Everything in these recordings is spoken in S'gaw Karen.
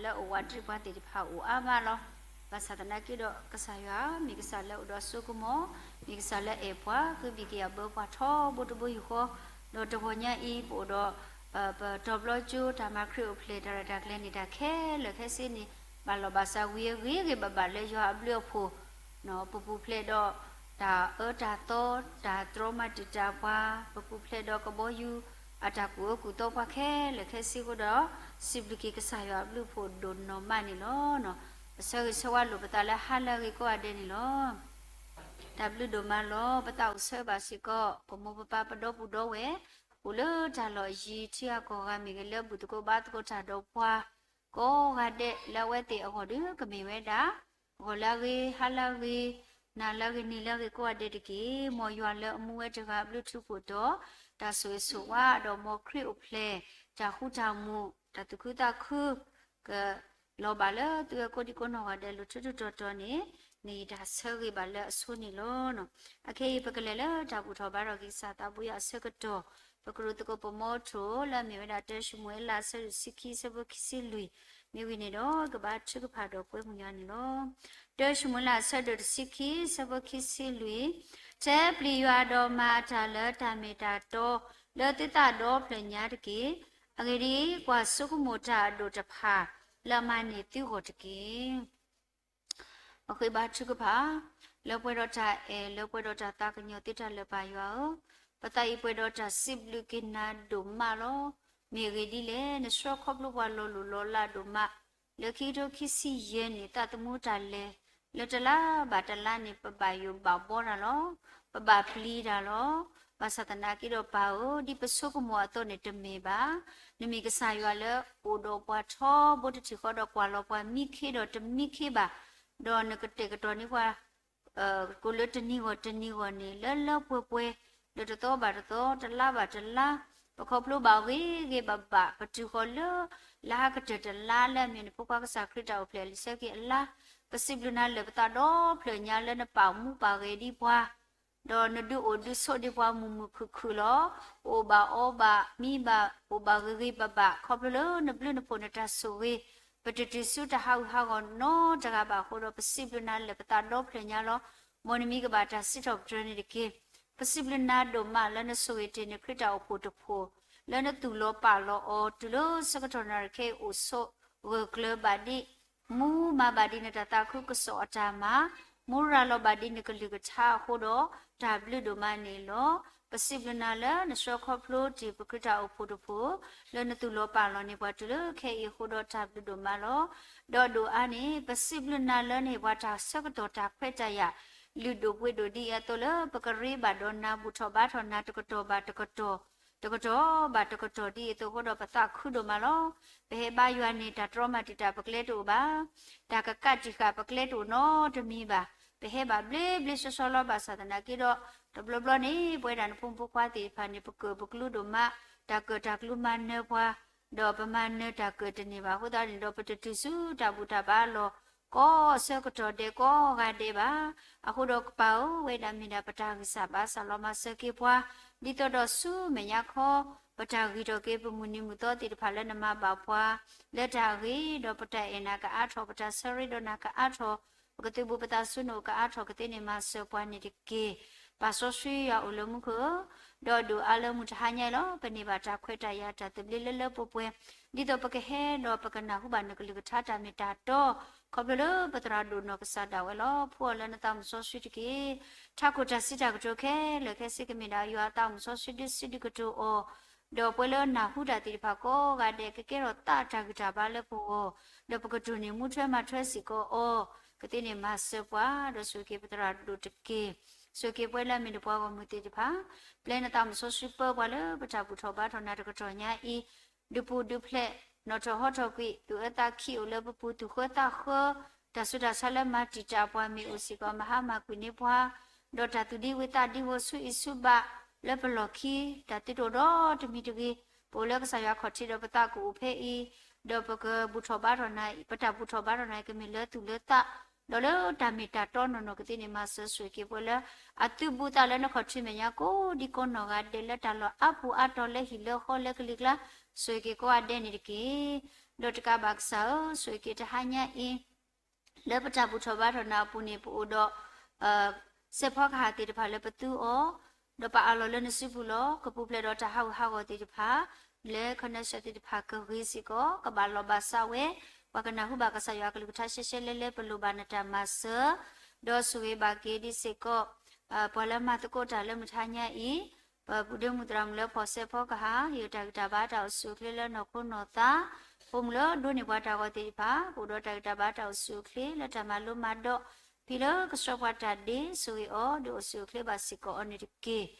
လၢအအိၣ်ဝးတ့ၢ်ပှၤသ့ၣ်တဖၣ်အိၣ်အါမးလီၤ. ဘၣ်ဆၣ်သနာ်က့ဒီး ကစၢ်ယွၤမ့ၢ်ကစၢ်လၢအအိၣ်ဒီးအစိကမီၤ, မ့ၢ်ကစၢ်လၢအအဲၣ်ပှၤ ကဘံၣ်ကယၤဘၢပှၤထီဘိတဘိယူၢ်ဃီ, ဒီးတဂီၤညါအံၤ ပအိၣ်ဒီး ပတီၤဘျီကၠိ တၢ်မၤခရံာ်အိၣ်ဖျဲၣ် တၢ်ရဲၣ်တၢ်ကျဲၤန့ၣ် တၢ်ခဲလၢာ်ခဲဆ့န့ၣ် ဘၣ်လီၤဘၣ်စးဝံၤအဂ့ၤဂ့ၤဘၣ်ဘၣ်လၢယွၤအဘျုးအဖှိၣ် ပပူၤဖျဲးဒီးတၢ်အၢတၢ်သီ, တၢ်တြီမၤတံာ်တာ်ပှၤ, ပပူၤဖျဲးဒီးကဘီယူၤ အတၢ်ကူၣ်အၢကူၣ်သီပှၤခဲလၢာ်ခဲဆ့အဃိဒီး စံးဘျုးက့ၤကစၢ်ယွၤအဘျုးအဖှိၣ်ဒိၣ်နီၢ်မးန့ၣ်လီၤ. အဆၢဂ့ၤဆၢဝါလိာ်ပသးလၢဟါလၢအဂ့ၤကိးဂၤဒဲးန့ၣ်လီၤ. တၢ်ဘျုးဒိၣ်မးလီၤ. ပသးအိၣ်ဆၢဘၣ်စ့ၢ်ကီး ပမိၢ်ပပၢ်ပဒီပုၢ်ဒီဝဲၢ် အိၣ်လၢတၢ်လီၢ်အယံၤ ထံဂၤကီၢ်ဂၤမ့ၢ်ဂ့ၤ လၢဘူၣ်သကိးဘါသကိးတၢ်ဒီးပှၤ ကိးဂၤဒဲးလၢအဝဲသ့ၣ်အဂီၢ်ဒီး ကမ့ၢ်ဝဲဒၣ် ဂီၤလၢအဂ့ၤ ဟါလၢအဂ့ၤ နၤလၢအဂ့ၤ နံၤလၢအဂ့ၤကိးဂၤဒဲးတက့ၢ်. မ်ယွၤလၢအမူဝဲတဂၤအဘျုးထူးဖှိၣ်တီၤ တၢ်ဆိၣ်ဂ့ၤဆိၣ်ဝါ ဒီးမ်ခရံာ်အိၣ်ဖျဲၣ် တၢ်ဃူတၢ်မုာ် တၢ်သူၣ်ခုသးခု ကလီၤဘၣ်လၢသုဝဲကိးဒံကိးနီၢ်ဂၤဒဲး လိၤထူးထူးတီၤတီၤန့ၣ် န့ၣ်တၢ်ဆၢဂ့ၤဘၣ်လၢအဆိန့ၣ်လီၤ. အခဲအံၤ ပကလဲၤလၢတၢ်ဘူၣ်ထီၣ်ဘါထီၣ်က့ၤကစၢ်သးဘိယွၤအဆၢကတီၢ် ပကရူၢ်သကိးပမီထိၣ် လၢအမ့ၢ်ဝဲဒၣ် တၢၡမူၤအ့လး အဆၢဒိၣ်တဆံခံ အဆၢဖိခံဆံလွံၢ် မ့ၢ်ဝံၤန့ၣ်ဒီး ကဘါထုကဖၣ်ဒီးကွဲမုာ်ယွၤန့ၣ်လီၤ. တၢၡမူၤအ့လး အဆၢဒိၣ်တဆံခံ အဆၢဖိခံဆံလွံၢ်, တဲပျံၤယွၤဒီးမၤအတၢ်လၢတၢ်မ့ၢ်တၢ်တီ လၢသုသးဒီဖျၢၣ်ညါတက့ၢ်. အဂ့ၢ်ဒ်အံၤ, ကွၢ်ဆိကမိၣ်တၢ်အဒိၣ်တဖၣ် လၢအမၤန့ၢ်သုဂီၢ်တက့ၢ်. ပဃ့ဘါထုကဖၣ်, လၢပှဲၤဒီးတၢ်အဲၣ် လၢပှဲၤဒီးတၢ်သးကညီၤသ့တၢ်လၢာ်ပၢ်ယွၤဧၢ, ပသးအံၤပှဲၤဒီးတၢ်စံးဘျုးက့ၤနၤဒိၣ်မးလီၤ. မ့ၢ်အဂ့ၢ်ဒ်လဲၣ်, နဆှၢခီဖျိပှၤလီၤလိၢ်လီၤလးဒိၣ်မး, လၢခံကထိခံဆံယဲၢ်နံၣ် သးသမူတၢ်လဲၤ လၢတလါဘၣ်တလါန့ၣ် ပဘၣ်ယိၣ်ဘၣ်ဘှီတၢ်လီၤ. ပဘၣ်ပျံၤတၢ်လီၤ. ဘၣ်ဆၣ်သနာ်က့ဒီးပၢ်ဧၢ, ဒ်ပဆိကမိၣ်အသိးန့ၣ်တမ့ၢ်ဘၣ်. နမ့ၢ်ကစၢ်ယွၤလၢအိၣ်ဒီးပှၤထီဘိတထံၣ်ဃီဒီးကွၢ်လီၤပှၤမံခ့ဒီးတမံခ့ဘၣ်, ဒီးနကတဲာ်ကတီၤန့ၢ်ပှၤ ကိးလၢတနံၤဂီၢ်တနံၤဂီၢ်န့ၣ် လၢလၢပှဲၤပှဲၤ, ဒီးတသီဘၣ်တသီ, တလါဘၣ်တလါ, ပခီဖျိဘၣ်အဂ့ၤဂ့ၤဘၣ်ဘၣ်, ပတုၤဃီၤလၢ လါကတၢၢ်တလါလၢအမ့ၢ်နဖိခွါကစၢ်ခရံာ်တၢ်အိၣ်ဖျဲၣ်အလံာ်ဆၢက့ၤအလါ, ပစံးဘျုးနၤလၢပသးဒီဖျၢၣ်ညါလၢနပာ်မူပာ်ဂဲၤဒံးပှၤ ဒီးနဒုးအိၣ်ဒုးဆိးဒံးပှၤမုာ်မုာ်ခုၣ်ခုၣ်လီၤ. ပအိၣ်ဘၣ်အီဘၣ်မံဘၣ်, ပအိၣ်ဘၣ်ဂ့ၤဂ့ၤဘၣ်ဘၣ်, ခီဖျိလၢနဘျုးနဖှိၣ်နတၢ်ဆိၣ်ဂ့ၤ, ပတတုၤဆူတၢ်ဟးဂူာ်ဟးဂီၤနီတဂၤဘၣ်အဃိဒီး ပစံးဘျုးနၤလၢပသးဒီဖျၢၣ်ညါလီၤ. မ်နမံၤကဘၣ်တၢ်စံးထီၣ်ပတြၢၤန့ၣ်တက့ၢ်. ပစံးဘျုးနၤဒိၣ်မးလၢနဆိၣ်ဂ့ၤတ့ၢ်နခရံာ်တၢ်အိၣ်ဖှိၣ်တဖှိၣ်, လၢနသူၣ်လီၤပာ်လီၤအီၤ တုၤလၢဆၢကတီၢ်နၣ်ရံၣ်ခဲအံၤအိၣ်ဆိးဂၢၢ်ကျၢၤဘၣ်ဒံး မူမၤဘၣ်ဒံးနတၢ်သးခုကစီၣ်အတၢ်မၤ, မူရၤလီၤဘၣ်ဒံးနကလုၢ်ကထါအဃိဒီး တၢ်ဘျုးဒိၣ်မးန့ၣ်လီၤ. ပစံးဘျုးနၤလၢနဆှၢခီဖျိတ့ၢ်ပခရံာ်တၢ်အိၣ်ဖှိၣ်တဖှိၣ်, လၢနသူၣ်လီၤပာ်လီၤန့ၢ်ပှၤတုၤလၢခဲအံၤအဃိဒီးတၢ်ဘျုးဒိၣ်မးလီၤ. ဒီးဒိၣ်အါန့ၣ် ပစံးဘျုးနၤလၢနဟ့ၣ်ပှၤတၢ်ဆၢကတီၢ်တၢ်ခွဲးတၢ်ယာ် လုၢ်ဒိၣ်ပှ့ၤဒိၣ်ဒ်အံၤအသိးလၢပကရ့ဘၣ်ဒီးနၤ ဘူၣ်ထီၣ်ဘါထီၣ်နၤတကတီၢ်ဘၣ်တကတီၢ် တကတီၢ်ဘၣ်တကတီၢ်ဒ်အံၤအသိးအဃိဒီး ပသးခုဒိၣ်မးလီၤ. ပဟဲဘါယွၤန့ၣ် တၢ်တြီမၤတံာ်တာ်ပကျဲတအိၣ်ဘၣ်, တၢ်ကကးတံာ်ဃာ်ပကျဲတအိၣ်နီတမံၤဘၣ်. ပဟဲဘၣ်ဘျ့ဘျ့ဆှီဆှီလီၤ. ဘၣ်ဆၣ်သနာ်က့ဒီး တဘျီဘျီန့ၣ် ပဝဲဒၣ်နဖိမုၣ်ဖိခွါသ့ၣ်တဖၣ်န့ၣ် ပကၢၣ်ပကျူဒိၣ်မး, တၢ်ကၢၣ်တၢ်ကျူမၤနၢၤပှၤ, ဒီးပမၤနၢၤတၢ်ကၢၣ်တန့ၢ်ဘၣ်အဃိသတးန့ၣ်ဒီး ပတတုၤဆူတၢ်ဘူၣ်တၢ်ဘါအလီၢ် ကိးဆၢကတီၢ်ဒဲးကိးဂၤဒဲးဘၣ်. အဃိဒီးကပၢ်ဧၢ, ဝဲဒၣ်မ့ၢ်ဒၣ်ပတၢ်ဂံၢ်စၢ်ဘါစၢ်လီၤ. မၤစၢၤက့ၤပှၤ ဒ်သိးဒီးဆူမဲာ်ညါခီ ပတၢ်ဂံၢ်ထီၣ်က့ၤပမုၢ်နံၤမုၢ်သီသ့ၣ်တဖၣ်လၢနမၤဘၣ်ပှၤ လၢတၢ်အဂ့ၤ, ဒီးပတၢ်အဲၣ်နၤကအါထီၣ်, ပတၢ်ဆၢရ့ဒီးနၤကအါထီၣ်, ပကသုးဘူးပသးဆူနအိၣ်ကအါထီၣ်ကသ့န့ၣ် မၤစၢၤပှၤန့ၣ်တက့ၢ်. ပၢ်စီဆှံယွၤအိၣ်လၢမူခိၣ်ဧၢ, ဒီးဒိၣ်အါလၢမုၢ်တဟါညါအံၤလီၤ. ပန့ၢ်ဘၣ်တၢ်ခွဲးတၢ်ယာ်တၢ်သဘျ့လၢလၢပှဲၤပှဲၤ ဒ်သိးပကဟဲဒီးပကနၢ်ဟူဘၣ်နကလုၢ်ကထါတၢ်မ့ၢ်တၢ်တီ, ခီဖျိလၢပသရၣ်ဒိၣ်နီၢ်ကစၢ်ဒၣ်ဝဲလီၤ. ဖှူအီၤလၢနသးမုၢ်စီဆှံတက့ၢ်. ထးခိၣ်တၢ်စံးတၢ်ကတိၤခဲလၢာ်ခဲဆ့ ကမ့ၢ်ဒၣ်ယွၤအသးမုၢ်စီဆှံဒုးစံးဒုးကတိၤအီၤ, ဒီးပှၤလၢနၢ်ဟူတၢ်သ့ၣ်တဖၣ်ကိးဂၤဒဲး ကကဲထီၣ်သးတၢ်ဂံၢ်တၢ်ဘါလၢပဂီၢ်, ဒီးပကတိၢ်န့ၢ်မူထွဲမၤထွဲစ့ၢ်ကီးအီၤ, ကသ့န့ၣ်မၤစၢၤပှၤ, ဒီးဆိၣ်ဂ့ၤက့ၤပသရၣ်ဒိၣ်တက့ၢ်. ဆိၣ်ဂ့ၤက့ၤပှၤလၢအမ့ၢ်တပှၤဂီၢ်မုၢ်သ့ၣ်တဖၣ်, ပျဲနသးမုၢ်စီဆှံပၢပှၤလၢပတၢ်ဘူၣ်ထီၣ်ဘါထီၣ်နၤတကတီၢ်ညါအံၤ, ဒုးပူၤဒုးဖျဲး, နီၣ်ထီၣ်ဟီထီၣ်ကွံာ်, သူၣ်အၢသးခံအိၣ်လၢပပူၤ, သူၣ်ဃၢသးဃၢ, တၢ်ဆူးတၢ်ဆါလၢမၤတံာ်တာ်ပှၤမ့ၢ်အိၣ်စ့ၢ်ကီး မၤဟါမၢ်ကွံာ်န့ၢ်ပှၤ, ဒီးတၢ်သူၣ်ဒံဝံသးဒံဝီဆူအံၤဆူဘၣ်လၢပလီၢ်ခံ, တၢ်သုတအိၣ်ဒီးတမံၤတဂ့ၤ, ပအိၣ်လၢကစၢ်ယွၤခီၣ်ထံးဒီးပသးကအိၣ်ဖဲအံၤ, ဒီးပကဘူၣ်ထီၣ်ဘါထီၣ်နၤ, ပတၢ်ဘူၣ်ထီၣ်ဘါထီၣ်နၤအံၤ ကမ့ၢ်လၢသူၣ်လၢသး, ဒီးလၢတၢ်မ့ၢ်တၢ်တီနီၢ်နီၢ်ကသ့န့ၣ် မၤစၢၤဆိၣ်ဂ့ၤက့ၤပှၤလၢအသုးဘူးသးလၢနခီၣ်ထံးမဲာ်ညါ ကိးဒံကိးနီၢ်ဂၤဒဲးလၢတၢ်လီၢ်အါပူၤအါတီၤ လၢဟံၣ်လၢဃီလၢကလံၤကျါ, ဆိၣ်ဂ့ၤက့ၤကိးဂၤဒဲးန့ၣ်တက့ၢ်. ဒီးတကးဘၣ်ကစၢ်ဧၢ, ဆိၣ်ဂ့ၤက့ၤတဟါညါအံၤ လၢပတၢ်ဘူၣ်ထီၣ်ဘါထီၣ်နၤအပူၤန့ၣ် ပအိၣ်ဒီး စဲးဖီကဟၣ်သ့ၣ်တဖၣ်လၢပသူအီၤ, ဒီးပအးလီၤလၢနစုပူၤလီၤ. ကပူၤဖျဲးဒီးတၢ်ဟးဂူာ်ဟးဂီၤသ့ၣ်တဖၣ် လၢခီနၢၣ်စၢၤသ့ၣ်တဖၣ်ကဂ့ၤစ့ၢ်ကီး, ကဘၣ်လီၤဘၣ်စးဝဲ, ပှၤကနၢ်ဟူဘၣ်ကစၢ်ယွၤအကလုၢ်ကထါရှဲရှဲလဲလဲ ပလိၣ်ဘၣ်နတၢ်မၤစၢၤ, ဒီးဆိၣ်ဂ့ၤဘၣ်က့ၤဒ်စ့ၢ်ကီး ပှၤလၢမၤသကိးတၢ်လၢမုၢ်ထါညါအံၤ, ပပုၢ်ဒ့မုၣ်သရၣ်မုၣ်လၢဖီၣ်စဲးဖီကဟၣ်, ယတၢ်ဂံၢ်တၢ်ဘါတၢ်အိၣ်ဆူၣ်အိၣ်ချ့လၢနီၢ်ခိနီၢ်သး, ပိာ်မုၣ်လၢဒိးန့ၢ်ပှၤတၢ်ဂီၤသ့ၣ်တဖၣ်, ကအိၣ်ဒီးတၢ်ဂံၢ်တၢ်ဘါတၢ်အိၣ်ဆူၣ်အိၣ်ချ့လၢတၢ်မၤလိမၤဒိး, ဖံလၢကဆှၢပှၤတၢ်ဒ့, ဆိၣ်ဂ့ၤအီၤ ဒုးအိၣ်ဆူၣ်အိၣ်ချ့ဘၣ်စ့ၢ်ကီးအီၤန့ၣ်တက့ၢ်.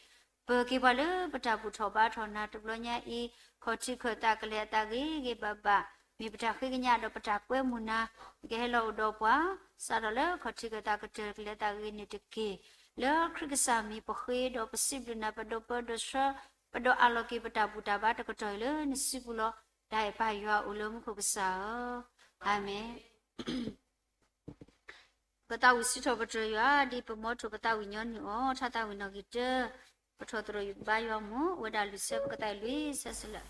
ပၢၤက့ၤပှၤလၢပတၢ်ဘူၣ်ထီၣ်ဘါထီၣ်နၤတဘျီညါအံၤ, ခီၣ်ထံးခၢၣ်သးကလဲၤအသးဂ့ၤဂ့ၤဘၣ်ဘၣ်, မ့ၢ်ပတၢ်ဃ့ကညးဒီးပတၢ်ကွဲမုာ်နၤ, နကဟဲလီၤအိၣ်ဒီးပှၤ, စးထီၣ်လၢခီၣ်ထံးခၢၣ်သးကတၢၢ်ကလဲၤအသးဂ့ၤန့ၣ်တက့ၢ်. လၢခရံာ်ကစၢ်မံၤပဃ့ဒီးပစံးဘျုးနၤ ပဒိးပၢဒီးဆှၢ, ပဒိးအးလီၤက့ၤပတၢ်ဘူၣ်တၢ်ဘါတကတီၢ်အံၤလၢနစုပူၤလီၤ. တၢ်အဲၣ်ပၢ်ယွၤအိၣ်လၢမူခိၣ်ကစၢ်ဧၢ, အၤမ့ၣ်. ပသးဝံၣ်စံးထီၣ်ပတြၢၤယွၤ, ဒ်ပမီထိၣ်ပသးဝံၣ်ညီနုၢ်အီၤ, ထါသးဝံၣ်နီၣ်ဂံၢ်တၢ, ပထီၣ်သရိာ်ဘါယွၤအမုၢ်, အိၣ်ဝဲဒၣ်လွံၢ်ဆၢ, ပကသးအံၤလွံၢ်ဆၢစလၢာ်.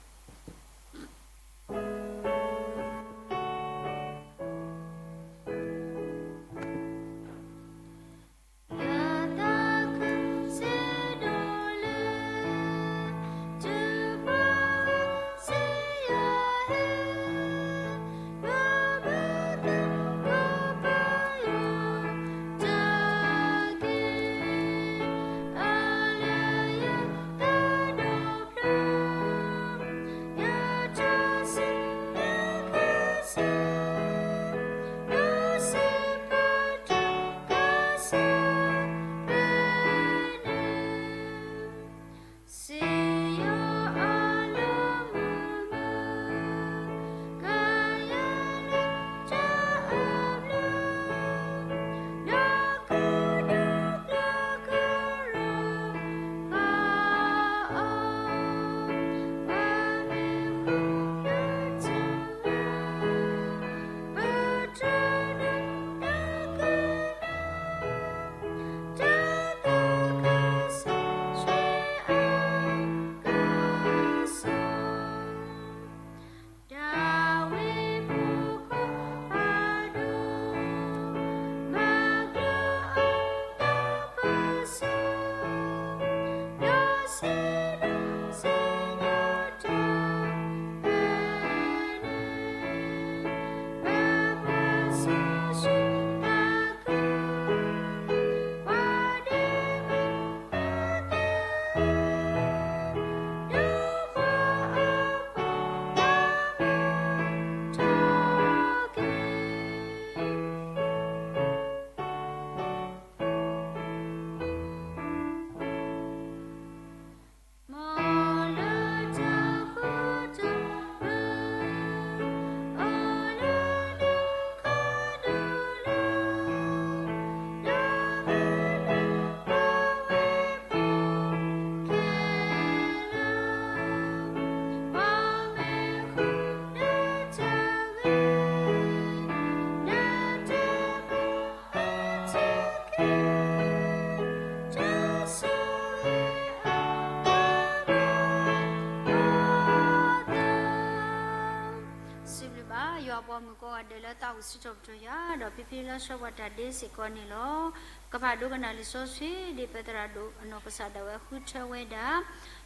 စံးဘျုးဘၣ် ယွၤအပှၤမုၣ်ကိးဂၤဒဲးလၢသးဝံၣ်စံးထီၣ်ပတြၢၤယွၤ ဒီးဖံဖံလၢဆှၢပှၤတၢ်ဒ့စ့ၢ်ကီးန့ၣ်လီၤ. ကဖးဒိကနၣ်လံာ်စီဆှံ ဒ်ပသရၣ်ဒိၣ်အနီၢ်ကစၢ်ဒၣ်ဝဲဃုထၢဝဲဒၣ်,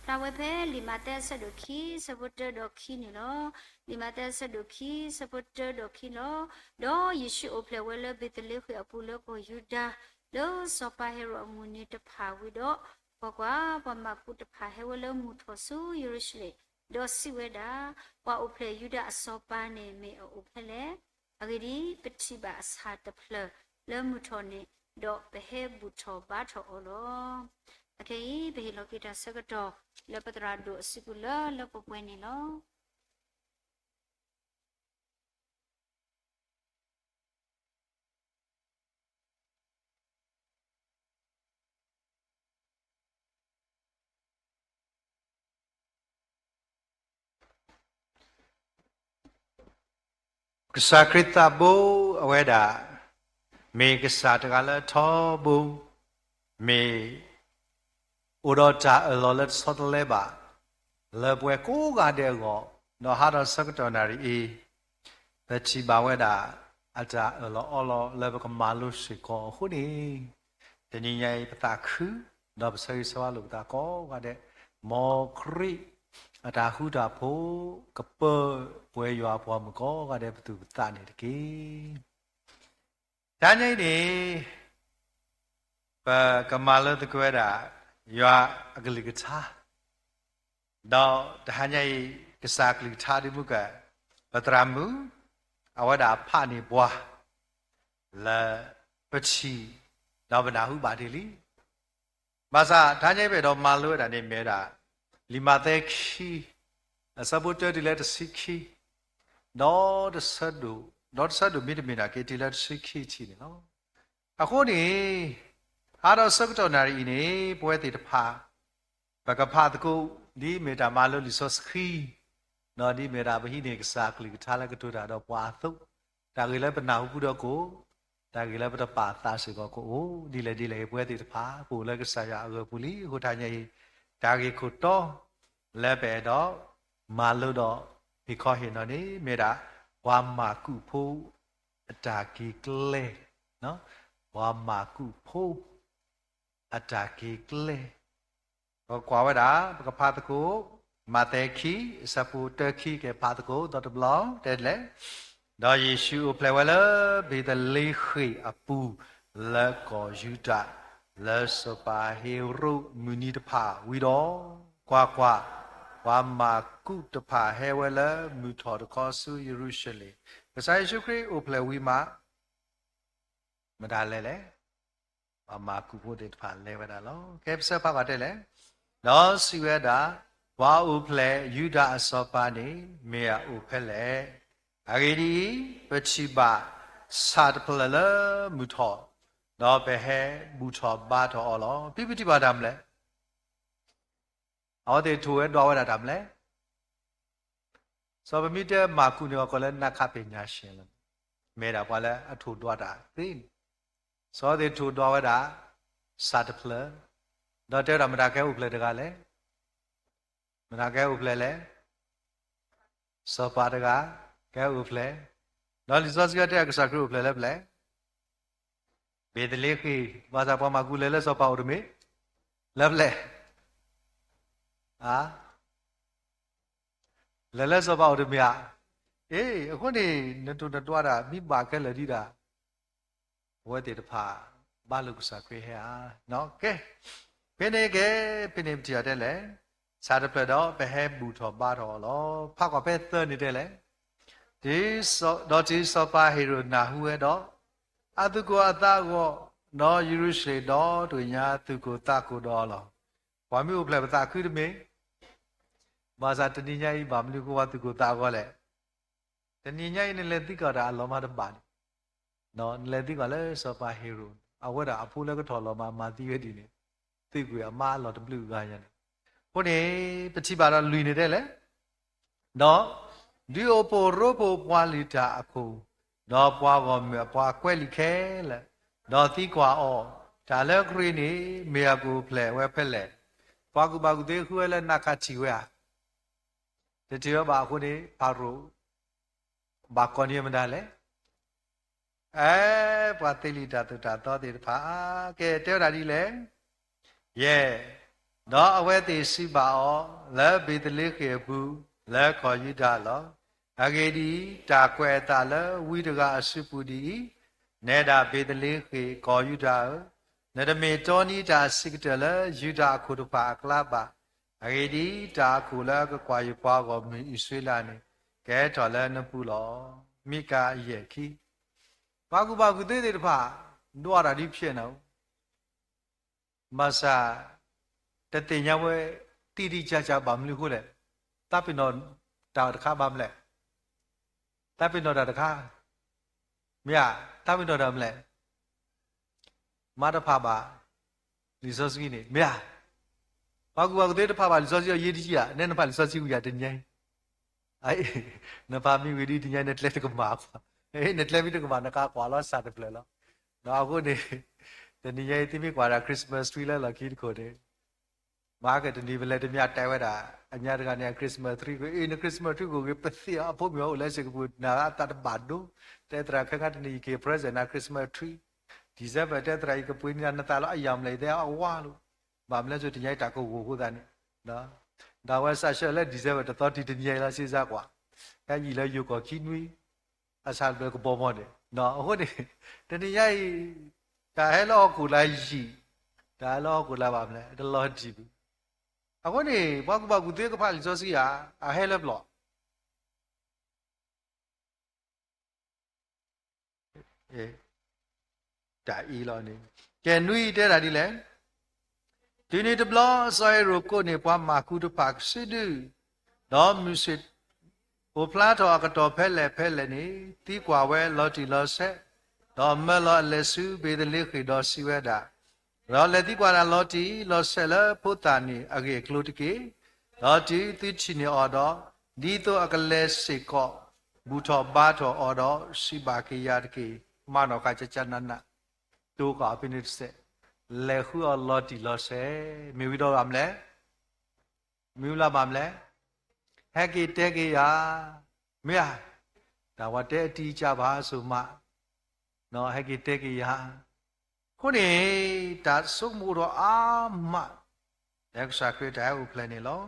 ဖျါဝဲဖဲလံာ်မးသဲအဆၢဒိၣ်ခံ ဆၢဖိတၢဒီးခံန့ၣ်လီၤ. လံာ်မးသဲအဆၢဒိၣ်ခံ ဆၢဖိတၢဒီးခံလီၤ. ဒီးယ့ၣ်ၡူးအိၣ်ဖျဲၣ်ဝဲလၢဘ့းသလ့ဃ့ၣ်အပူၤလၢကီၢ်ယူဒၤ, လၢစီၤပၤဟ့ရိၣ်အမုၢ်နံၤတဖၣ်ဝံၤဒီး, ကွၢ်ကွၢ်, ပှၤမၢကူးတဖၣ်ဟဲဝဲလၢမုၢ်ထီၣ်ဆူယရူၤၡလ့ၣ်, ဒီးစံးဝဲဒၣ်, ပှၤအိၣ်ဖျဲၣ်ယူဒၤအစီၤပၤန့ၣ်မ့ၢ်အအိၣ်ဖဲလဲၣ်. အဂ့ၢ်ဒ်အံၤ, ပထံၣ်ဘၣ်အဆၣ်တဖျၢၣ်လၢမုၢ်ထီၣ်န့ၣ်, ဒီးပဟဲဘူၣ်ထီၣ်ဘါထီၣ်အီၤလီၤ. အခဲအံၤ ပဟ့ၣ်လီၤက့ၤတၢ်ဆၢကတီၢ်လၢပသရၣ်ဒိၣ်အစုပူၤလၢလၢပှဲၤပှဲၤန့ၣ်လီၤ. ကစၢ်ခရံာ်သးဘိအဝဲဒၣ် မ့ၢ်ကစၢ်တဂၤလၢထီဘိ, မ့ၢ်အိၣ်ဒီးတၢ်အၢၣ်လီၤလၢတဆီတလဲဘၣ် လၢပဝဲကိးဂၤဒဲးအဂီၢ်, ဒီးဟးထီၣ်ဆၢကတီၢ်နၣ်ရံၣ်အံၤ, ပထံၣ်ဘၣ်ဝဲဒၣ် အတၢ်အၢၣ်လီၤအီလီၤလၢပကမၤလိစ့ၢ်ကီးအဃိန့ၣ်, တနံၤညါအံၤပသးခု, ဒီးပဆၢဂ့ၤဆၢဝါလိာ်ပသးကိးဂၤဒဲး, မ်ခရံာ်အတၢ်ဃူတၢ်ဖိး ကပၢပှဲၤယွၤအပှၤမုၣ်ကိးဂၤဒဲးပသူၣ်ပသးန့ၣ်တက့ၢ်. တနံၤညါအံၤန့ၣ် ပကမၤလိသကိးဝဲဒၣ် ယွၤအကလုၢ်ကထါ, ဒီးတဟါညါအံၤ ကစၢ်အကလုၢ်ကထါဒ်မုၢ်က ပသရၣ်မုၣ် အဝဲဒၣ်ဖးန့ၢ်ပှၤ လၢပထံၣ် ဒီးပနၢ်ဟူဘၣ်ဒ်လံ. ဘၣ်ဆၣ်တဟါညါအံၤ ပအဲၣ်ဒိးမၤလိဝဲဒၣ်န့ၣ်မ့ၢ်ဝဲဒၣ် လံာ်မးသဲခံ အဆၢဖိတၢတုၤလၢတဆံခံ, ဒီးတဆၢဒိၣ်, ဒီးတဆၢဒိၣ်မ့တမ့ၢ်နာ်က့ တုၤလၢတဆံခံထံၣ်န့ၣ်လီၤ. အဃိန့ၣ် အါဒီးဆၢကတီၢ်နၣ်ရံၣ်အံၤန့ၣ် ပဝဲသ့ၣ်တဖၣ် ပကဖးသကိး ဒ်မ့ၢ်တၢ်မၤလိလံာ်စီဆှံ, ဒီးဒ်မ့ၢ်ဒၣ်ပဟံးန့ၢ်ကစၢ်အကလုၢ်ကထါလၢကတိၤတၢ်ဒီးပှၤအသိး, တၢ်ဂ့ၢ်လၢပနၢ်ဟူပူၤဒီးကအိၣ်, တၢ်ဂ့ၢ်လၢပတပာ်သးစ့ၢ်ကီးကအိၣ်, ဒ်လဲၣ်ဒ်လဲၣ်ဂ့ၤ ပဝဲသ့ၣ်တဖၣ် ပအိၣ်လၢကစၢ်ယွၤအဂၢၢ်ပူၤလံ. အဃိတဟါညါအံၤ တၢ်ဂ့ၢ်ခိၣ်တီ လၢပအဲၣ်ဒိးမၤလိဒီး ဟ့ၣ်ခီဟ့ၣ်နီၤန့ၣ် မ့ၢ်ဒၣ် ပှၤမၤကူၣ်ဖိ အတၢ်က့ၤကျဲ, ပှၤမၤကူၣ်ဖိ အတၢ်က့ၤကျဲ. ပကကွၢ်ဝဲဒၣ် ပကဖးသကိး မးသဲခံ အဆၢဖိတၢခံ ကဖးသကိး ဒီးတဘျီ တဲဒ်လဲၣ်, ဒီးယ့ၣ်ၡူးအိၣ်ဖျဲၣ်ဝဲလၢ ဘ့းသလ့ဃ့ၣ်အပူၤ လၢကီၢ်ယူဒၤ, လၢစီၤပၤဟ့ၤရိာ်မုၢ်နံၤတဖၣ်ဝံၤဒီး, ကွၢ်ကွၢ်, ပှၤမၤကူၣ်တဖၣ်ဟဲဝဲလၢမုၢ်ထီၣ်တခီဆူယရူၤၡလ့ၣ်. ကစၢ်ယ့ၣ်ၡူးခရံာ်အိၣ်ဖျဲၣ်ဝံၤမး မတၤလဲၣ်လဲၣ်. ပှၤမၤကူၣ်ဖိသ့ၣ်တဖၣ်လဲၤဝဲဒၣ်လီၤ. ကဲ ပဆၢဖးကွၢ်တဲလဲၣ်, ဒီးစံးဝဲဒၣ်, ပှၤအိၣ်ဖျဲၣ်ယူဒၤအစီၤပၤန့ၣ် မ့ၢ်အအိၣ်ဖဲလဲၣ်. အဂ့ၢ်ဒ်အံၤ, ပထံၣ်ဘၣ်ဆၣ်တဖျၢၣ်လၢမုၢ်ထီၣ်, ဒီးပဟဲဘူၣ်ထီၣ်ဘါထီၣ်အီၤလီၤ. ဖဲပထံၣ်ဘၣ်တၢ်မနုၤလဲၣ် အဝဲသ့ၣ်ထိၣ်ဝဲဒွးဝဲဒၣ်တၢ်မနုၤလဲၣ်. စီၤပၤမ့ၢ်တဲမၤကူၣ်န့ၣ် အကိးလၢနၢ်ခးပညၣ်ရှ့လီၤ. မ့ၢ်ဒၣ်ပှၤလၢအထိၣ်ဒွးတၢ်သ့န့ၣ်, စီၤသ့ၣ်ထိၣ်ဒွးဝဲဒၣ် ဆၣ်တဖျၢၣ်, ဒီးတဲဝဲဒၣ်မတၤကဟဲအိၣ်ဖျဲၣ်တဂၤလဲၣ်. မတၤကဟဲအိၣ်ဖျဲၣ်လဲၣ်. စီၤပၤတဂၤ ကဟဲအိၣ်ဖျဲၣ်, ဒီးလံာ်စီဆှံတဲအကစၢ်ခရံာ်အိၣ်ဖျဲၣ်လၢပျဲၢ် ဘ့းသလ့ဃ့ၣ်, ဘၣ်ဆၣ်ပှၤမၤကူၣ်လဲၤလၢစီၤပၤအိၣ်တမ့ၢ်, လၢပျဲၢ်, လဲၤလၢစီၤပၤအိၣ်တမ့ၢ်ဧါ. အ့ အဃိန့ၣ် နထိၣ်နဒွးတၢ် မ့ၢ်ဘၣ်ခဲလၢာ်ဒံးဒၣ် အဝဲသ့ၣ်တဖၣ် ဘၣ်လိာ်ကစၢ်ခရံာ်ဟဲဧါ. ကဲ, ဖဲန့ၣ်ကဲ, ဖဲန့ၣ်ပထံၣ်အီၤတဲလဲၣ်, ဆၣ်တဖျၢၣ်ဒီး ပဟဲဘူၣ်ထီၣ်ဘါထီၣ်အီၤလီၤ. ဖးကွၢ်ဖဲသၢန့ၣ်တဲလဲၣ်, ဒီးတုၤစီၤပၤဟ့ၤရိာ်နၢ်ဟူဝဲဒီး, အသူၣ်ကိၢ်အသးဂီၤ, ဒီးယရူၤၡလ့ၣ်ဒီတဂ့ၤညါ သူၣ်ကိၢ်သးကိၢ်ဒီးအီၤလီၤ. ပှၤမ့ၢ်အိၣ်ဖျဲၣ်ပသးခုတမ့ၢ်, ဘၣ်ဆၣ်တနံၤညါအံၤ ဘၣ်မနုၤအဃိပှၤသူၣ်ကိၢ်သးဂီၤလဲၣ်. တနံၤညါအံၤ နလဲၤသံကွၢ်တၢ်အလီၢ်မးတဘၣ်န့ၣ်, နလဲၤသံကွၢ်လၢစီၤပၤဟ့ၤရိာ်, အဝဲဒၣ်အဖိလၢကထီၣ်လီၤမၢ် မၤသံဝဲဒ်န့ၣ်, သံကွၢ်အမါအလီၢ်တဘျုးဂၤညါန့ၣ်. အဃိန့ၣ် ပထံၣ်ဘၣ်ဒီးလွံၢ်န့ၣ်တဲလဲၣ်, ဒီးဒုးအိၣ်ဖှိၣ်ရိဖှိၣ်ပှၤလုၢ်တၢ်အခိၣ်, ဒီးပှၤဂီၢ်မုၢ်အပှၤကွဲးလံာ်ခဲလၢာ်, ဒီးသံကွၢ်အီၤ, တၢ်လၢအရ့န့ၣ် မ့ၢ်အကအိၣ်ဖျဲၣ်ဝဲဖဲလဲၣ်. ပှၤကူၣ်ဘၣ်ကူၣ်သ့ဃုဝဲလၢနၢ်ခးထံၣ်ဝဲဧါ. တထံၣ်ဝဲဘၣ်အဃိန့ၣ် ဖၤရိၤ ဘၣ်ကိးန့ၢ်မတၤလဲၣ်. အဲ ပှၤသ့လံာ်တၢ်သိၣ်တၢ်သီသ့ၣ်တဖၣ်, ကဲ တဲဝဲဒၣ်ဒ်လဲၣ်. ယဲၢ်, ဒီးအဝဲသ့ၣ်စံးဘၣ်အီၤ, လၢဘ့းသလ့ဃ့ၣ်အပူၤ, လၢကီၢ်ယူဒၤလီၤ. အဂ့ၢ်ဒ်အံၤ, တၢ်ကွဲးအသးလၢဝံတဂၤအစုပူၤဒ်အံၤ, နဲဒၣ်ဘ့းသလ့ဃ့ၣ် ကီၢ်ယူဒၤဧၢ, နတမ့ၢ်တီနံၤတၢ်အဆံးကတၢၢ်လၢယူဒၤအခိၣ်တဖၣ်အကျါဘၣ်. အဂ့ၢ်ဒ်အံၤ, တၢ်အခိၣ်လၢအကကွၢ်ယပှၤဂီၢ်မုၢ်အံၣ်စရ့လးန့ၣ် ကဲထီၣ်လၢနပူၤလီၤ. မံကၤယဲၢ်ခံ. ပှၤကူၣ်ဘၣ်ကူၣ်သ့သ့ၣ်တဖၣ် ဒွးတၢ်ဒ်ဖျဲးနၤဧိၤ, ဘၣ်ဆၣ် တသ့ၣ်ညါဝဲ တိတိကျကျ ဘၣ်မနုၤအဃိလဲၣ်. သးပ့ၤနီၣ်တၢ်တခါဘၣ်မလဲၣ်. သးပ့ၤနီၣ်တၢ်တခါ, မ့ၢ်ဧါ, သးပ့ၤနီၣ်တၢ်မလဲၣ်. မ့ၢ်တဖးဘၣ် လံာ်စီဆှံန့ၣ် မ့ၢ်ဧါ. ပှၤကူၣ်ဘၣ်ကူၣ်သ့တဖးဘၣ်လံာ်စီဆှံအီၤ ယံာ်တယံာ်ဧါ, နဲနဖးလံာ်စီဆှံဝံၤယၤတနံၤညါအံၤ, နဖးမ့ၢ်ဝံၤဒ်တနံၤညါအံၤ နကျဲတကမၣ်ဘၣ်, နကျဲမ့ၢ်တကမၣ် နကကွၢ်လီၤဆၣ်တဖျၢၣ်လီၤ. အဃိန့ၣ် တနံၤညါအံၤ သုမ့ၢ်ကွၢ်ဒၣ် Christmas tree လၢလီၢ်ခံတခိၣ်န့ၣ် မၤကတနံၤပလဲၤတမံၤတဲဝဲဒၣ်, အညါတဂၤန့ၣ် အ Christmas tree က့ၤ, အ့ၣ် န Christmas tree က့ၤ ပသ့ၣ်အီၤ အဖိမုၣ်အအိၣ်လၢစ့ၢ်ကပူၤ နအသးတဘၣ်ဒိ, တဲသရၣ်ခဲခါတနံၤယက့ၤ present န Christmas tree, December တဲသရၣ်ယကပှ့ၤန့ၢ်နသးလီၤ အယၤမလဲၣ် ယတဲအဝါလိၤ, ဘၣ်မလဲၣ် ဆိတညါအံၤတၢ်ကဝီၤအဃိသတးန့ၣ်, ဒီးအဝဲစးဆှၢလၢ December တသီတံၤတနံၤအံၤလီၤ စ့စါကွၢ်, ဟဲယံာ်လၢယိၤကီၢ်ခံနွံ အဆၣ်တဖျၢၣ်ကပီၤမီၤန့ၣ်, အဃိန့ၣ် တနံၤညါအံၤ တၢ်ဟဲလၢဟီၣ်ခိၣ်လာ်ယံာ်, တၢ်ဟဲလၢဟီၣ်ခိၣ်လာ်ဘၣ်မလဲၣ် တလီၤတံၢ်ဘၣ်. အဃိန့ၣ် ပှၤကူၣ်ဘၣ်ကူၣ်သ့ကဖးလံာ်စီဆှံဧါ, အဟဲလၢပျီ တၢ်အံၤလီၤန့ၣ်, ကဲနွံတဲဒၣ်ဒ်လဲၣ်, တုၤနုၤတဘျီ စီၤဟ့ရိၣ်ကိးန့ၢ်ပှၤမၢ်ကူတဖၣ်ကစုဒု, ဒီးမုၢ်ဆ့ၣ် အိၣ်ဖျါထီၣ်အကတီၢ်ဖဲလဲၣ်ဖဲလဲၣ်န့ၣ် သံကွၢ်ဝဲလီၤတံၢ်လီၤဆဲး, ဒီးမၢလီၤအလဲၤဆူဘ့းသလ့ဃ့ၣ်ဒီးစံးဝဲဒၣ်, ဒီးလဲၤသံကွၢ်ဒၣ်လီၤတံၢ်လီၤဆဲးလၢဖိသၣ်န့ၣ်အဂ့ၢ်အကျိၤတက့ၢ်. ဒီးတုၤသုထံၣ်န့ၢ်အီၤဒီး, ဒ်သိးအကလဲၤစ့ၢ်ကီးဘူၣ်ထီၣ်ဘါထီၣ်အီၤဒီး စံးဘၣ်က့ၤယၤတက့ၢ်. မၤနီၣ်ဃာ်ကကနးနး, တိကီၢ်ဖဲန့ၣ်တစဲး, လဲၤဃုအီၤလီၤတံၢ်လီၤဆဲး, မ့ၢ်ဝံၤဒီးဘၣ်မလဲၣ် မ့ၢ်ဝံၤလီၤဘၣ်မလဲၣ်, ဟဲက့ၤတဲက့ၤယၤ, မ့ၢ်ဧါ, တၢ်ဝဲတဲအတံၤကၢ်ဘၣ်အစိၤမး, ဟဲက့ၤတဲက့ၤယၤ, အဃိန့ၣ် တၢ်ဆိကမိၣ်အိၣ်ထီၣ်အါမး, လၢကစၢ်ခရံာ်တၢ်ဟဲအိၣ်ဖျဲၣ်န့ၣ်လီၤ.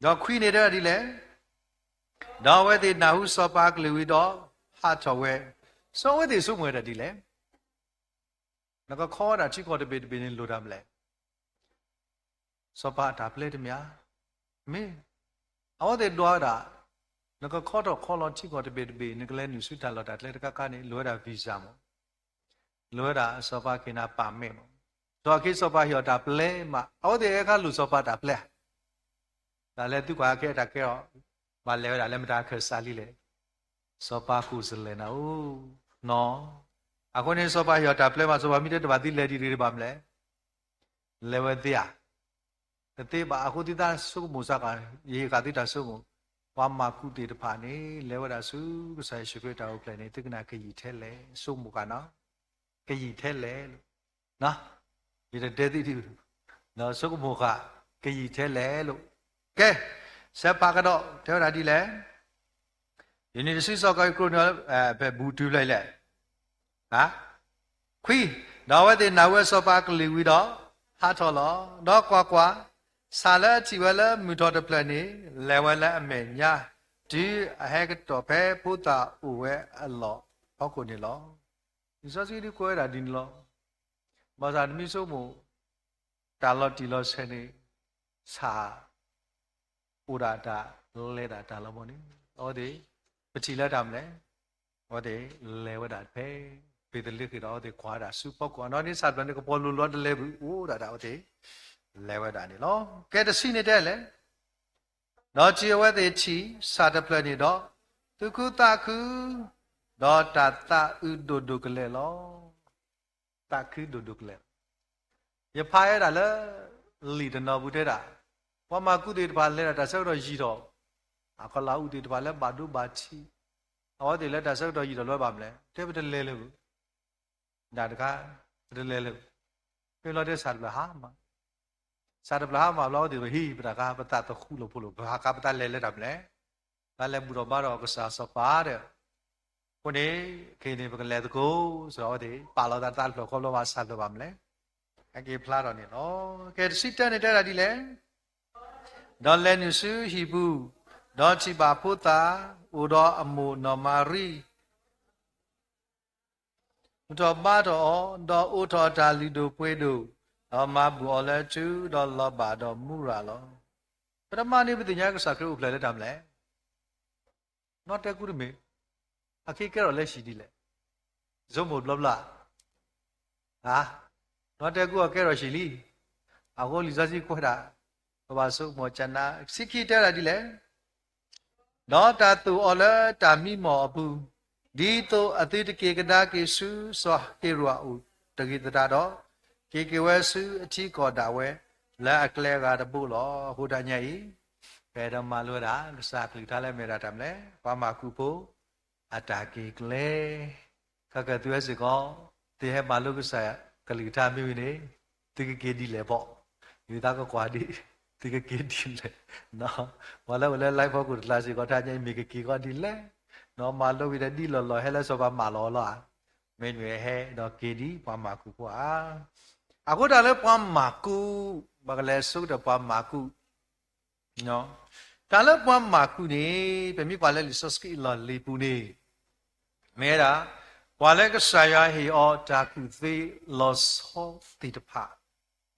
ဒီးခွံန့ၣ်တဲဒၣ်ဒ်လဲၣ်, ဒီးအဝဲသ့ၣ်နၢ်ဟူစီၤပၤအကလုၢ်ဝံၤဒီး ဟးထီၣ်ဝဲ, စီၤအဝဲသ့ၣ်ဆိကမိၣ်ဝဲဒၣ်ဒ်လဲၣ် နကခီဝဲဒၣ်ထံကီၢ်တဘ့ၣ်တဘ့ၣ်န့ၣ်လိၣ်တၢ်မလဲၣ်, စီၤပၤအတၢ်ပျဲတမ့ၢ်ဧါ, မ့ၢ်, အဝဲသ့ၣ်ဒွးဝဲဒၣ်, နကခီထီၣ်ခီလီၤထံကီၢ်တဘ့ၣ်တဘ့ၣ် နကလဲၤနုာ်ဆူတၢ်လီၢ်တၢ်ကျဲတခါခါန့ၣ် လိၣ်ဝဲဒၣ် visa မး, လိၣ်ဝဲဒၣ်စီၤပၤက့ၤနၤ permit မး, ဒီးအခဲစီၤပၤဟ့ၣ်အီၤတၢ်ပျဲမး အဝဲသ့ၣ်ဟဲခါလိၣ်စီၤပၤတၢ်ပျဲ တၢ်လဲၤသုကွၢ်ကဲတၢ်ကဲထီၣ်, ဘၣ်လဲၤဝဲဒၣ်လၢမတၤခၢၣ်စးလံလဲၣ်, စီၤပၤကိၣ်စလဲၣ်နၤဧိၤ, နီၢ်, အဃိန့ၣ် စီၤပၤဟ့ၣ်အီၤတၢ်ပျဲမး စီၤပၤမ့ၢ်တဲတဘၣ်သုလဲၤဒ်တဂ့ၤတဘၣ်မလဲၣ်, လဲၤဝဲသ့ဧါ, တသ့ဘၣ် အဃိသုသးဆိကမိၣ်စ့ၢ်ကီး, ယဟ့ၣ်ဃာ်သုတၢ်ဆိကမိၣ်, ပှၤမၢ်ကူးသ့ၣ်တဖၣ်န့ၣ် လဲၤဝဲဒၣ်ဆူကစၢ်ယ့ၣ်ၡူးခရံာ်တၢ်အိၣ်ဖျဲၣ်န့ၣ် သုကနၣ်ကယံာ်ထဲလဲၣ် ဆိကမိၣ်ဃာ်နီၢ်, ကယံာ်ထဲလဲၣ်လီၤ ယတတဲသုဒ်, ဒီးဆိကမိၣ်ဃာ် ကယံာ်ထဲလဲၣ်လီၤ. ကဲ, စဲးဖးကဒီး တဲဝဲဒၣ်ဒ်လဲၣ်, ယန့ၣ်တစုစီၤကီးအံၤကျိန့ၣ်, ဖဲဘူၣ်တုၤဖျၢၣ်အံၤလဲၣ်, ခွံ, ဒီးအဝဲသ့ၣ်နၢ်ဟူဝဲစီၤပၤအကလုၢ်ဝံၤဒီး ဟးထီၣ်လီၤ. ဒီးကွၢ်ကွၢ်, ဆၣ်လၢအထံၣ်ဝဲလၢမုၢ်ထီၣ်တဖျၢၣ်န့ၣ် လဲၤဝဲလၢအမဲာ်ညါ, တုၤအဟဲကတီၢ်ဖဲဖိသၣ်အိၣ်ဝဲအလီၢ်ဖီခိၣ်န့ၣ်လီၤ. လံာ်စီဆှံဒုးကွဲးဝဲဒၣ်ဒ်န့ၣ်လီၤ. ဘၣ်ဆၣ်နမ့ၢ်ဆိကမိၣ် တၢ်လီၤတံၢ်လီၤဆဲးန့ၣ် ဆၣ် အိၣ်ဒၣ်တၢ် လဲၤဒၣ်တၢ်လီၤမ့ၢ်န့ၣ် အဝဲသ့ၣ် ပထံၣ်လၢတၢ်မနုၤလဲၣ်, အဝဲသ့ၣ်လဲၤဝဲဒၣ်ဖဲ ဘ့းသလ့ဃ့ၣ်ဒီး အဝဲသ့ၣ်ကွၢ်ဝဲဒၣ်ဆူဖီခိၣ်အနီၢ်န့ၣ် ဆၣ်တဖျၢၣ်န့ၣ် ကပီၤလိၤလိၤတလဲၤဘၣ် အိၣ်ဒၣ်ဒၣ်အဝဲသ့ၣ် လဲၤဝဲဒၣ်န့ၣ်လီၤ. ကဲတဆံန့ၣ်တဲလဲၣ် ဒီးတုၤအဝဲသ့ၣ်ထံၣ်ဆၣ်တဖျၢၣ်န့ၣ်ဒီး သူၣ်ခုသးခု ဒီးတၢ်သးအုးဒိၣ်ဒိၣ်ကလဲာ်လီၤ. သးခုဒိၣ်ဒိၣ်ကလဲာ်လီၤ. ယဖးဝဲဒၣ်လၢ လံာ်တနီၤပူၤတဲဒၣ်, ပှၤမၤကူးသ့ၣ်တဖၣ်လဲၤဒၣ်တၢ်ဆၢကတီၢ်ယံာ်ထီၣ်, အခီၣ်လၢအူသ့ၣ်တဖၣ်လၢဘၣ်ဒိဘၣ်ထံး, အဝဲသ့ၣ်လၢတၢ်ဆၢကတီၢ်ယံာ်ထီၣ်လၢၤဘၣ်မနုၤလဲၣ်, တဲပတလဲၤလၢၤဘၣ် ဒၣ်တခါ ပတလဲၤလၢၤဘၣ်, ဖဲလီၤတဲဆၣ်တဖျၢၣ်ဟါမၢ်, ဆၣ်တဖျၢၣ်ဟါမၢ်ဘျီအဝဲသ့ၣ်ဟံၣ် ပတၢ်ကါ ပသးသဟူးလိာ်ဖိးလိာ် ပဟးကါပသးလဲၤလၢတၢ်မနုၤလဲၣ်, ပလဲၤဘူၣ်ထီၣ်ဘါထီၣ်ကစၢ်စီၤပၤဒီး အဃိန့ၣ် ခဲအံၤန့ၣ် ပကလဲၤသကိး စ့ၢ်ကီးအဝဲသ့ၣ် ပာ်လီၤသးတၢ်တဖျၢၣ်ဃီဘျီဘၣ်ဆၣ်တဖျၢၣ်ဘၣ်မနုၤလဲၣ်, ဟဲက့ၤဖျါထီၣ်န့ၣ်လီၤ. ကဲတဆံတၢန့ၣ်တဲဒၣ်ဒ်လဲၣ်, ဒီးလဲၤနုာ်ဆူဟံၣ်ပူၤ, ဒီးထံၣ်ဘၣ်ဖိသၣ် အိၣ်ဒီးအမိၢ်နီၢ်မၤရံ ဘူၣ်ထီၣ်ဘါထီၣ်အီၤ, ဒီးအိးထီၣ်အတၢ်လုၢ်ဒိၣ်ပှ့ၤဒိၣ်, ဒီးမၤဘူၣ်အီၤလၢထူ, ဒီးလီၤဘၣ်ဒီးမူရၤလီၤ. ပထမန့ၣ်ပသ့ၣ်ညါကစၢ်ခရံာ်အိၣ်ဖျဲၣ်လၢတၢ်မနုၤလဲၣ်, နီၢ်တဲကူတမ့ၢ်, အခဲကဲထီၣ်လၢဟံၣ်ဒ်လဲၣ်, ဆိကမိၣ်ဘျီဘျီ နီၢ်တဲကူအကဲထီၣ်ဟံၣ်လံ, အဃိလံာ်စီဆှံကွဲးဒၣ်, ပဘၣ်ဆိကမိၣ်ကနါ, တဆံခံတဲဒၣ်ဒ်လဲၣ် ဒီးတၢ်သိၣ်အီၤလၢတၢ်မံမီၢ်အပူၤ, ဒ်သိးအသုတက့ၤကဒါက့ၤဆူစီၤဟ့ၤရိာ်အအိၣ်တဂ့ၤသတးဒီး, က့ၤက့ၤဝဲဆူအထံကီၢ်ဒၣ်ဝဲ လၢအကျဲအဂၤတဘိလီၤ. အဃိတနံၤအံၤ, ပအဲၣ်ဒိးမၤလိဝဲဒၣ် ကစၢ်အကလုၢ်ကထါလၢအမ့ၢ်ဝဲဒၣ်တၢ်မနုၤလဲၣ်, ပှၤမၤကူးဖိ အတၢ်က့ၤကျဲ, ခဲကဲသုဝဲစ့ၢ်ကီး, သုဟဲမၤလိကစၢ်ကလုၢ်ကထါမ့ၢ်ဝံၤန့ၣ်, သုကက့ၤဒ်လဲၣ်ဘၣ်, ယသးကကွၢ်ဒ် မ့ၢ်ကက့ၤဒ်လဲၣ်. ပှၤလၢအိၣ်လၢ live ဖီခိၣ်တကျါစ့ၢ်ကီး တဟါညါအံၤ မ့ၢ်ကက့ၤကီးဒ်လဲၣ်. မၤလိဝံၤဒီးဒ်လီၢ်လီၢ် ဟဲလၢစီၤပၤမၢလီၤအီၤလီၤဧါ. မ့တမ့ၢ်ဟဲဒီးက့ၤဒ်ပှၤမၤကူၣ်ဖိဧါ. အဃိတၢ်လၢပှၤမၤကူၣ်, ပကလဲၤဆိကတၢၢ်ပှၤမၤကူၣ် တၢ်လၢပှၤမၤကူၣ်န့ၣ် ပမ့ၢ်ကွၢ်လၢလံာ်စီဆှံအလီၢ်လံၤပူၤန့ၣ် မ့ၢ်ဝဲဒၣ် ပှၤလၢကစၢ်ယွၤဟ့ၣ်အီၤတၢ်ကူၣ်သ့လီၤဆီသ့ၣ်တဖၣ်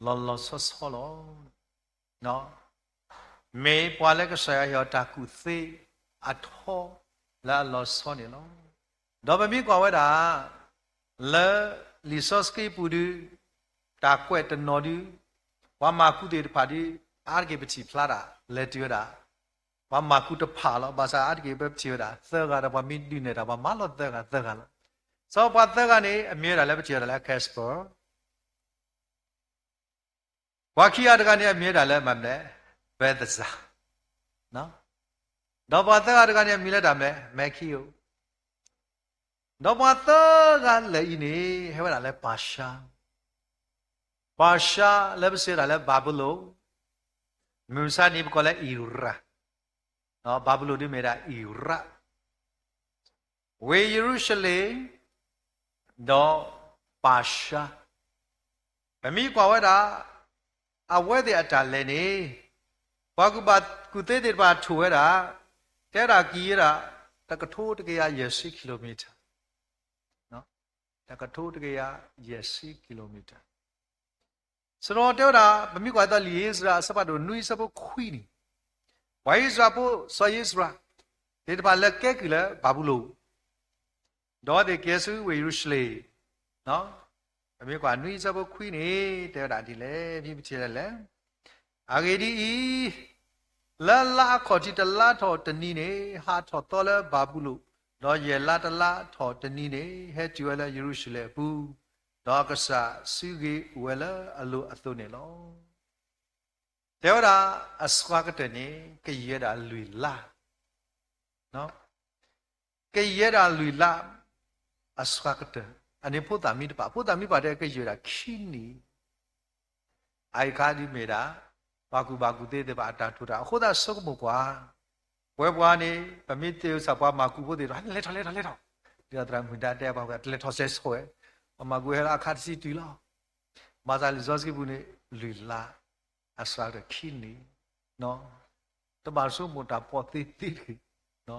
လီၤလီၤဆီဆီလီၤ. မ့ၢ်ပှၤလၢကစၢ်ယွၤဟ့ၣ်အီၤတၢ်ကူၣ်သ့အထီလၢအလီၤဆီန့ၣ်လီၤ. ဒီးပမ့ၢ်ကွၢ်ဝဲဒၣ် လၢလံာ်စီဆှံပူၤဒု တၢ်ကွဲးတနီၤဒု ပှၤမၤကူၣ်သ့ၣ်တဖၣ်ဒု အါတက့ၢ်ပထံၣ်ဖျါတၢ် လဲၤတုၤဝဲဒၣ် ပှၤမၤကူၣ်တဖၣ်လီၤ. ဘၣ်ဆၣ်အါတက့ၢ်ပထံၣ်ဝဲဒၣ် သၢဂၤဒီးပှၤမ့ၢ်ဒုးနဲၣ်တၢ် ပှၤမၤလီၤသၢဂၤ သၢဂၤလီၤ. စီၤပှၤသၢဂၤန့ၣ် အမံၤဝဲဒၣ်လၢပထံၣ်ဝဲဒၣ်လၢ Casper ပှၤခံဂၤတဂၤန့ၣ်အမံၤဝဲဒၣ်လၢမနုၤလဲၣ် Balthasar, ဒီးပှၤသၢဂၤတဂၤန့ၣ်အမံၤလၢတၢ်မနုၤလဲၣ် Melchior, ဒီးပှၤသၢဂၤလၢာ်အံၤန့ၣ် ဟဲဝဲဒၣ်လၢပၤၡါ, ပၤၡါလၢပစံးဝဲဒၣ်လၢဘၤဘူလိၣ်, မုၢ်မဆါန့ၣ်ပကိးလၢ Iran, ဘၤဘူလိၣ်ဒ်မ့ၢ်ဒၣ် Iraq, ဝ့ၢ်ယရူၤၡလ့ၣ်, ဒီးပၤၡါ, ပမ့ၢ်ကွၢ်ဝဲဒၣ် အဝဲသ့ၣ်အတၢ်လဲၤန့ၣ် ပှၤကူၣ်ဘၣ်ကူၣ်သ့သ့ၣ်တဖၣ်ထိၣ်ဝဲဒၣ် တဲဒၣ်ကံၤဝဲဒၣ် တကထိတကယၤယဲၢ်ဆံ kilometer, တကထိတကယၤယဲၢ်ဆံ kilometer စရီတဲဝဲဒၣ် ပမ့ၢ်ကွၢ်သိးလံာ်အ့စြၤအဆၢဖးဒိၣ်နွံအဆၢဖိခွံန့ၣ်, ပှၤအံၣ်စရ့လးဖိ စီၤအံၣ်စရ့လး သ့ၣ်တဖၣ်လဲၤကဲကုၢ်လၢဘၤဘူလိၣ်, ဒီးအဝဲသ့ၣ်က့ၤဆူဝ့ၢ်ယရူၤၡလ့ၣ်, ပမ့ၢ်ကွၢ်နွံအဆၢဖိခွံန့ၣ် တဲဝဲဒၣ်ဒ်လဲၣ်, မ့ၢ်ပထံၣ်လဲၣ်လဲၣ်, အဂ့ၢ်ဒ်အံၤ, လၢလါအခီၣ်ထံးတလါထီၣ်တနံၤန့ၣ် ဟးထီၣ်သီလၢဘၤဘူလိၣ်, ဒီးယဲၢ်လါတလါထီၣ်တနံၤန့ၣ် ဟဲတုၤဝဲလၢယရူၤၡလ့ၣ်အပူၤ, ဒီးအကစၢ်စုဂ့ၤအိၣ်ဝဲလၢအလိၤအသိးန့ၣ်လီၤ. တဲဝဲဒၣ် အစှၤကတၢၢ်န့ၣ် ကယံာ်ဝဲဒၣ်လွံၢ်လါ, ကယံာ်ဝဲဒၣ်လွံၢ်လါ အစှၤကတၢၢ်, အန့ၣ်ဖိသၣ်မံတဖၣ်, ဖိသၣ်မံတဖၣ်တဲကယံာ်ဝဲဒၣ်ခံနံၣ်, အအံၤအခါဒ်မ့ၢ်ဒၣ် ပှၤကူၣ်ဘၣ်ကူၣ်သ့သ့ၣ်တဖၣ်အတၢ်ထိၣ်တၢ် အဃိသတးဆိကမိၣ်ကွၢ်, ပဝဲပှၤန့ၣ် ပမ့ၢ်သ့ၣ်စၢ်ပှၤမၤကူၣ်ဖိသ့ၣ်တဖၣ် လဲၤထီၣ်လဲၤထီၣ်လဲၤထီၣ်, ဒ်သိးသရၣ်မုၣ်ဒါတဲပှၤ တလဲၤထီၣ်စဲးဆိၣ်ဝဲ, ပှၤမၤကူၣ်ဟဲလၢအခါတဆံတုၤလီၤ. ဘၣ်ဆၣ်လံာ်စီဆှံပူၤန့ၣ် လွံၢ်လါ အစှၤကတၢၢ်ခံနံၣ်, တဘၣ်ဆိကမိၣ်တၢ်ပီၣ်သ့သ့တဂ့ၤ,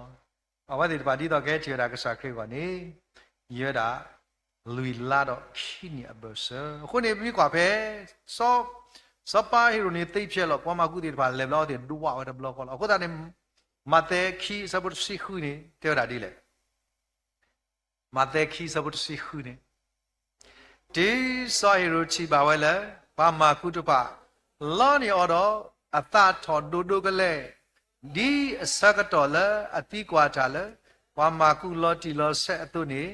အဝဲသ့ၣ်တဖၣ်ဒ်သိးကဟဲထီၣ်ဝဲဒၣ်ကစၢ်ခရံာ်အဂီၢ်န့ၣ် ယံာ်ဝဲဒၣ် လွံၢ်လါဒီးခံနံၣ်အဘၢၣ်စၢၤ, အဃိန့ၣ် ပမ့ၢ်ကွၢ်ဖဲ စီၤ, စီၤပၤဟ့ၤရိာ်န့ၣ်သံဖျဲးလီၤ ပှၤမၤကူၣ်သ့ၣ်တဖၣ်လဲၤဘျီအဝဲသ့ၣ်ဒွးဝဲတဘျီဃီလီၤ. အဃိသတးန့ၣ် မးသဲခံအဆၢဖိတဆံဃုန့ၣ် တဲဝဲဒၣ်ဒ်လဲၣ်. မးသဲခံအဆၢဖိတဆံဃုန့ၣ်, တုၤစီၤဟ့ၤရိာ်ထံၣ်ဘၣ်ဝဲလၢ ပှၤမၤကူၣ်တဖၣ် လီန့ၢ်အီၤဒီး အသးထီၣ်ဒိၣ်ဒိၣ်ကလဲာ်, ဒ်အဆၢကတီၢ်လၢအသံကွၢ်တၢ်လၢ ပှၤမၤကူၣ်လီၤတံၢ်လီၤဆဲးအသိးန့ၣ်,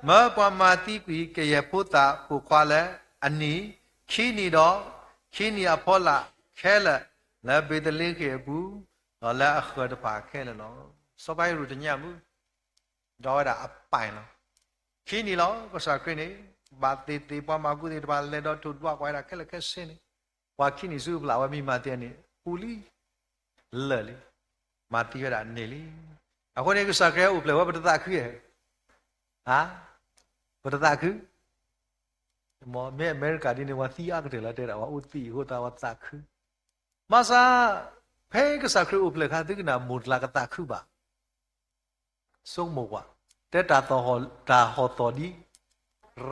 မၢပှၤမၤသံကွံာ်ကယဲၢ်ဖိသၣ်ပိာ်ခွါလၢအနံၣ်ခံနံၣ်ဒီး ခံနံၣ်အဖီလာ်ခဲလၢာ် လၢဘ့းသလ့ဃ့ၣ်အပူၤ, ဒီးလၢအဃၢၤတဖၣ်ခဲလၢာ်လီၤ. စီၤပၤဟ့ၤရိာ်တညၣ်မုၣ် ဒီးဝဲဒၣ်အပၢ်လီၤ. ခံနံၣ်လီၤ ကစၢ်ခရံာ်န့ၣ် ဘၣ်သ့ၣ်သ့ၣ်ပှၤမၤကူၣ်သ့ၣ်တဖၣ်လဲၤဒီးထိၣ်ဒွးကွၢ်ဝဲဒၣ်ခဲလၢာ်ခဲဆ့န့ၣ်, ပှၤခံနံၣ်ဆူအပျၢ်ဝဲမံမၤသ့န့ၣ် ပူၤလံ, လၢာ်လံ, မၤသံဝဲဒၣ်န့ၢ်လံ. အဃိန့ၣ် ကစၢ်ခရံာ်အိၣ်ဖျဲၣ်ဝဲပတသးခုဧါ, ပတသးခု, မ့ၢ်အမဲရကၤဒ်န့ၣ် ပှၤသံအါကတၢၢ်လီၤ တဲဒၣ် ပှၤအိၣ်သံအဃိသတးပှၤသးခု, မၤစၢ်, ဖဲကစၢ်ခရံာ်အိၣ်ဖျဲၣ်အခါ သုကနၣ်မိၢ်တလးကသးခုဘၣ် ဆိကမိၣ်ကွၢ်, တဲတၢ်ဟီၣ်သီၣ်ဒ်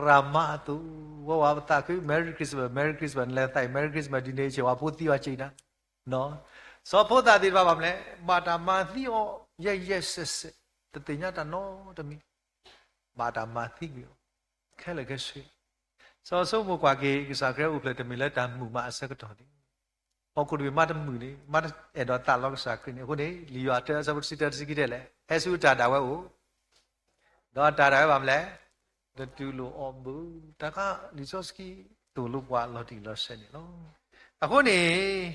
ရၤမါအသိး, ဝဲဝဲပသးခု Merry Christmas, Merry Christmas နလဲၤသးအံၤ Merry Christmas ဒ်န့ၣ်အံၤ ပှၤဖိသံအီၤက့ၤနၤ, စီၤဖိသၣ်သ့ၣ်တဖၣ်ဘၣ်မနုၤလဲၣ် ဘၣ်တၢ်မၤသံအီၤ ယဲၢ်ယဲၢ်စဲးစဲး, တသ့ၣ်ညါတၢ်နီတမံၤ, ဘၣ်တၢ်မၤသံကွံာ်အီၤ ခဲလၢာ်ခဲဆ့ စီၤဆိကမိၣ်ကွၢ်က့ၤ ကစၢ်ခရံာ်အိၣ်ဖျဲၣ်တမ့ၢ်လၢတၢ်မုာ်မးအဆၢကတီၢ်န့ၣ်, ဟီၣ်ခိၣ်တဘ့ၣ်မးတမုာ်န့ၣ် မးတအဲၣ်ဒိးသးလီကစၢ်ခရံာ်န့ၣ်, အဃိန့ၣ် လံာ်ယိၤဟၣ်တၢအဆၢဖိတဆံတၢတဆံခံတဲလဲၣ်, ဟဲဆူတၢ်ဒၣ်ဝဲအိၣ်, ဒီးတၢ်ဒၣ်ဝဲဘၣ်မနုၤလဲၣ်, တတူၢ်လိာ်အီၤဘၣ်, တၢ်ခါလံာ်စီဆှံသိၣ်လိပှၤလီၤတံၢ်လီၤဆဲးန့ၣ်လီၤ. အဃိန့ၣ်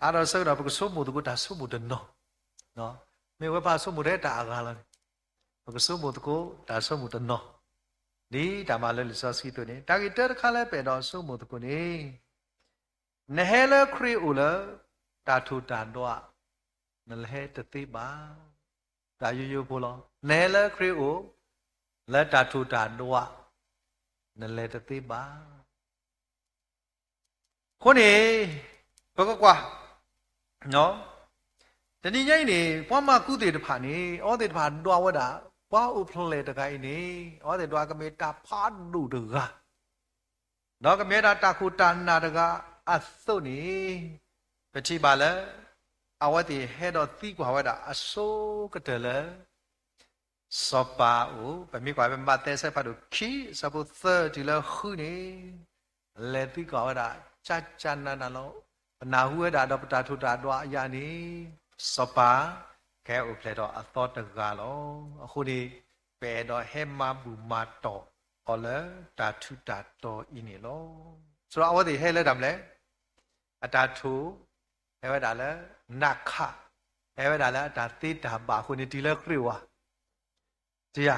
အါဒီးဆၢကတီၢ် ပကဆိကမိၣ်သကိးတၢ်ဆိကမိၣ်တနီၤ, မ့ၢ်ဝဲပှၤဆိကမိၣ်ထဲတၢ်အဂၤလီၤန့ၣ်, ပကဆိကမိၣ်သကိးတၢ်ဆိကမိၣ်တနီၤ, ဒ်တၢ်မၤလၢလံာ်စီဆှံအသိးန့ၣ်, တၢ်ဂ့ၢ်တၢတခါလၢပအဲၣ်ဒိးဆိကမိၣ်သကိးန့ၣ် နဟဲလၢခရံာ်အအိၣ်လၢ တၢ်ထိၣ်တၢ်ဒွး နလဲၤတသ့ဘၣ်. တၢ်ယိယိဖိလီၤ. နဟဲလၢခရံာ်အိၣ် လၢတၢ်ထိၣ်တၢ်ဒွး နလဲၤတသ့ဘၣ်. အဃိန့ၣ် ပကကွၢ် တနံၤညါအံၤန့ၣ် ပှၤမၤကူသ့ၣ်တဖၣ်န့ၣ် အဝဲသ့ၣ်တဖၣ်ဒွးဝဲဒၣ် ပှၤအိၣ်ဖျဲၣ်တဂၤအံၤန့ၣ် အဝဲသ့ၣ်ဒွးကမ့ၢ်တၢ်ဖးဒိၣ်တဂၤ ဒီးကမ့ၢ်ဝဲဒၣ်တၢ်ခိၣ်တၢ်နၢ်တဂၤအသိးန့ၣ် ပထံၣ်ဘၣ်လၢ အဝဲသ့ၣ်ဟဲဒီးသံကွၢ်ဝဲဒၣ်အဆိကတၢၢ်လၢ စီၤပၤအိၣ်, ပမ့ၢ်ကွၢ်ဖဲမးသဲအဆၢဖးဒိၣ်ခံ အဆၢဖိသၢတုၤလၢဃုန့ၣ်, လဲၤသံကွၢ်ဝဲဒၣ် ကၠၢ်ကၠၢ်နးနးလီၤ. ပနၢ်ဟူဝဲဒၣ်ဒီးပတၢ်ထိၣ်တၢ်ဒွးအယၤန့ၣ်, စီၤပၤ ကဟဲအိၣ်ဖျဲၣ်ထီၣ်အသီတဂၤလီၤ. အဃိန့ၣ် ပအဲၣ်ဒိးဟဲမၤဘူၣ်မၤတီၢ်အီၤလၢတၢ်ထူးတၢ်တီၤအံၤန့ၣ်လီၤ. ဆိဒီးအဝဲသ့ၣ်ဟဲလၢတၢ်မနုၤလဲၣ်, အတၢ်ထိၣ်, ဟဲဝဲဒၣ်လၢ နးခး, ဟဲဝဲဒၣ်လၢအတၢ်သ့တၢ်ဘၣ်အဃိန့ၣ် တုၤလၢခရံာ်အိၣ်ဧါ, တုၤဧါ,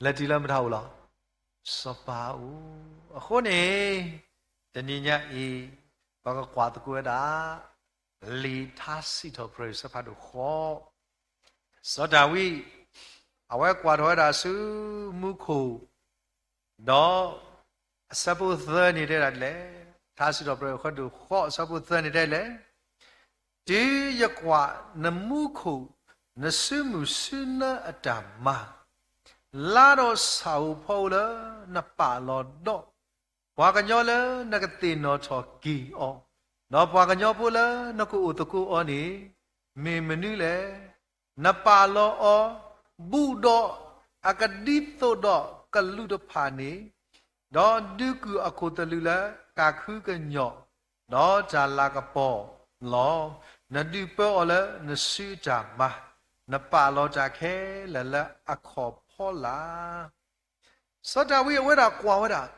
လဲၤတုၤလၢမတၤအိၣ်လီၤ. စီၤပၤအိၣ်. အဃိန့ၣ် တနံၤညါအံၤ ပကကွၢ်သကိးဝဲဒၣ် လံာ်ထါစံးထီၣ်ပတြၢၤ အဆၢဖးဒိၣ်ဃိး, စီၤဒၤဝံး အဝဲကွၢ်ထီၣ်ဝဲဒၣ်ဆူမူခိၣ်, ဒီးအဆၢဖိသၢန့ၣ်တဲဒၣ်ဒ်လဲၣ်, ထါစံးထီၣ်ပတြၢၤ အဆၢဒိၣ်ဃိး အဆၢဖိသၢန့ၣ်တဲလဲၣ်, တုၤယကွၢ်နမူခိၣ် နစုမုၢ်စုနၢအတၢ်မၤ, လါဒီးဆၣ်ဧိၤဖီဧိၤလၢနပာ်လီၤဒီး ပှၤကညီလၢနကသ့ၣ်နီၣ်ထီၣ်က့ၤအီၤ, ဒီးပှၤကညီဖိလၢနကအိၣ်သကိးအီၤန့ၣ် မ့ၢ်မနုၤလဲၣ်. နပာ်လီၤအီၤ ဘူးဒီးအကဒ်သိးဒီးကလူးတဖၣ်န့ၣ်, ဒီးဒုးကုၢ်အခိၣ်သလုးလၢတၢ်ခုကညီၢ် ဒီးတၢ်လၤကပီၤလီၤ. နဒုးပၢအီၤလၢနစုအတၢ်မၤ, နပာ်လီၤတၢ်ခဲလၢာ်လၢအခီၣ်ဖီလာ်. စီၤဒၤဝံးအဝဲဒၣ်ကွၢ်ဝဲဒၣ်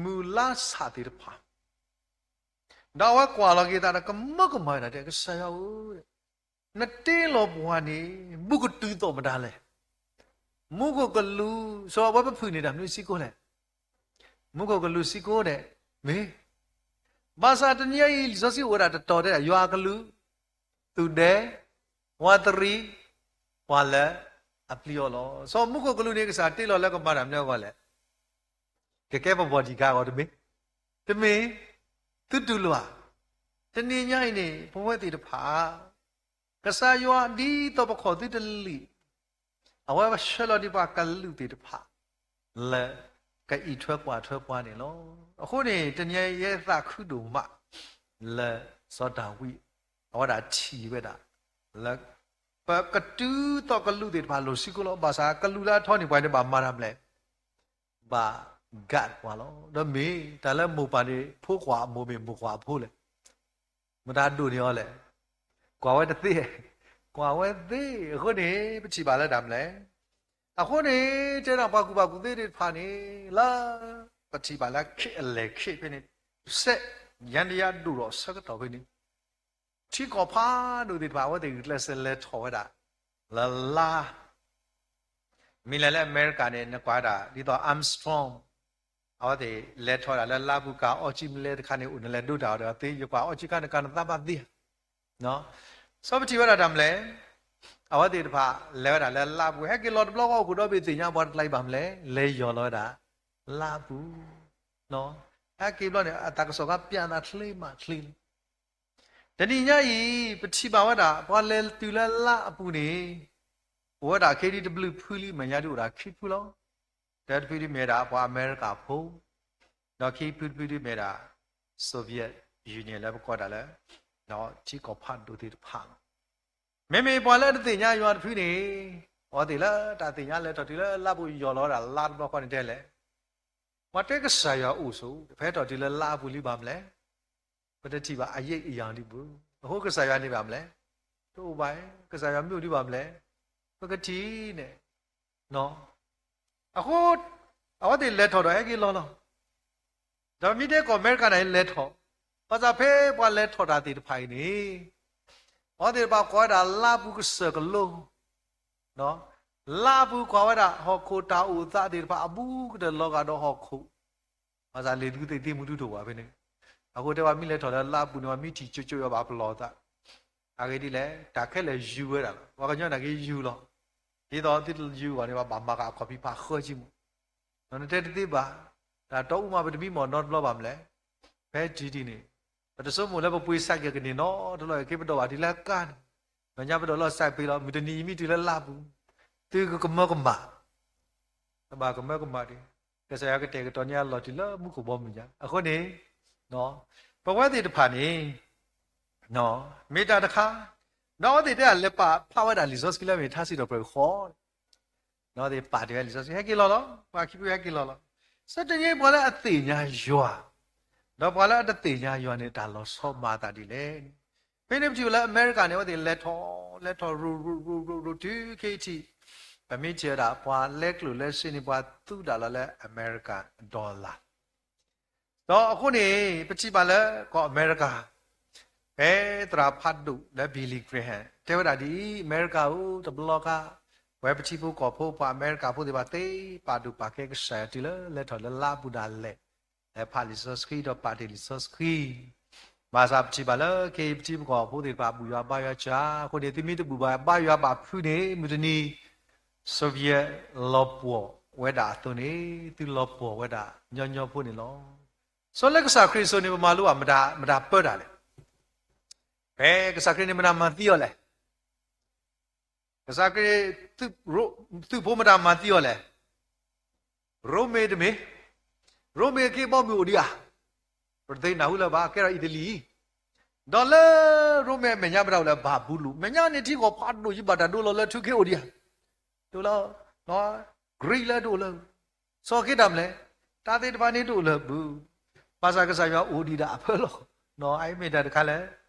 မုၢ်လါဆၣ်သ့ၣ်တဖၣ်, ဒီးအဝဲကွၢ်လီၤက့ၤသးဒီးကမၢကမၣ်ဝဲဒၣ် ကစၢ်ယွၤဧၢ, နတ့လီၤပှၤန့ၣ် ဘူးကတုၤသိးမတၤလဲၣ်. မူခိၣ်ကလူး, စီၤအဝဲပဖုၣ်န့ၣ်တၢ်မနုၤစံကိၣ်လဲၣ်. မူခိၣ်ကလူးစံကိၣ်န့ၣ် မ့ၢ် ဘၣ်ဆၣ်တနံၤညါအံၤ လံာ်စီဆှံအိၣ်ဝဲဒၣ်တတီၤတဲဒၣ် ယွၤအကလူး, သူၣ်ဒဲ, ဝးတရံး, ပှၤလၢအပျံၤအီၤလီၤ. စီၤမူခိၣ်ကလူးန့ၣ် ကစၢ်တ့လီၤလၢကမၤတၢ်မနုၤအဂီၢ်လဲၣ်. ကကဲပbodyguardအဂီၢ်တမ့ၢ်, တမ့ၢ်, သုတူၢ်လိာ်ဧါ. တနံၤညါအံၤန့ၣ် ပဝဲသ့ၣ်တဖၣ် ကစၢ်ယွၤဒ်သိးပခိၣ်သုတလံာ်, အဝဲဆှၢလီၤဒံးပှၤကလုာ်သ့ၣ်တဖၣ် လၢကအံးထွဲကွၢ်ထွဲပှၤန့ၣ်လီၤ. အဃိန့ၣ် တနံၤညါအံၤယဲသးခုဒိၣ်မး လၢစီၤဒၤဝံး အဝဲဒၣ်ထံၣ်ဝဲဒၣ် လၢ ပကတုၤသိးကလူးသ့ၣ်တဖၣ်လိၤစံကိၣ်လီၤ. ဘၣ်ဆၣ်ကလူးလၢအထီန့ၢ်ပှၤန့ၣ် ဘၣ်မၤတၢ်မနုၤလဲၣ်, ဘၣ် guard ပှၤလီၤ. ဒီးမ့ၢ်တၢ်လၢမိၢ်ပၢ်န့ၣ် ဖိခွါအမိၢ်မ့ၢ်မိၢ်ခွါအဖိလဲၣ်, မတၤဒိၣ်န့ၢ်အီၤလဲၣ်, ကွၢ်ဝဲတသ့, ကွၢ်ဝဲသ့. အဃိန့ၣ် ပထံၣ်ဘၣ်လၢတၢ်မနုၤလဲၣ်. အဃိန့ၣ် တဲဒၣ်ပှၤကူၣ်ဘၣ်ကူၣ်သ့သ့ၣ်တဖၣ်န့ၣ် လၢပထံၣ်ဘၣ်လၢခ့အလဲၤခ့ဖဲန့ၣ် စဲး ယါဒယါဒိၣ်ဒီးဆၢကတီၢ်ဖဲန့ၣ် ထံကီၢ်ဖးဒိၣ်သ့ၣ်တဖၣ် အဝဲသ့ၣ်ဂုာ်ကျဲးစၢးလဲၤထီၣ်ဝဲဒၣ် လၢလါ, မ့ၢ်လဲၤလၢအမဲရကၤန့ၣ် နကွၢ်ဒၣ် ဒ်သိး Armstrong အဝဲသ့ၣ်လဲၤထီၣ်ဝဲဒၣ်လၢလါပူၤ ကၤအီၣ်ကၠံမလဲတခါန့ၣ် အိၣ်နလဲၤဒိတၢ်အီၤဒီးသ့ ယကွၢ်အီၣ်ကၠံခါန့ၣ် ကၤနသးဘၣ်သ့ဧါ. စီၤပထံၣ်ဝဲဒၣ်တၢ်မနုၤလဲၣ်, အဝဲသ့ၣ်တဖၣ်လဲၤဝဲဒၣ်လၢလါပူၤ ဟဲက့ၤလီၤတဘျီဃီ အိၣ်ခိၣ်ဒီဘ့ၣ်သ့ၣ်ညါပှၤတကျါအံၤဘၣ်မနုၤလဲၣ်, လဲၤယီၢ်လီၤဝဲဒၣ် လါပူၤ ဟဲက့ၤဘျီန့ၣ် အတၢ်ကစီၣ်ခါပျးသးချ့မးချ့လံ. တနံၤညါအံၤ ပထံၣ်ဘၣ်ဝဲဒၣ် ပှၤလဲၤတုၤလၢလါအပူၤန့ၣ် အိၣ်ဝဲဒၣ်ခဲဒံးတဘျုးဖုလံ မဲာ်ညါဒုးအိၣ်ဒၣ်ခံဖုလီၤ. တၢ်တဖုဒုးမ့ၢ်ဒၣ်ပှၤအမဲရကၤဖိ, ဒီးခံဖုတဖုဒုးမ့ၢ်ဒၣ် Soviet Union လၢပကိးဒၣ်လၢ ထံကီၢ်ဖးဒိၣ်သ့ၣ်တဖၣ်လီၤ. မ့မ့ၢ်ပှၤလၢတသ့ၣ်ညါယွၤတဖုန့ၣ် အဝဲသ့ၣ်လၢတၢ်သ့ၣ်ညါလဲၤထီၣ်တုၤလၢလါပူၤယီၢ်လီၤဝဲဒၣ်လါတဘျီဃီန့ၣ်တဲလဲၣ်, ပှၤတဲကစၢ်ယွၤအိၣ်ဆိး ဖဲထီၣ်တုၤလၢလါအပူၤလံဘၣ်မနုၤလဲၣ်, ပတထံၣ်ဘၣ်အယံာ်အယံာ်ဒံးဘၣ်. အဃိကစၢ်ယွၤန့ၣ်ဘၣ်မနုၤလဲၣ်, တအိၣ်ဘၣ်, ကစၢ်ယွၤမ့ၢ်အိၣ်ဒံးဘၣ်မနုၤလဲၣ်, ပကထံၣ်န့ၣ် အဃိ အဝဲသ့ၣ်လဲၤထီၣ်ဒီးဟဲက့ၤလီၤလီၤ. ဒီးမ့ၢ်တဲကီၢ်အမဲရကၤန့ၣ်လဲၤထီၣ်, ဘၣ်ဆၣ်ဖဲပှၤလဲၤထီၣ်တၢ်သ့ၣ်တဖၣ်အံၤန့ၣ် အဝဲသ့ၣ်တဖၣ်ကိးဝဲဒၣ်လါပူၤကစၢၢ်ကလိ, လါပူၤကွၢ်ဝဲဒၣ်ဟီၣ်ခိၣ်တၢ်အိၣ်သးသ့ၣ်တဖၣ်အဘူးကတၢၢ်လီၤဂာ်ဒီးဟီၣ်ခိၣ်, ဘၣ်ဆၣ်လံာ်သူသ့ၣ်သ့ၣ်မူတူၢ်တအိၣ်ဘၣ်ဖဲန့ၣ်, အဃိတဲဝဲမ့ၢ်လဲၤထီၣ်လၢလါအပူၤန့ၣ် ပှၤမ့ၢ်ထံၣ်ကၠိကၠိယွၤဘၣ်ပလီၢ်သး, အဂ့ၢ်ဒ်လဲၣ်, တၢ်ခဲလၢာ်ယူၤဝဲဒၣ်လီၤ. ပှၤကညီနာ်က့ယူၤလီၤ. ဒ်သိးသုတယူၤဘၣ်န့ၣ် ပှၤဘၣ်မၤဃာ်အခီၣ်ဖံးဖးဃၢဆံမး, နတဲတသ့ဘၣ်. တၢ်တီအူမးပတမံမီၢ်နီတဘျီဘၣ်မလဲၣ်. ဖဲတံၤတံၤန့ၣ် ပတဆိကမိၣ်လၢပပှ့ၤစဲးက့ၤကန့ၢ်နီတဘျီ က့ၤပဒိးဘၣ်တုၤလၢကါန့ၣ်, ဒီးညါပဒိးလီၤစဲးပ့ၤလီၤ. မုၢ်တနံၤယမ့ၢ်တုၤလၢလါပူၤ, သုကကမၢကမၣ်, တဘၣ်ကမၢကမၣ်ဒံး, ကစၢ်ယွၤကတဲာ်ကတီၤန့ၢ်အလီၢ်တုၤလၢမူခိၣ်ဘီမုၢ်ညါ. အဃိန့ၣ် ပဝဲသ့ၣ်တဖၣ်န့ၣ် မ့ၢ်တၢ်တခါ, ဒီးအဝဲသ့ၣ်တဲလဲၤပာ်ဖျါဝဲဒၣ်လံာ်စီဆှံလၢမ့ၢ်ထါစံးထီၣ်ပတြၢၤကဃီ, ဒီးသ့ၣ်ပာ်တ့ၢ်ဝဲလံာ်စီဆှံ ဟဲက့ၤလီၤလီၤ, ပှၤခံဖုဟဲက့ၤလီၤလီၤ. ဆၢတနံၤပှၤလၢအသ့ၣ်ညါယွၤ ဒီးပှၤလၢအတသ့ၣ်ညါယွၤန့ၣ် တၢ်လီၤဆီမၤအသးဒ်လဲၣ်. ဖဲန့ၣ်ပထံၣ်ဝဲလၢအမဲရကၤန့ၣ် အဝဲသ့ၣ်လဲၤထီၣ်လဲၤထီၣ်ရိၤရိၤရိၤရိၤရိၤတုၤခဲအံၤထံး, ပမ့ၢ်ထံၣ်ဝဲဒၣ် ပှၤလဲကျိၣ်လဲစ့န့ၣ် ပှၤသူဒၣ်လီၤလၢအမဲရကၤ dollar ဒီးအဃိန့ၣ် ပထံၣ်ဘၣ်လၢကီၢ်အမဲရကၤ ဖဲသရၣ်ဖးဒိၣ်လၢ Billy Graham တဲဝဲဒၣ်ဒ်အံၤ, အမဲရကၤဧၢ, တဘျီခါ ပဝဲပထံဖိကီၢ်ဖိ ပှၤအမဲရကၤဖိသ့ၣ်တဖၣ် သ့ပာ်ဒိၣ်ပာ်ကဲကစၢ်ယွၤတုၤလၢလဲၤထီၣ်လၢလါအပူၤဒၣ်လဲာ်, လဲၤဖးလံာ်စီဆှံဒီးပာ်တ့ၢ်လံာ်စီဆှံ. ဘၣ်ဆၣ်ပထံၣ်ဘၣ်လၢခဲအံၤပထံပကီၢ်ဖိသ့ၣ်တဖၣ် ဘူၣ်ယွၤဘါယွၤစှၤ, အဃိန့ၣ် သုမ့ၢ်တဘူၣ်ဘၣ်ဘါယွၤဘၣ်ဖုးန့ၣ် မုၢ်တနံၤ Soviet လီၤပှီၢ်ဝဲဒၣ်အသိးန့ၣ် သုလီၤပှီၢ်ဝဲဒၣ်ညီညီဖိန့ၣ်လီၤ. ဆိလၢကစၢ်ခရံာ်အစိၤန့ၣ် ပမၤလိဘၣ်မတၤပၢတၢ်လဲၣ်. ဖဲကစၢ်ခရံာ်န့ၣ် မတၤမၤသံအီၤလဲၣ်. ကစၢ်ခရံာ် သုးဖိမတၤမၤသံအီၤလဲၣ်. ရိမ့ၤတမ့ၢ်, ရိမ့ၤအခ့အဘီမုၢ်အိၣ်ဒံးဧါ. ပတသ့ၣ်နၢ်ဟူလၢၤဘၣ်, ကဲထီၣ်အံၣ်တလံၣ်အံၤ, ဒီးလၢရိမ့ၤအမဲာ်ညါပတၢ်အိၣ်လၢ ဘၤဘူလိၣ်, မဲာ်ညါန့ၣ်ထံကီၢ်ဖးဒိၣ်ယံၤဘၣ်တၢ်ဒိလီၤလၢထူခ့အိၣ်ဒံးဧါ. ဒိလီၤ, Greece လၢတအိၣ်လၢၤ, စီၤက့တၢ်မလဲၣ်, တၢ်သ့ၣ်တဖၣ်န့ၣ်တအိၣ်လၢၤဘၣ်. ဘၣ်ဆၣ်ကစၢ်ယွၤအိၣ်ဒံးဒၣ်အဖၢလီၤ. အအံၤမ့ၢ်တၢ်တခါလၢ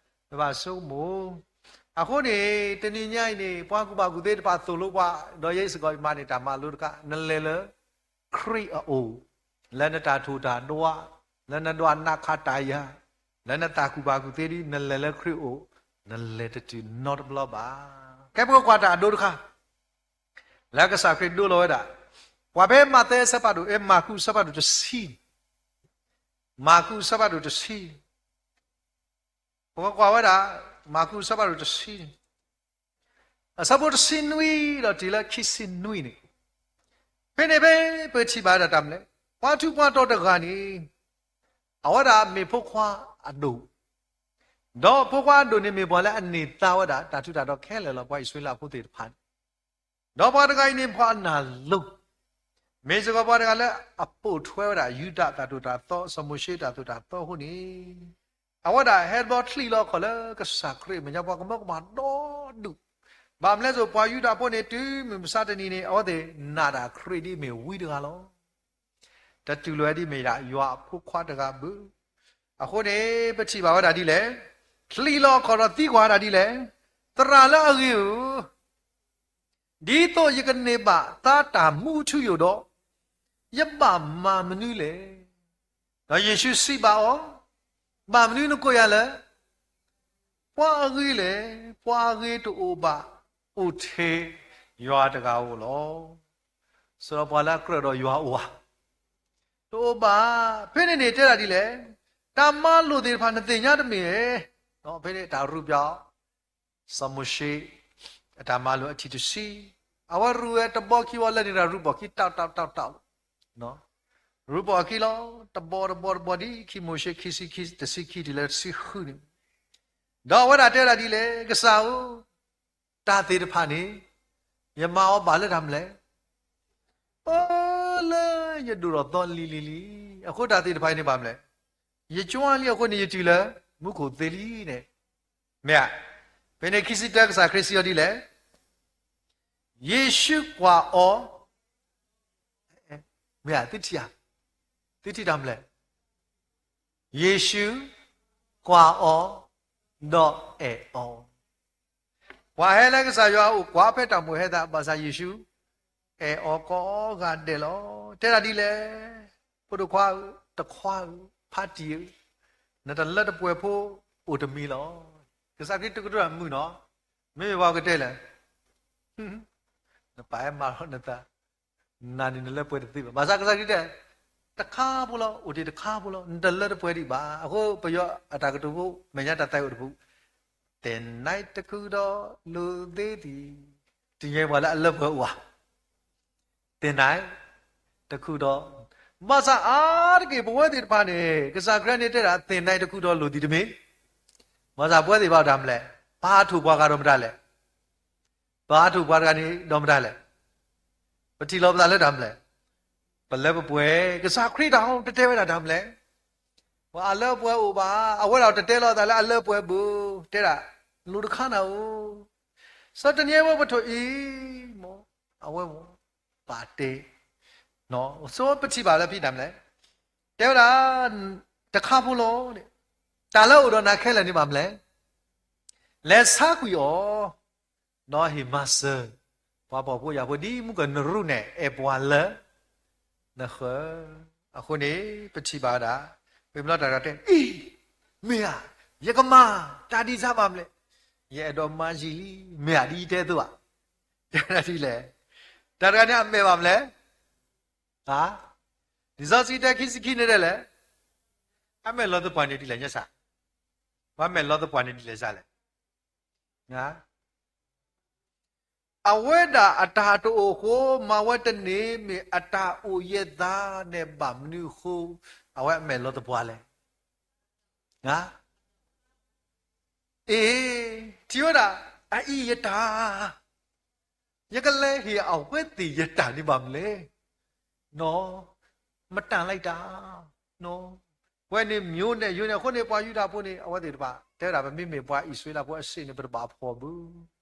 ပဘၣ်ဆိကမိၣ်. အဃိန့ၣ် တနံၤညါအံၤန့ၣ် ပှၤကူၣ်ဘၣ်ကူၣ်သ့တဖၣ်သိၣ်လိပှၤ, ဒီးယဲစ့ၢ်ကီးယမၤန့ၢ်တၢ်မၤလိတခါ, နလဲၤလၢခရံာ်အအိၣ်, လၢနတၢ်ထိၣ်တၢ်ဒွး, လၢနဒွးနးခးတၢ်ယာ်, လၢနတၢ်ကူၣ်ဘၣ်ကူၣ်သ့ဒီး နလဲၤလၢခရံာ်အအိၣ်, နလဲၤတတုၤနီတဘျီဘၣ်. ကဲပကကွၢ်တၢ်အဒိတခါ လၢကစၢ်ခရံာ်ဒိလီၤဝဲဒၣ်, ပှၤဖဲမးသဲအဆၢဖးဒိၣ်, အဲ မၢ်ကူးအဆၢဖးဒိၣ်တဆံ, မၢ်ကူးအဆၢဖးဒိၣ်တဆံ, ပကကွၢ်ဝဲဒၣ် မၢ်ကူးအဆၢဖးဒိၣ်တဆံန့ၣ်, အဆၢဖိတဆံနွံဒီးတုၤလၢခံဆံနွံန့ၣ်, ဖဲန့ၣ်ဖဲပထံၣ်ဘၣ်ဒၣ်တၢ်မလဲၣ်, ပှၤထူးပှၤတီၤတဂၤန့ၣ် အဝဲဒၣ်မ့ၢ်ဖိခွါအဒိၣ်, ဒီးဖိခွါအဒိၣ်န့ၣ်မ့ၢ်ပှၤလၢအန့ၢ်သါဝဲဒၣ် တၢ်ထူးတၢ်တီၤခဲလၢာ်လီၤ. ပှၤအံၣ်စရ့လးဖိသ့ၣ်တဖၣ်န့ၣ်, ဒီးပှၤတဂၤအံၤန့ၣ် ပှၤအနၢ်လိၤ, မ့ၢ်စ့ၢ်ကီးပှၤတဂၤလၢအပိာ်ထွဲဝဲဒၣ် ယူဒၤတၢ်သိၣ်တၢ်သီ, စီၤမိၤၡ့တၢ်သိၣ်တၢ်သီအဃိန့ၣ်, အဝဲဒၣ်ဟဲဘျီချံးလီၤအခီၣ်လၢကစၢ်ခရံာ်အမဲာ်ညါ, ပှၤကမၢကမၣ်ဒီဒူၣ်. ဘၣ်မလဲၣ်စိၤ ပှၤယူဒၤဖိန့ၣ် တုၤမုၢ်မဆါတနံၤန့ၣ် အဝဲသ့ၣ်နာ်ဒၣ်ခရံာ်ဒ်မ့ၢ်ဝံတဂၤလီၤ. တတူၢ်လိာ်ဝဲဒ်မ့ၢ်ဒၣ်ယွၤအဖိခွါတဂၤဘၣ်. အဃိန့ၣ် ပထံၣ်ဘၣ်ဝဲဒၣ်ဒ်လဲၣ်, ချံးလီၤအခီၣ်ဒီးသံကွၢ်ဝဲဒၣ်ဒ်လဲၣ်, သရၣ်လၢအဂ့ၤဧၢ, ဒ်သိးယကန့ၢ်ဘၣ်သါတၢ်မူအထူအယိာ်ဒီး, ယဘၣ်မၤမနုၤလဲၣ်. ဒီးယ့ၣ်ၡူးစံးဘၣ်အီၤ, ဘၣ်မနုၤနကိးယၤလၢ ပှၤအဂ့ၤလဲၣ်. ပှၤအဂ့ၤတအိၣ်ဘၣ်အိၣ်ထဲယွၤတဂၤဧိၤလီၤ. စံးဒီးပှၤလၢအကြၢးဒီးယွၤအိၣ်ဧါ, တအိၣ်ဘၣ်. ဖဲန့ၣ်န့ၣ်တဲဒၣ်ဒ်လဲၣ်, တၢ်မၤလိာ်သ့ၣ်တဖၣ်နသ့ၣ်ညါတမ့ၢ်ဧါ. ဖဲန့ၣ်တၢ်ရူးပၠး စီၤမိၤၡ့ အတၢ်မၤလိာ်အထံၣ်တဆံ, အဝဲရူးဝဲတဘီခံဘီလၢန့ၣ်ဒီး ရူးပိာ်ခံ တၢ်တၢ်တၢ်တၢ်, ရူးပိာ်အခံလီၤ. တဘီတဘီတဘီ ဒ်ခံမိၤၡ့ခံဆံခံ တဆံခံတုၤလၢတဆံဃုန့ၣ်, ဒီးအဝဲဒၣ်တဲဝဲဒၣ်ဒ်လဲၣ်, ကစၢ်ဧၢ, တၢ်သ့ၣ်တဖၣ်န့ၣ် ယမၤအီၤဘၣ်လၢတၢ်မနုၤလဲၣ်. အိၣ်လၢယဒိၣ်ထီၣ်သီလံၤလံၤလံၤ, အဃိတၢ်သ့ၣ်တဖၣ်အံၤန့ၣ်ဘၣ်မနုၤလဲၣ်, ယကွၢ်လံအဃိန့ၣ် ယတုၤလၢမူခိၣ်သ့လံန့ၣ်, မ့ၢ်ဧါ. ဖဲန့ၣ်ခံဆံတၢ ကစၢ်ခရံာ်စံးအီၤဒ်လဲၣ်, ယ့ၣ်ၡူးကွၢ်အီၤ, မ့ၢ်ဧါ, သုထံၣ်ဧါ, သုထံၣ်တၢ်မနုၤလဲၣ်. ယ့ၣ်ၡူးကွၢ်အီၤ ဒီးအဲၣ်အီၤ. ပှၤဟဲလၢကစၢ်ယွၤအအိၣ်ကွၢ်ဖဲတၢ်မိၣ်ဟဲသး, ဘၣ်ဆၣ်ယ့ၣ်ၡူး အဲၣ်အီၤကိးဂၤဒဲးလီၤ. တဲဒၣ်ဒ်လဲၣ်, ဖိဒိၣ်ခွါဧၢ, တခွါဧၢ, ဖါတံၢ်ဧၢ, နတလၢတပှဲၤဖိအိၣ်တမံၤလီၤ. ကစၢ်ခရံာ်တကတြၢၢ်မုာ်နီၤ, မ့မ့ၢ်ပှၤကတဲလဲၣ်, နပာ်ဟဲမၤထီၣ်နသး, နၤန့ၣ်နလၢပှဲၤတသ့ဘၣ်. ဘၣ်ဆၣ်ကစၢ်ခရံာ်တဲ တခါဖိလီၤ, အိၣ်တ့ၢ်တခါဖိလီၤ, နတလၢတပှဲၤဒံးဘၣ်. အဃိပယီၤအတၢ်ကတိၤဖိ မဲာ်ညါတၢ်သးဝံၣ်အိၣ်တပူၤ, သင်္ဍၣ်တခုတော့ လိုသေးသည့်, တနံၤညါပှၤလၢအလၢပှဲၤအိၣ်ဧါ, သင်္ဍၣ်တခုတော့, ဘၣ်ဆၣ်အါတက့ၢ်ပဝဲသ့ၣ်တဖၣ်န့ၣ် ကစၢ်ခရံာ်န့ၣ်တဲဒၣ် သင်္ဍၣ်တခုတော့ လိုသည်တမ့ၢ်, ဘၣ်ဆၣ်ပဝဲသ့ၣ်တဖၣ်တၢ်မနုၤလဲၣ်, ပဟးထီၣ်ပှၤဂၤဒီးမတၤလဲၣ်, ပဟးထီၣ်ပှၤတဂၤန့ၣ်ဒီးမတၤလဲၣ်, ပထံၣ်လီၤပသးလၢတၢ်မနုၤလဲၣ်, ပလၢပပှဲၤ, ကစၢ်ခရံာ်တၢ်ဟီတတဲဝဲဒၣ်တၢ်မနုၤလဲၣ်, ပှၤအလၢပှဲၤအိၣ်ဘၣ်, အဝဲဒၣ်တတဲလီၤအသးလၢအလၢပှဲၤဘၣ်, တဲဒၣ် လိၣ်တခါနၤဧိၤ, စီၤတနံၤအဝဲပထိၣ်အံၤမ့ၢ်, အဝဲမ့ၢ်, ပာ်တဲ, စီၤပထံၣ်ဘၣ်လၢဖဲတၢ်မနုၤလဲၣ်, တဲဝဲဒၣ်, တခါဖိလီၤ, တၢ်လၢအိၣ်ဒီးနၤခဲလၢာ်န့ၣ်ဘၣ်မနုၤလဲၣ်, လဲၤဆါကွံာ်အီၤ, ဒီးဟ့ၣ်မၤစၢၤ, ပှၤဖှီၣ်ဖိယာ်ဖိဒ်မုၢ်ကနရူၢ်န့ၣ် အဲၣ်ပှၤလၢ နဃၢၤ, အဃိန့ၣ် ပထံၣ်ဘၣ်ဝဲဒၣ်, ပမ့ၢ်လီၤတၢ်ဒီးတဲ, အံၤ, မ့ၢ်ဧါ, ယကမၤ, တၢ်ဒ်စၢ်ဘၣ်မနုၤလဲၣ်, ယအဲၣ်ဒိးမၤယံာ်လံ, မ့ၢ်ဧါဒ်ယတဲအသိးဧါ, တဲဒ်လဲၣ်, တၢ်တဂၤန့ၣ်အမဲာ်ဘၣ်မနုၤလဲၣ်, လံာ်စီဆှံတဲခံဆံခံန့ၣ်ဒ်လဲၣ်, အမဲာ်လီၤသပှၢ်န့ၣ်ဒ်လဲၣ်ညါစၢ်, ပှၤမဲာ်လီၤသပှၢ်န့ၣ်ဒ်လဲၣ်စၢ်လဲၣ် အဝဲဒၣ်အတၢ်တအိၣ်အဃိ မၤဝဲတန့ၢ် မ့ၢ်အတၢ်အိၣ်ယဲၢ်သးန့ၣ်ဘၣ်မနုၤအဃိ အဝဲအမဲာ်လီၤသပှၢ်လဲၣ်. အ့ ထံၣ်ဝဲဒၣ် အအံၤယတၢ်, ယကလဲၤဟ့ၣ်အဝဲသ့ၣ်ယတၢ်န့ၣ်ဘၣ်မနုၤလဲၣ်. မတၤလၢတၢ် ဝဲန့ၣ် မျိုးနွယ် ယိၤန့ၣ် အဃိန့ၣ် ပှၤယူဒၤဖိန့ၣ် အဝဲသ့ၣ်တဖၣ် တဲဝဲဒၣ် ပမ့မ့ၢ်ပှၤအံၣ်စရ့လးဖိအစ့ၣ်န့ၣ် ပတဘၣ်ဖှီၣ်ဘၣ်.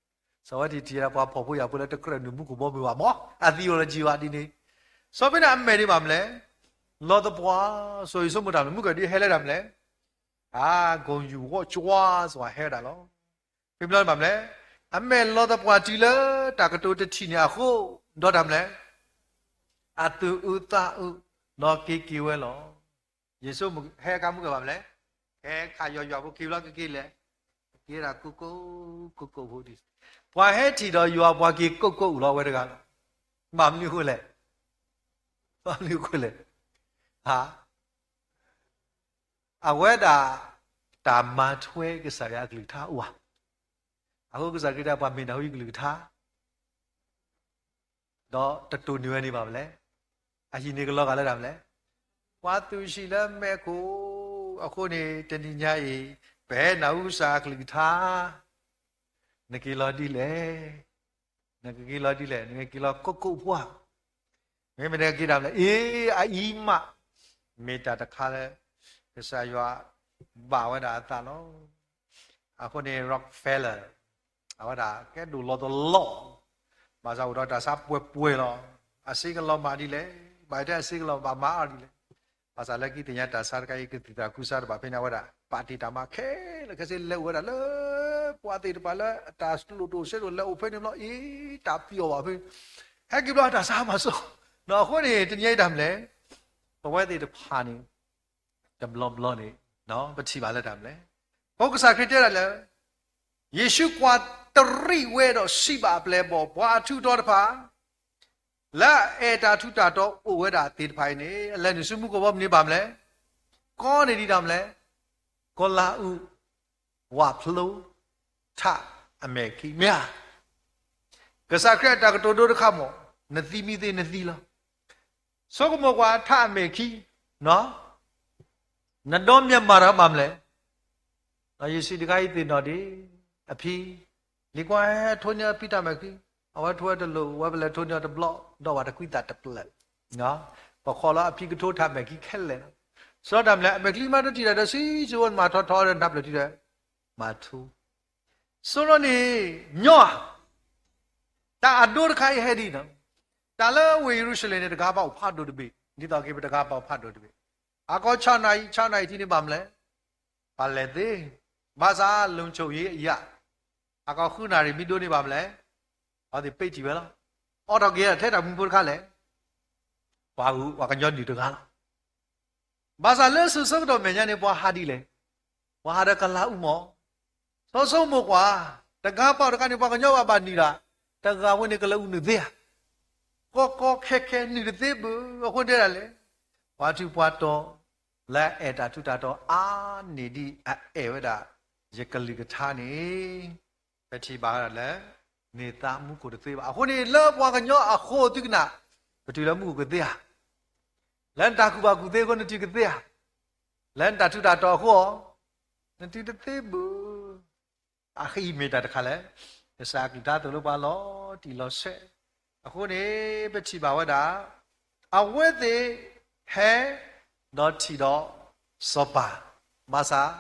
စီၤဝဲထံၣ်ထံၣ်ဝဲဒၣ်ပှၤဖှီၣ်ဖိယာ်ဖိလၢတကြၢးနုာ်မူခိၣ်ဘီမုၢ်ဘၣ်မး အ theology ဘၣ်ဒ်န့ၣ်. စီၤဖဲန့ၣ်အမဲာ်န့ၣ်ဘၣ်မနုၤလဲၣ်, လီၤသပှၢ်, စီၤယိၤစိမိၣ်တၢ်မနုၤ မုၢ်ကဒုးဟဲလၢတၢ်မနုၤလဲၣ်, အါ ဂုဏ်ယူၢ်ဂီၢ်ကွၢ် စီၤဟဲဝဲဒၣ်လီၤ. ဖဲဘျီန့ၣ်ဘၣ်မနုၤလဲၣ်, အမဲာ်လီၤသပှၢ်တုၤလၢတၢ်ကတိၤတထံၣ်န့ၣ်အဃိ, ဒီးတၢ်မနုၤလဲၣ်, အသူၣ်အုးသးအုး, ဒီးက့ၤက့ၤဝဲလီၤ. ယ့ၣ်ၡူးဟဲခါမုၢ်ကဘၣ်မနုၤလဲၣ်, ဟဲခးယွၤယွၤဖိ က့ၤဘျီကက့ၤလဲၣ်, က့ၤဒၣ်ကိးကိးကိးကိးဖိဒ်, ပှၤဟဲထံၣ်ဒီးယွၤပှၤက့ၤကိးကိးအိၣ်လီၤဝဲတဂၤလီၤ. ဘၣ်မနုၤအဃိလဲၣ်, ဘၣ်မနုၤအဃိလဲၣ်, အဝဲဒၣ် တၢ်မၤထွဲကစၢ်ယွၤအကလုၢ်ကထါအိၣ်ဧါ. အဃိကစၢ်ခရံာ်တဲပှၤမ့ၢ်နၢ်ဟူယကလုၢ်ကထါ ဒီးတတိၢ်န့ၢ်ဝဲန့ၣ်ဘၣ်မနုၤလဲၣ်, အဟံၣ်န့ၣ်ကလီၤဂာ်လၢတၢ်မနုၤလဲၣ်, ပှၤသူၣ်ဆံးလၢမဲးခိၣ်. အဃိန့ၣ် တနံၤညါအံၤ ပဟဲနၢ်ဟူကစၢ်အကလုၢ်ကထါ, နက့ၤလီၤဒ်လဲၣ်, နကက့ၤလီၤဒ်လဲၣ်, နကက့ၤလီၤကိးကိးဖိဧါ, မ့မ့ၢ်နကက့ၤတၢ်မနုၤလဲၣ်, အ့ အအံၤမး မ့ၢ်တၢ်တခါလၢ ကစၢ်ယွၤဘၣ်ဝဲဒၣ်အသးလီၤ. အဃိန့ၣ် Rockefeller အဝဲဒၣ်ကဲဒိၣ်လီၤတလီၢ်, ဘၣ်ဆၣ်အိၣ်ဒီးတၢ်ဆါပှဲၤပှဲၤလီၤ. အစ့ကလီၤမၤဒ်လဲၣ်, ဘၣ်တဲအစ့ကလီၤဘၣ်မၤအီၤဒ်လဲၣ်. ဘၣ်ဆၣ်လၢခံသ့ၣ်ညါတၢ်ဆါတခါအံၤ ကသံၣ်သရၣ်ခူစါတဘၣ်ဖဲန့ၣ် အဝဲဒၣ်ပာ်တ့ၢ်တၢ်မၤခဲလၢာ်ခဲဆ့ လဲၤအိၣ်ဝဲဒၣ်လၢ ပှၤသ့ၣ်တဖၣ်လၢအတၢ်လိၣ်တိၢ်ဆဲးဒိၣ် လဲၤအိၣ်ဖဲန့ၣ်ဘျီအံၤ တၢ်ပျီၢ်ဘၣ်ဖဲ ဟဲက့ၤဘျီတၢ်ဆါမၤစိ, ဒီးအဃိန့ၣ် တနံၤအံၤတၢ်မနုၤလဲၣ်, ပဝဲသ့ၣ်တဖၣ်န့ၣ် တဘျီဘျီန့ၣ် ပထံၣ်ဘၣ်လၢတၢ်မနုၤလဲၣ်, အဃိကစၢ်ခရံာ်တဲဒၣ်လၢ ယ့ၣ်ၡူးကွၢ်တရံးဝဲဒီးစံးဘၣ်အပျဲၢ်အဘီၣ်, ပှၤအထူးအတီၤတဖၣ် လၢအအဲၣ်တၢ်ထူးတၢ်တီၤအိၣ်ဝဲဒၣ်သ့ၣ်တဖၣ်အံၤန့ၣ် အလဲၤနုာ်ဆူမူခိၣ်ဘီမုၢ်န့ၣ်ဘၣ်မနုၤလဲၣ်, ကီန့ၢ်ဒံးတၢ်မနုၤလဲၣ်, ကီၤလၤအုး ဝၣ်ဖျိ ထးအမဲာ်ခံ မ့ၢ်ဧါ. ကစၢ်ခရံာ်အတၢ်ကတိၤဒိတခါမး, နသံမံသ့နသံလီၤ. ဆိကမိၣ်ကွၢ်ထးအမဲာ်ခံ, နဒီမ့ၢ်မၤတၢ်ဘၣ်မနုၤလဲၣ်. ဒီးယ့ၣ်ၡူးတခါအံၤသ့ၣ်နီၣ်ဒံး အဖံ, လံၤကွၢ်ဟဲထိးန့ၢ်အဖံတၢ်မဲာ်ခံ, အဝဲထိးဝဲတလိၣ် ဝဲပလဲၤထိးန့ၢ်အီၤတဘျီ, ဒီးဝဲတကွံသးတပျၢၢ် ပခီလီၤအဖံကထိထးမဲာ်ခံခဲလၢာ်လီၤ. စီၤတၢ်မနုၤလဲၣ်, အမဲာ်ချံမးတထံၣ်တၢ်ဒီး စံးစ့ၢ်ဝဲနမၤထီထီဒီးနတၢ်ပျၢၢ်ထံဒီး မၤထူ, စီၤနီၣ်န့ၣ် ညီဧါ. တၢ်အဒိတခါအံၤဟဲဒ်အံၤ, တၢ်လၢဝ့ၢ်ယရူၤၡလ့ၣ်န့ၣ် တဂၤဘၣ်အိၣ်ဖးဒိၣ်တဘ့ၣ်, ဒ်သိးက့ၤပတဂၤဘၣ်အိၣ်ဖးဒိၣ်တဘ့ၣ်. အကီၢ်ဆၣ်နၣ်အံၤ ဆၣ်နၣ်အံၤထံန့ၣ်ဘၣ်မနုၤလဲၣ်, ပလဲၤသ့, ဘၣ်ဆၣ် လုံခြုံရေးအရ အကီၢ်ဃုနၣ်ရံၣ်မ့ၢ်ဒိန့ၣ်ဘၣ်မနုၤလဲၣ်, အဝဲသ့ၣ်ပ့းထံၣ်ဝဲလီၤ. အိးထီၣ်က့ၤထဲတၢ်မူဖိတခါလဲၣ်, ပှၤဂုၤပှၤကညီနုၢ်တဂၤလီၤ. ဘၣ်ဆၣ်လၢစိၤဆၢကတီၢ်မဲာ်ညါန့ၣ် ပှၤဟးဒ်လဲၣ်, ပှၤဟးဒီးကလၤအူမး. စီၤဆိကမိၣ်ကွၢ်, တဂၤဘၣ်တဂၤန့ၣ် ပှၤကညီဘၣ်ဘၣ်နုၢ်ဒၣ်, တဂၤဝဲန့ၣ်ကလၤအူနုၢ်သ့ဧါ. ကီကီခဲခဲနုၢ်တသ့ဘၣ်, အဃိတဲဒ်လဲၣ်, ပ ပှၤထူးပှၤတီၤ လၢအအဲၣ်တၢ်ထူးတၢ်တီၤအါန့ၢ်ဒ်အအဲၣ်ဝဲဒၣ် ယကလုၢ်ကထါန့ၣ် ပထံၣ်ဘၣ်ဝဲဒၣ်လၢ န့ၢ်သးမူခိၣ်တသ့ဘၣ်. အဃိန့ၣ် လၢပှၤကညီအဃိသုကနၣ် ပတုၤလၢမူခိၣ်ကသ့ဧါ. လၢနတၢ်ကူၣ်ဘၣ်ကူၣ်သ့အဃိ နတုၤကသ့ဧါ. လၢနတၢ်ထူးတၢ်တီၤအဃိ နတုၤတသ့ဘၣ်. အဃိအံၤမ့ၢ်တၢ်တခါလၢ ကစၢ်အကလုၢ်ကထါသိၣ်လိပှၤလီၤတံၢ်လီၤဆဲး. အဃိန့ၣ် ပထံၣ်ဘၣ်ဝဲဒၣ် အဝဲသ့ၣ်ဟဲ ဒီးထံၣ်ဒီးစီၤပၤ, ဘၣ်ဆၣ်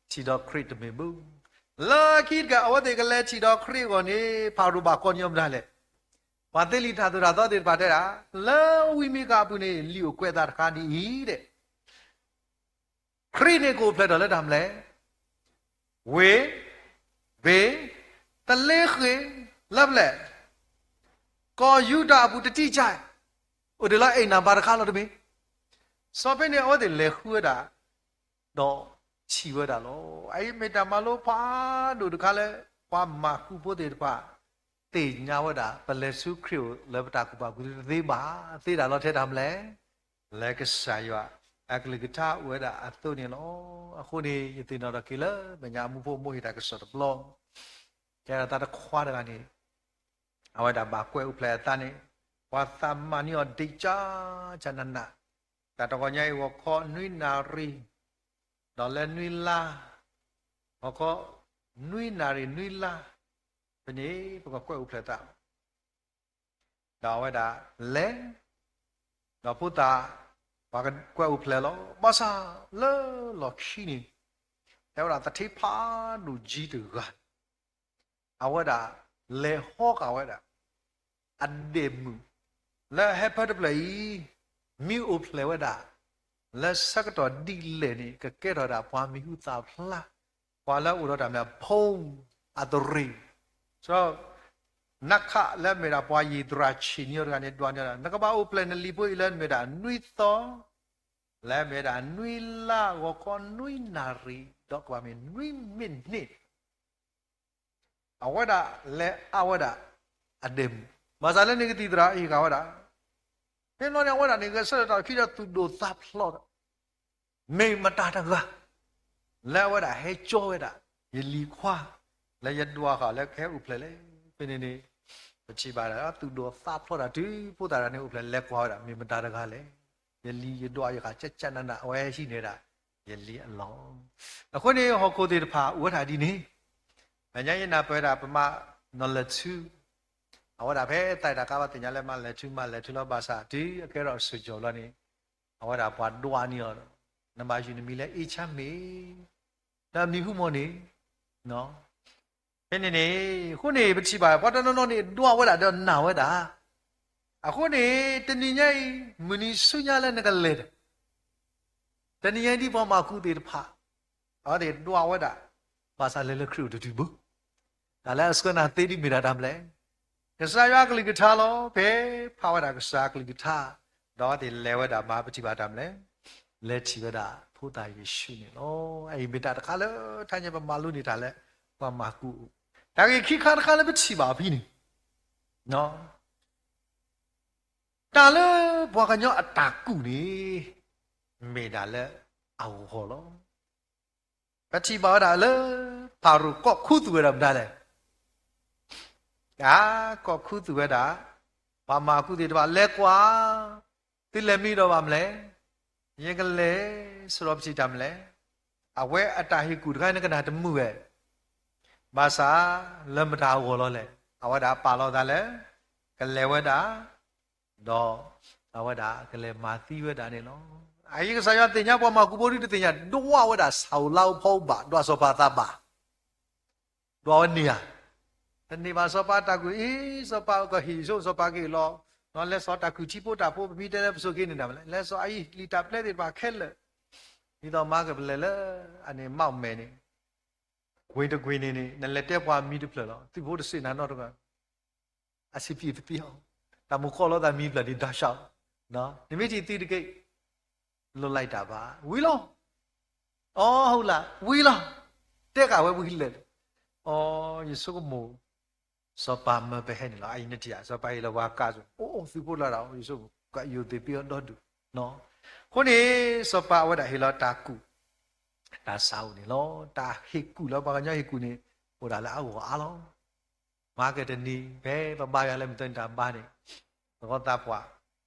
ထံၣ်ဒီးခရံာ်တမ့ၢ်ဘၣ်. လၢခံတခါ အဝဲသ့ၣ်ကလဲၤထံၣ်ဒီးခရံာ်အဂီၢ်န့ၣ် ဖၤရိၤဘၣ်ကိးညီမတၤလဲၣ်. ပှၤသ့လံာ်တၢ်သိၣ်တၢ်သီသ့ၣ်တဖၣ်တဲဒၣ် လၢဝံမံၤဃာ်အပူၤန့ၣ် လံာ်အိၣ်ကွဲးအသးတခါဒ်အံၤဒဲး ခရံာ်န့ၣ်ကအိၣ်ဖျဲၣ်ထီၣ်လၢတၢ်မနုၤလဲၣ်. ဝ့ၢ်, ဘ့ၣ်, တလ့ဃ့ၢ်, လၢပျဲၢ်, ကီၢ်ယူဒၤအပူၤတထံၣ်ကါ, အိၣ်ဒံးလၢအိမ်နံဘၣ်တခါလီၤတမ့ၢ်. စီၤပ့းနံၤအဝဲသ့ၣ်လဲၤဃုဝဲဒၣ် ဒီးထံၣ်ဝဲဒၣ်လီၤ. အအံၤမ့ၢ်တၢ်မၤလိဖးဒိၣ်တခါလၢ ပှၤမၤကူဖိသ့ၣ်တဖၣ် သ့ၣ်ညါဝဲဒၣ် ပလဲၤဆူခရံာ်အိၣ်လၢပတၢ်ကူၣ်ဘၣ်ကူၣ်သ့တသ့ဘၣ်, သ့ဒၣ်လီၤထဲတၢ်မနုၤလဲၣ်, လၢကစၢ်ယွၤအကလုၢ်ကထါအိၣ်ဝဲဒၣ်အသိးန့ၣ်လီၤ. အဃိန့ၣ် ယသ့ၣ်နီၣ်ထီၣ်က့ၤလၢ မဲာ်ညါအမူဖိမိၢ်ဟ့ၣ်တၢ်ကစီၣ်တဘျီ, ကဲထီၣ်သးတခွါတဂၤန့ၣ် အဝဲဒၣ်ဘၣ်ကွဲးအိၣ်ဖျဲၣ်အသးန့ၣ် ပှၤသးမၤန့ၢ်အီၤဒံးကၢ်ကၢ်နးနး, တၢ်တဂီၤညါအံၤ ဂီၤခီနွံနၣ်ရံၣ် ဒီးလၢနွံလါ, ဂီၤခီနွံနၣ်ရံၣ်နွံလါ, ဖဲန့ၣ် ပကကွဲးအိၣ်ဖျဲၣ်သး ဒီးအဝဲဒၣ်လဲၤ, ဒီးဖိသၣ် ပှၤကွဲးအိၣ်ဖျဲၣ်လီၤ. ဘၣ်ဆၣ်လၢလီၢ်ခံန့ၣ် တဲဝဲဒၣ်သထ့ဖးဒိၣ်ကၠံတဂၤ အဝဲဒၣ်လဲၤဟီဃာ်ဝဲဒၣ် အဒဲးမုၣ် လၢဟဲဖၢတဖျၢၣ်အံၤ မ့ၢ်အိၣ်ဖျဲၣ်ဝဲဒၣ် လၢဆၢကတီၢ်ဒ်လဲၣ်န့ၣ် ကကဲထီၣ်ဒၣ်ပှၤမံၤဟူသၣ်ဖျါ, ပှၤလၢအိၣ်ဒီးတၢ်မနုၤ ဖိအသရ့ၣ်, နခးလၢမ့ၢ်ဒၣ်ပှၤယံာ်သရၣ်ဆံးန့ၢ်အီၤတဂၤန့ၣ် ဒွးန့ၢ်အီၤ နကဘၣ်အိၣ်ဖျဲၣ်နလံာ်ဖိအံၤလၢမ့ၢ်ဒၣ်နွံသီ, လၢမ့ၢ်ဒၣ်နွံလါ ဂီၤခီနွံနၣ်ရံၣ် ဒီးကဘၣ်မ့ၢ်နွံမံးနံးန့ၣ် အဝဲဒၣ်လဲၤအါဝဲဒၣ် အဒဲးမုၣ်, ဘၣ်ဆၣ်လၢန့ၣ်ကသံၣ်သရၣ်ဟ့ၣ်ဃာ်ဝဲဒၣ်, ဖဲန့ၣ်န့ၣ် အဝဲဒၣ်န့ၣ် ဂဲၤဆၢထၢၣ်ထီၣ်ခံဒီးသူၣ်ဒိၣ်သးဖျိးဒီး မ့ၢ်မတၤတဂၤ လၢအဝဲဒၣ်ဟဲကၠီဝဲဒၣ် ယလံၤခွါ လၢယဒွးဃာ်လၢကဟဲအိၣ်ဖျဲၣ်လဲၣ်. ဖဲန့ၣ်န့ၣ် ပထံၣ်ဘၣ်ဒီး သူၣ်ဒိၣ်သးဖျိးတၢ်တုၤဖိသၣ်တဂၤန့ၣ်အိၣ်ဖျဲၣ် လဲၤကွၢ်ဝဲဒၣ် မ့ၢ်မတၤတဂၤလဲၣ်. ယလံၤယဒွးယဃာ်ကၠၢ်ကၠၢ်နးနး အဝဲဟံးန့ၢ်ဒၣ် ယလံၤအလီၢ်. အဃိန့ၣ် ဟီၣ်ခိၣ်သ့ၣ်တဖၣ်အိၣ်ဝဲဒၣ်ဒ်န့ၣ်, မဲာ်ညါယနၢ်ပၢၢ်ဒၣ်ပမၤနီၣ်လဲၤထူ အဝဲဒၣ်ဖဲသးတၢ်ကါဘၣ်သ့ၣ်ညါလၢမၤလဲၤထူ မၤလဲၤထူလီၤ ဘၣ်ဆၣ်တုၤအကဲထီၣ်အစိၤကၠီၤလီၤန့ၣ် အဝဲဒၣ်ပှၤဒွးန့ၢ်အီၤဒီး နဘၣ်ယုၢ်နမံၤလၢအ့ၣ်ဆါမ့ၢ် နမံၤဟူမီၢ်န့ၣ် ဖဲန့ၣ်န့ၣ် အဃိန့ၣ် ပထံၣ်ဘၣ် ပှၤတနီၤနီၤန့ၣ် ဒွးဝဲဒၣ်ဒီးနာ်ဝဲဒၣ်. အဃိန့ၣ် တနံၤညါအံၤ မုၢ်နံၤဆူညါလၢနကလဲၤဒီး တနံၤညါအံၤဒ်ပှၤမၤကူသ့ၣ်တဖၣ် အဝဲသ့ၣ်ဒွးဝဲဒၣ် ဘၣ်ဆၣ်လဲၤလၢခရံာ်အိၣ်တတုၤဘၣ်. တၢ်လၢအဆှၢနၤသ့ဒ်မ့ၢ်ဒၣ်တၢ်မနုၤလဲၣ်. ကစၢ်ယွၤအကလုၢ်ကထါလီၤ. ဖဲဖးဝဲဒၣ်ကစၢ်အကလုၢ်ကထါ ဒီးအဝဲသ့ၣ်လဲၤဝဲဒၣ်မၤပထံၣ်ဘၣ်တၢ်မနုၤလဲၣ်, လဲၤထံၣ်ဝဲဒၣ်ဖိသၣ်ယ့ၣ်ၡူးန့ၣ်လီၤ. အအံၤမ့ၢ်တၢ်တခါလၢ ထါညါပမၤလိန့ၢ်တၢ်လၢ ပှၤမၤကူအအိၣ်, တၢ်ဂ့ၢ်ခံခါတခါလၢပထံၣ်ဘၣ်အီၤဖဲန့ၣ် တၢ်လၢပှၤကညီအတၢ်ကူၣ်န့ၣ် မ့ၢ်ဒၣ်လၢအဂီၢ်လီၤ. ပထံၣ်ဘၣ်ဝဲဒၣ်လၢ ဖၤရိၤကိးခူသူၣ်ဝဲဒၣ်မတၤလဲၣ်. အါ, ကိးခူသူၣ်ဝဲဒၣ် ပှၤမၤကူသ့ၣ်တဖၣ် လဲၤကွၢ်, သုလဲၤမံဒီးဘၣ်မနုၤလဲၣ်. ယကလဲၤ စရီပထံၣ်တၢ်မနုၤလဲၣ်. အဝဲအတၢ်ဟ့ၣ်ကူၣ်တခါ နကနၣ်တမုာ်ဝဲ ဘၣ်ဆၣ်လၢမတၤအဂီၢ်လီၤလဲၣ်. အဝဲဒၣ်ပာ်လီၤသးလၢ ကလဲၤဝဲဒၣ် ဒီးအဝဲဒၣ်ကလဲၤမၤသံဝဲဒၣ်န့ၣ်လီၤ. အအံၤကစၢ်ယွၤသ့ၣ်ညါပှၤမၤကူဖိဒုတသ့ၣ်ညါ ဒွးဝဲဒၣ်ဆၣ်အိၣ်လါအိၣ်ဖီအိၣ်ဘၣ် ဒွးစီၤပၤသးဘၣ် ဒွးဝဲန့ၢ်ဧါ. တန့ၢ်ဘၣ်စီၤပၤတၢ်ကူၣ်အံၤ စီၤပၤကဟ့ၣ်ဆိ စီၤပၤကဟ့ၣ်လီၤ. လဲၤစီၤတၢ်ကူၣ်ထံဖိတၢ်ဖိ ပမ့ၢ်တဲလၢပစိၤက့ၤန့ၣ်တၢ်မနုၤလဲၣ်. လဲၤစီၤအအံၤ လံာ်တၢ်ပျဲသ့ၣ်တဖၣ်ခဲလၢာ် ဒ်သိးမၤကပလဲၤလၢ အန့ၣ်မးမဲာ်န့ၣ် ကွ့ၢ်တကွ့ၢ်န့ၣ်န့ၣ် နလဲၤတဲပှၤမံၤတဖျၢၣ်လီၤ. သုးဖိတစံးနၤနီတဂၤ အစံးပံသပံအီၤ, တၢ်မိၣ်ခီၣ်လီၤသးမံၤဖျၢၣ်ဒံး ဒီးဆှး, နမ့ၢ်ထံၣ်သုတက့ၢ် လိၣ်လၢတၢ်ဘၣ် ဝံၤလီၤ. အီ ဟုတ်လား ဝံၤလီၤ. တဲကးဝဲဝံၤလဲၣ်. အီ ယဆိကမိၣ် စီၤပၤမၢပဟဲန့ၣ်လီၤ. အအံၤနထံၣ်ဧါ စီၤပၤဟ့ၣ်လီၤပှၤကးစိၤ အိၣ်အိၣ်သုးဖိလီၤဒၣ် ယဆိကမိၣ် ကယိၤသ့ၣ်ပ့အီၤဒီဒူၣ် အဃိန့ၣ် စီၤပၤအဝဲဒၣ်ဟ့ၣ်လီၤတၢ်ကူၣ် တၢ်ဆါအိၣ်န့ၣ်လီၤ. တၢ်ဟ့ၣ်ကူၣ်လၢပှၤကညီဟ့ၣ်ကူၣ်န့ၣ် အိၣ်ဒၣ်လၢအဂီၢ်အါလီၤ. မၤကတနံၤ ဖဲပဘါယွၤလၢမုၢ်သၢနံၤတၢ်ဘါန့ၣ် သဝီသးပှၢ်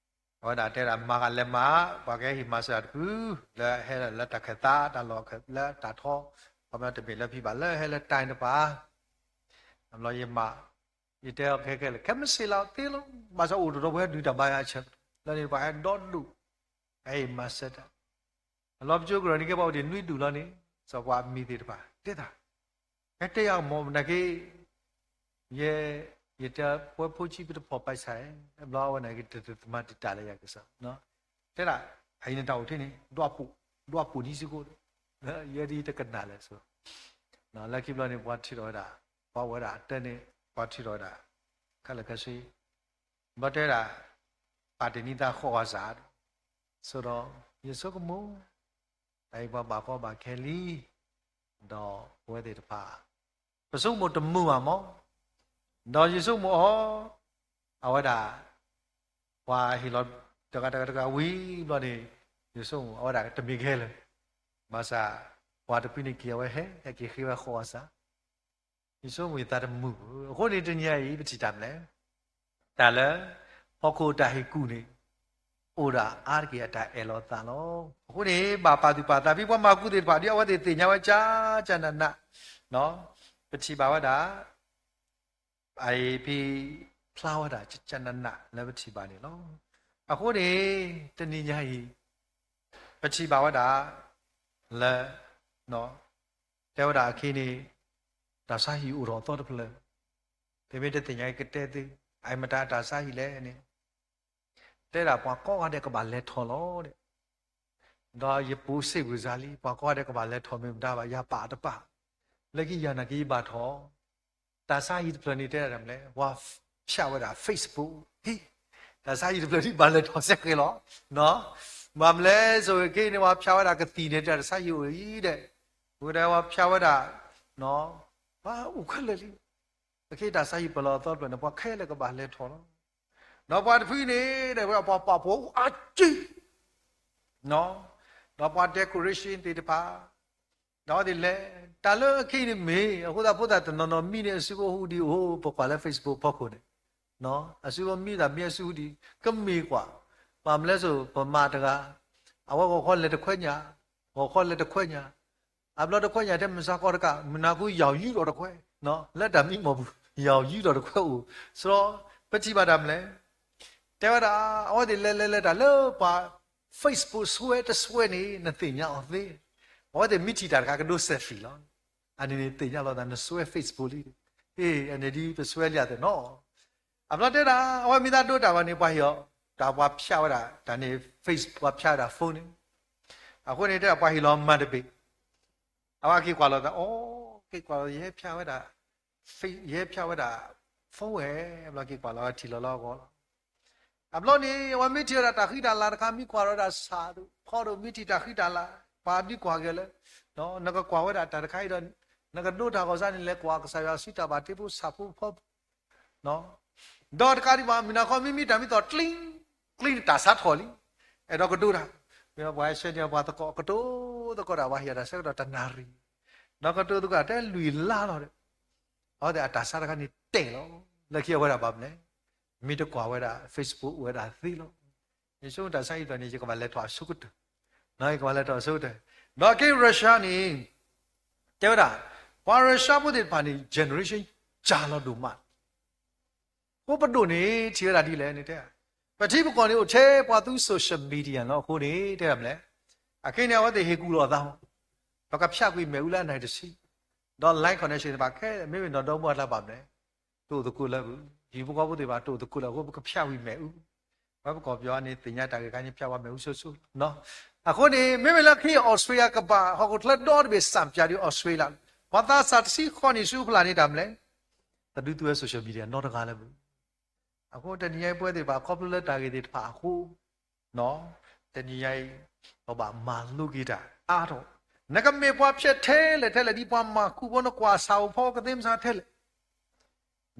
အဝဲဒၣ်တဲဒၣ် မၤကလဲၤမၤ ပှၤကဟဲဟ့ၣ်မၤစၢၤတၢ်တဖု လၢဟဲလၢတၢ်ခၢၣ်သး တၢ်လီၢ်လၢတၢ်ထီ, ခီပညီတမ့ၢ်လၢဖံဘၣ် လၢဟဲလၢတၢ်တဖၣ် အဘျီယမၤ ယတဲအီၤခဲခဲလၢာ် ခဲမုၢ်ဆ့ၣ်လီၤသ့လီၤ. ဘၣ်ဆၣ်အိၣ်တဒီပုၢ်ဝဲၢ်ဒုးတၢ်ဘါယွၤအဆၢ လၢန့ၣ် ပှၤဟဲဒီဒူၣ် ဟဲဟ့ၣ်မၤစၢၤတၢ် အလီၤပစိကရၢၢ်န့ၣ်ကဲ ပှၤအိၣ်ဒံးနွံဒူၣ်လီၤန့ၣ် စီၤပၤအမံၤသ့ၣ်တဖၣ် တဲသး ဟဲတဲယၤကမီၤမနုၤက့ ယဲ ယတဲပှဲၤဖိဆံး ပတဖီၣ်ပာ်ဆါ ဘျီအဝဲန့ၣ်က့ တသမါတံာ်တာ်လၢယၤကစီၣ် တဲဒၣ် အအံၤနတၢ်အိၣ်ထဲန့ၣ် ဒွးပိာ်နံၤစ့ၢ်ကီး ယဲဒ်တကနၣ်လဲၣ်ဆိ လၢခံဘျီန့ၣ် ပှၤထုးထီၣ်ဝဲဒၣ် ပှၤအိၣ်ဝဲဒၣ်အတၢ်န့ၣ် ပှၤထုးထီၣ်ဝဲဒၣ် ခဲလၢာ်ခဲဆ့ ဘျီတဲဝဲဒၣ် ပာ်တ့ၢ်နံၤသးဃီဂီၤစး ဆိဒီး ယဆိကမိၣ် တၢ်အံၤပှၤဘၣ်ကီဘၣ်ခဲလံ ဒီးပဝဲသ့ၣ်တဖၣ် ပဆိကမိၣ်တမုာ်ဘၣ်မး ဒီးယဆိကမိၣ်အီၤ အဝဲဒၣ် ပှၤဟ့ၣ်လီၤတဂၤတဂၤတဂၤဝံၤဘျီန့ၣ် ယဆိကမိၣ်အဝဲဒၣ်တမ့ၢ်ကဟဲလၢၤ ဘၣ်ဆၣ် ပှၤတဖုန့ၣ်က့ၤအဝဲဟဲ ဟဲက့ၤဃ့ဝဲဃီဂီၤစး ယဆိကမိၣ်ယသးတမုာ်ဘၣ်. အဃိန့ၣ်တနံၤအံၤ ပထံၣ်တၢ်မနုၤလဲၣ်, တၢ်လၢ ဟီၣ်ခိၣ်တၢ်ဟ့ၣ်ကူၣ်န့ၣ် အိၣ်ဒၣ်အါတက့ၢ်အတၢ်အၢၣ်လီၤသးလီၤ. အဃိန့ၣ် ဘၣ်ပာ်သူၣ်ပာ်သးဖဲပှၤမၤကူၣ်သ့ၣ်တဖၣ် ဒ်အဝဲသ့ၣ်သ့ၣ်ညါဝဲကၠၢကၠၢနးနး, ပထံၣ်ဘၣ်ဝဲဒၣ် အအံၤဖဲ ဖျါဝဲဒၣ်ကၠၢကၠၢနးနးလၢပထံၣ်ဘၣ်န့ၣ်လီၤ. အဃိန့ၣ် တနံၤညါအံၤ ပထံၣ်ဘၣ်ဝဲဒၣ် လၢ တဲဝဲဒၣ်အခံန့ၣ် တၢ်ဆါဟံၣ်အိၣ်ထီၣ်အသီတဖျၢၣ်, သုမ့ၢ်တသ့ၣ်ညါအံၤကတဲသု, အမတၤတၢ်ဆါဟံၣ်လဲၣ်န့ၣ်, တဲဒၣ်ပှၤကိးဂၤဒဲးကဘၣ်လဲၤထီၣ်လီၤဒီး ယပိာ်စ့ၢ်ကွံာ်စၤလံ, ပှၤကိးဂၤဒဲးကဘၣ်လဲၤထီၣ်မ့ၢ်မတၤဘၣ် ယၤပာ်တပာ်, လၢခံယၤနာ်က့ယဘၣ်ထီၣ်, တၢ်ဆါဟံၣ်တဖျၢၣ်န့ၣ်တဲဒၣ်မနုၤလဲၣ်, ပှၤဖၠးဝဲဒၣ် Facebook ဟံၣ်, တၢ်ဆါဟံၣ်တဖျၢၣ်န့ၣ်ဘၣ်လဲၤထီၣ်စဲဃဲၤလီၤ. ဘၣ်မနုၤလဲၣ်ဆိက့န့ၣ် ပှၤဖၠးဝဲဒၣ်ကသံၣ်န့ၣ် တၢ်တၢ်ဆါဟံၣ်အိၣ်အံၤဒဲး, ဝဲဒၣ်ပှၤဖၠးဝဲဒၣ် ပှၤအိၣ်ခဲလၢာ်လံ, အခဲတၢ်ဆါဟံၣ်ပလီၢ်အသီတဖျၢၣ်န့ၣ် ပှၤခဲလၢာ်ကဘၣ်လဲၤထီၣ်လီၤ. ဒီးပှၤတဖုန့ၣ် ဒီးပှၤပာ်ဖှိၣ်အါကံၢ် ဒီးပှၤ decoration သ့ၣ်တဖၣ်, ဒီးအဝဲသ့ၣ်လဲၤ, တၢ်လၢအခဲအံၤန့ၣ်မ့ၢ် အဃိသတးဖိသၣ်တနီၤနီၤမံန့ၣ် အစုဖိဟူဒံးအိၣ် ပကွၢ်လၢ Facebook ဖီခိၣ်န့ၣ်, အစုဖိမံသးမ့ၢ်အစုဟူဒံး ကမ့ၢ်ကွၢ်, ဘၣ်မနုၤလဲၣ်ဆိ ပမၤတဂၤ, အဝဲဂီၤခီလဲၤတခွဲညၣ်, ဂီၤခီလဲၤတခွဲညၣ်, အဘျီတခွဲညၣ်ထဲမုၢ်ဆါခီတကး မုၢ်နၤဃုယၤယူၢ်ထီၣ်တခွဲ, လၢတၢ်မံမီၢ်ပူၤ ယၤယူၢ်ထီၣ်တခွဲအိၣ်, ဆိ ပထံၣ်ဘၣ်တၢ်မနုၤလဲၣ် တဲဝဲဒၣ် အဝဲသ့ၣ်လဲၤလဲၤလဲၤတၢ်လၢပှၤ Facebook စွဲတစွဲန့ၣ် နသ့ၣ်ညါအီၤသ့, အဝဲသ့ၣ်မ့ၢ်ထံၣ်တၢ်တခါကဒိ selfie လီၤ. အန့ၣ်န့ၣ်သ့ၣ်ညါလီၤသး နစွဲ Facebook လံ, အန့ၣ်ဒ်ပစွဲလံ အသ့ၣ်နီၣ်, အဘျီတဲဒၣ် အဝဲမ့ၢ်သးဒိတၢ်ဘၣ်န့ၣ် ပှၤဟ့ၣ်အီၤ, တၢ်ပှၤဖၠးဝဲဒၣ် တၢ်န့ၣ် Facebook ပှၤဖၠးဝဲဒၣ် phone န့ၣ်, အဃိန့ၣ်တဲဒၣ်ပှၤဟ့ၣ်လီၤမၤတဘ့ၣ်, အဝဲက့ၤကွၢ်လီၤသး အိ က့ၤကွၢ်လီၤ ယဟဲဖၠးဝဲဒၣ် ယဟဲဖၠးဝဲဒၣ် phone ဝဲ, အဘျီက့ၤကွၢ်လီၤဝဲထံၣ်လီၤလီၤအဂီၢ်လီၤ. အဘျီန့ၣ် အဝဲမ့ၢ်ထံၣ်ဝဲဒၣ်တၢ်ဃံတၢ်လၤတခါ မ့ၢ်ကွၢ်လီၤဝဲဒၣ်ဆၣ်ဒိၣ်ဖီဒိၣ် မ့ၢ်ထံၣ်တၢ်ဃံတၢ်လၤ ပှၤဒုးကွၢ်က့ၤလၢ, နကကွၢ်ဝဲဒၣ်တၢ်တခါအံၤဒီး နကဒိတၢ်ဂီၤစါန့ၣ် လဲၤကွၢ်ကစၢ်ယွၤစုတၢ်ဘၣ်တ့ဖိဆၣ်ဖိဖီ ဒီးတကးဒံးဘၣ် မုၢ်နၤခီမ့မ့ၢ်တၢ်မ့ၢ်သီၣ်ကျံ, ကျံန့ၣ်တၢ်ဆါထီၣ်လံ, အဲၣ်ဒိးကဒိတၢ်, ပှၤဆှၢန့ၢ်ပှၤသကိးကတိၤသကိးတၢ် ပှၤဟ့ၣ်အတၢ်ဆၢကတီၢ်တနၣ်ရံၣ်, ဒီးကတိၤသကိးတဲလွံၢ်လါလီၤဒီး အဝဲသ့ၣ်အတၢ်ဆါတခါန့ၣ်တဲာ်လီၤ, လၢခံအဝဲဒၣ်ဘၣ်မနုၤလဲၣ်, မ့ၢ်တကွၢ်ဝဲဒၣ် Facebook ဝဲဒၣ်သ့လီၤ. ယဆိကမိၣ်တၢ်ဆါဟံၣ်တဖျၢၣ်န့ၣ် ယကဘၣ်လဲၤထီၣ်အဆိကတၢၢ်, ယကဘၣ်လဲၤထီၣ်အဆိကတၢၢ်, ဒီးက့ Russia န့ၣ် တဲဝဲဒၣ် ပှၤ Russia ဖိသ့ၣ်တဖၣ်န့ၣ် generation ကၢ်လီၤဒိၣ်မး အဃိပဒိၣ်န့ၣ် ထံၣ်ဝဲဒၣ်ဒ်လဲၣ်န့ၣ်တဲ, ပထံပကီၢ်န့ၣ်အိၣ်ထဲပှၤသူ social media လီၤအဃိန့ၣ် တဲဒၣ်မနုၤလဲၣ်, အခဲအံၤန့ၣ် အဝဲသ့ၣ်ဟ့ၣ်ကူၣ်လီၤအသး, ပကဖၠးကွံာ်မ့ၣ်အူလၢအနၢ်တဆံ, ဒီး line connection သ့ၣ်တဖၣ်ခဲလၢာ် မ့မ့ၢ်နီၢ်ဒီမါဝၤတဖၣ်ဘၣ်မနုၤလဲၣ်, တအိၣ်သကိးလၢပူၤ, ဟံၣ်ဖိဃီဖိသ့ၣ်တဖၣ်တအိၣ်သကိးလၢအဃိ ပကဖၠးကွံာ်မ့ၣ်အူ, ပှၤပကီၢ်ပယီၤန့ၣ် သ့ၣ်ညါတၢ်ဂ့ၢ်ခါန့ၣ် ဖၠးပှၤမ့ၣ်အူဆိဆိ, အဃိန့ၣ် မ့မ့ၢ်လၢခဲအံၤ Australia ကဘၣ်ဟီၣ်ခိၣ်ချၢဒီတဘ့ၣ် စၣ်ပၠးဒ် Australia လီၤ, ပှၤသးစၢ်တဆံဃီနံၣ်ဆူဖျၢၣ်န့ၣ်တၢ်မနုၤလဲၣ်, တဒုးသူဝဲ social media နီတဂၤလၢပူၤ, အဃိတနံၤညါအံၤပဝဲသ့ၣ်တဖၣ်ခီဖျိလၢတၢ်ဂ့ၢ်သ့ၣ်တဖၣ်အဃိ, တနံၤညါအံၤ ပဘၣ်မၤလိက့ၤတၢ်အါထီၣ်, နကမ့ၢ်ပှၤဖျဲးထဲလဲၣ်ထဲလဲၣ် ဒ်ပှၤမၤဃူဖိနကွၢ်ဆၣ်ဧိၤဖီကသ့မဆါထဲလဲၣ်,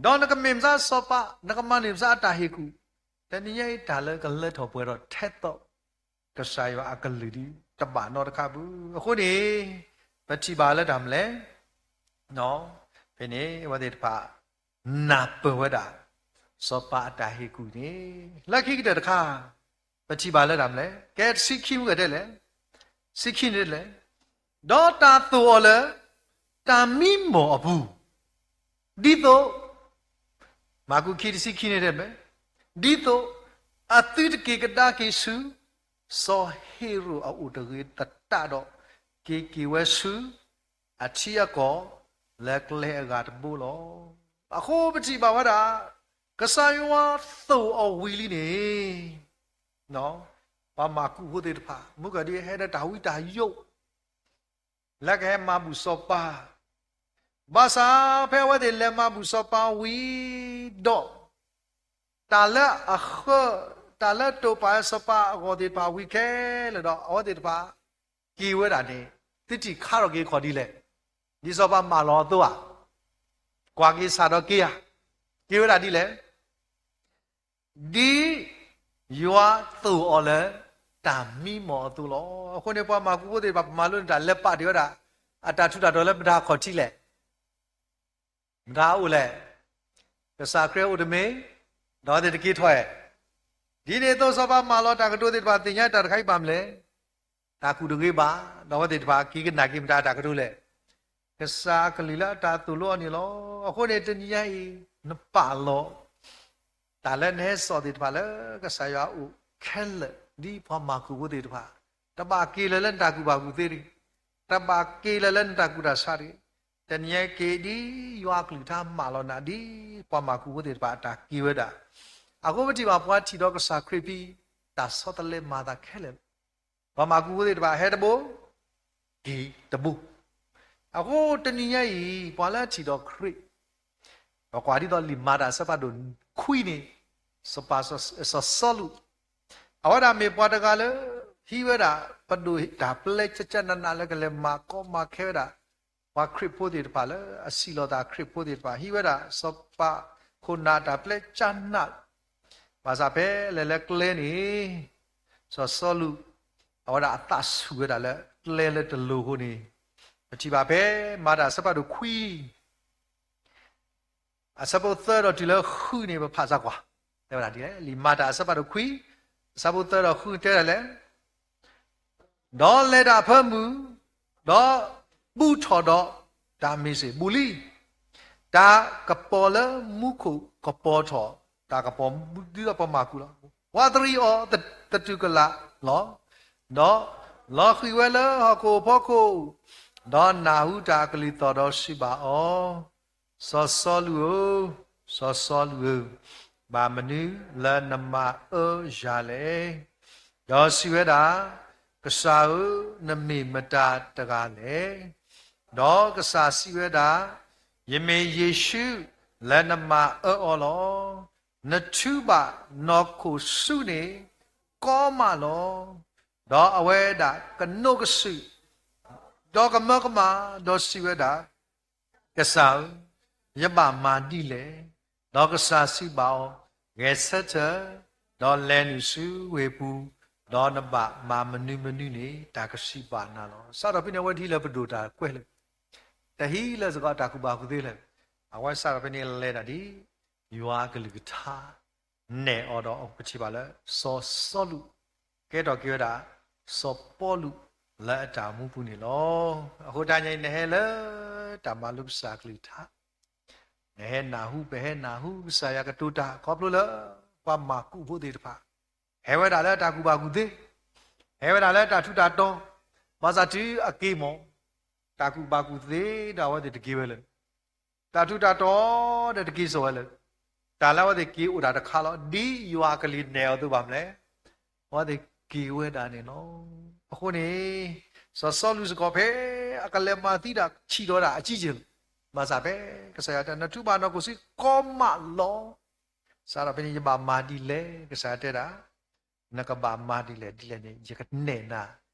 ဒီးနကမ့ၢ်မဆါစီၤပၤ, နကမၤန့ၢ်မဆါအတၢ်ဟ့ၣ်ကူၣ်, တနံၤညါအံၤတၢ်လၢကလၢထီၣ်ပှဲၤထီၣ်ထဲသိး ကစၢ်ယွၤအကလုၢ်ဒ်တဘၣ်နီတခါဘၣ်. အဃိန့ၣ် ပထံၣ်ဘၣ်လၢတၢ်မနုၤလဲၣ်, ဖဲန့ၣ် အဝဲသ့ၣ်တဖၣ် နၢ်ပၢၢ်ဝဲဒၣ် စီၤပၤအတၢ်ဟ့ၣ်ကူၣ်န့ၣ် လၢခံကတၢၢ်တခါ ပထံၣ်ဘၣ်လၢတၢ်မနုၤလဲၣ်, ကဲတဆံခံမုၢ်ကတဲလဲၣ်, ဆံခံန့ၣ်လဲၣ်, ဒီးတၢ်သိၣ်အီၤလၢ တၢ်မံမီၢ်အပူၤ, ဒ်သိး မၢ်ကူးခံတဆံခံန့ၣ်တဲမ့ၢ်, ဒ်သိး အသုတက့ၤကဒါက့ၤဆူ စီၤဟ့ၤရိာ်အအိၣ်တဂ့ၤသတးဒီး က့ၤက့ၤဝဲဆူ အထံအကီၢ် လၢကျဲအဂၤတဘိလီၤ. အဃိပထံၣ်ဘၣ်ဝဲဒၣ် ကစၢ်ယွၤသိၣ်အီၤဝံၤလံန့ၣ် ပှၤမၢ်ကူးဖိသ့ၣ်တဖၣ် မုၢ်ကဒံဟဲဒီးတၢ်ဝံတၢ်ယိး လၢကဟဲမၤဘူၣ်စီၤပၤ, ဘၣ်ဆၣ်ဖဲအဝဲသ့ၣ်လဲၤမၤဘူၣ်စီၤပၤဝံၤဒီး တၢ်လၢအဃၢ, တၢ်လၢတိာ်ပာ်စီၤပၤအဂီၢ်သ့ၣ်တဖၣ်ဝံၤခဲလၢာ်ဒီး အဝဲသ့ၣ်တဖၣ် က့ၤဝဲဒၣ်န့ၣ် သုထံၣ်ခါထီၣ်က့ၤခီၣ်ဒ်လဲၣ်, ဒ်စီၤပၤမၢလီၤအသိးဧါ, ကွၢ်က့ၤဆၣ်ဒီးက့ၤဧါ, က့ၤဝဲဒၣ်ဒ်လဲၣ် ဒ်ယွၤသိၣ်အီၤလၢ တၢ်မံမီၢ်အသိးလီၤ. အဃိန့ၣ် ပှၤမၢ်ကူးဖိသ့ၣ်တဖၣ် ပမၤလိန့ၢ်တၢ်လဲၤပာ်တ့ၢ်ဝဲဒၣ် အတၢ်ထူးတၢ်တီၤလၢမတၤခီၣ်ထံးလဲၣ်, မတၤအိၣ်လဲၣ်, ကစၢ်ခရံာ်အိၣ်တမ့ၢ်, ဒီးအဝဲသ့ၣ်တက့ၤထီၣ်ဧါ. ဒ်န့ၣ်အသိး စီၤပၤမၢလီၤတၢ်ကတိၤသ့ၣ်တဖၣ် သ့ၣ်ညါတၢ်တခါအံၤဘၣ်မနုၤလဲၣ်, တၢ်ကူၣ်တဂ့ၤဘၣ်, ဒီးအဝဲသ့ၣ်တဖၣ်က့ၤကနၣ်က့ၤမတၤတၢ်ကတိၤလဲၣ်, ကစၢ်အကလုၢ်လၢအတၢ်သိၣ်လိအီၤန့ၣ်လီၤ. အဃိန့ၣ် တနံၤညါအံၤ နပာ်လီၤ တၢ်လၢနဟဲစိာ်သ့ၣ်တဖၣ်လၢကစၢ်ယွၤအအိၣ်ခဲလၢာ် ဒ်ပှၤမၢ်ကူးဖိသ့ၣ်တဖၣ်, တဘၣ်က့ၤလၢၤလၢနတၢ်ကူၣ်ဘၣ်ကူၣ်သ့တဂ့ၤ, တဘၣ်က့ၤလၢၤလၢနတၢ်ကူၣ်တၢ်ဆးတဂ့ၤ, တနံၤညါက့ၤဒ်ယွၤအကလုၢ်ကထါမၢလီၤနၤဒ်ပှၤမၢ်ကူးဖိသ့ၣ်တဖၣ်အတၢ်က့ၤဝဲဒၣ်. အဃိပထံၣ်ဘၣ်ပှၤထံၣ်ဒီးကစၢ်ခရံာ်ဖဲ တၢ်ဆီတလဲမၤအသးခဲလၢာ်လီၤ. ပှၤမၢ်ကူးဖိသ့ၣ်တဖၣ်ဟဲတဘိ က့ၤတဘိ. အဃိတနံၤညါအံၤ ပှၤလၢထံၣ်ဒီးခရံာ် ပကွၢ်ဒ်သိးလံာ်မၤတၢ်အဆၢဖးဒိၣ်ခွံန့ၣ်, စီၤပၤ စီၤစီလူး, အဝဲဒၣ်မ့ၢ်ပှၤတဂၤလၢ ဟံးဝဲဒၣ်ပဒိၣ်တၢ်ပျဲကၠၢကၠၢနးနးလၢကလဲၤမၤကီမၤခဲဝဲဒၣ် ပှၤခရံာ်ဖိသ့ၣ်တဖၣ်လၢအစံးလီၤသးခရံာ်ဖိသ့ၣ်တဖၣ် ဟံးဝဲဒၣ်စီၤပၤခိၣ်နၢ်တၢ်ပျဲကၠၢနး, ဘၣ်ဆၣ်ဖဲလဲၤလၢကျဲန့ၣ် စီၤစီလူး အဝဲဒၣ်အသးဆူၣ်ဝဲဒၣ်လၢကျဲလၢတလိၤအဃိန့ၣ်, ပထံၣ်ဘၣ်ဖဲမၤတၢ်အဆၢဖးဒိၣ်ခွံ အဆၢဖိသၢဒီးတုၤလၢဃုန့ၣ် ပဖးစ့ၢ်ကီး, တဲဝဲဒၣ်ဒ်လဲၣ်, လံာ်မၤတၢ်အဆၢဖးဒိၣ်ခွံ အဆၢဖိသၢဒီးဃုတဲဒ်လဲၣ်, ဒီးလဲၤတၢ်အဖၢမုၢ်, ဒီးဘူးထီၣ်ဒီးတၢ်မ့ၢ်စ့ၢ်, ဘူးလံ, တၢ်ကပီၤလၢမူခိၣ်ကပီၤထီၣ်, တၢ်ကပီၤဒ်သိးပှၤမၢ်ကူးလီၤ. ဝးတရံးအီၤ သတူၢ်ကလာ်လီၤ. ဒီးလီၤဃံၤဝဲလၢဟီၣ်ခိၣ်အဖီခိၣ်, ဒီးနၢ်ဟူတၢ်အကလုၢ်သီၣ်ဒီးစံးဘၣ်အီၤ, စီၤစီလူးဧၢ, စီၤစီလူးဧၢ, ဘၣ်မနုၤလၢနမၤအၢယၤလဲၣ်. ဒီးစံးဝဲဒၣ်, ကစၢ်ဧၢ, နမ့ၢ်မတၤတဂၤလဲၣ်. ဒီးကစၢ်စံးဝဲဒၣ်, ယမ့ၢ်ယ့ၣ်ၡူးလၢနမၤအၢအီၤလီၤ. နထုဘၣ်နီၢ်ခိၣ်ဆူန့ၣ် ကီမးလီၤ. ဒီးအဝဲဒၣ်ကနိးကစုာ် ဒီးကမၢကမၣ်, ဒီးစံးဝဲဒၣ်, ကစၢ်ဧၢ, ယဘၣ်မၤဒ်လဲၣ်. ဒီးကစၢ်စံးဘၣ်အီၤ, ဂဲၤဆၢထၢၣ်, ဒီးလဲၤနုာ်ဆူဝ့ၢ်ပူၤ, ဒီးနဘၣ်မၤမနုၤမနုၤန့ၣ် တၢ်ကစံးဘၣ်နၤလီၤ. စးထီၣ်ဖဲန့ၣ် အဝဲတဟံးလၢၤပဒိၣ်တၢ်ကွဲးလၢၤ, တဟံးလၢၤစ့ၢ်ကီးတၢ်ကူၣ်ဘၣ်ကူၣ်သ့လၢၤ. အဝဲစးထီၣ်ဖဲန့ၣ်လဲၤတၢ်ဒ် ယွၤအကလုၢ်ကထါ နဲၣ်အီၤဒီး ပထံၣ်ဘၣ်လၢ စီၤစီလူး ကဲထီၣ်က့ၤဝဲဒၣ် စီၤပီလူးလၢအတၢ်အိၣ်မူပူၤန့ၣ်လီၤ. အဃိတနံၤညါအံၤ နဟဲလၢတၢ်မၤလိကစၢ်အကလုၢ်ကထါ, နဟဲနၢ်ဟူ ပဟဲနၢ်ဟူကစၢ်ယွၤကတိၤတၢ် ခီဖျိလၢ ပှၤမၢ်ကူးဖိသ့ၣ်တဖၣ် ဟဲဝဲဒၣ်လၢတၢ်ကူၣ်ဘၣ်ကူၣ်သ့, ဟဲဝဲဒၣ်လၢတၢ်ထူးတၢ်တီၤ, ဘၣ်ဆၣ်တုၤအက့ၤမး တၢ်ကူၣ်ဘၣ်ကူၣ်သ့ဒီးအဝဲသ့ၣ်တက့ၤဝဲလၢၤ, တၢ်ထူးတၢ်တီၤဒီးတက့ၤစိာ်ဝဲလၢၤ, တၢ်လၢအဝဲသ့ၣ်က့ၤအိၣ်တၢ်တခါလီၤ. ဒ်ယွၤအကလုၢ်နဲၣ်အီၤအသိးဘၣ်မနုၤလဲၣ်, အဝဲသ့ၣ်က့ၤဝဲဒၣ်န့ၣ်လီၤ. အဃိန့ၣ် စီၤစီလူးစ့ၢ်ကီးဖဲအကလဲၤမၤသံတၢ် ထံၣ်ဒီးဒၣ်အကံၢ်ကံၢ်လီၤ. ဘၣ်ဆၣ်ဖဲကစၢ်ယွၤတဲ နထုဘၣ်နီၢ်ခိၣ်ဆူ ကီမးလီၤ. စးထီၣ်ဖဲန့ၣ် ယဘၣ်မၤဒ်လဲၣ်, ကစၢ်ယွၤတဲဒၣ် နကဘၣ်မၤဒ်လဲၣ်ဒ်လဲၣ်န့ၣ် ယကနဲၣ်နၤ.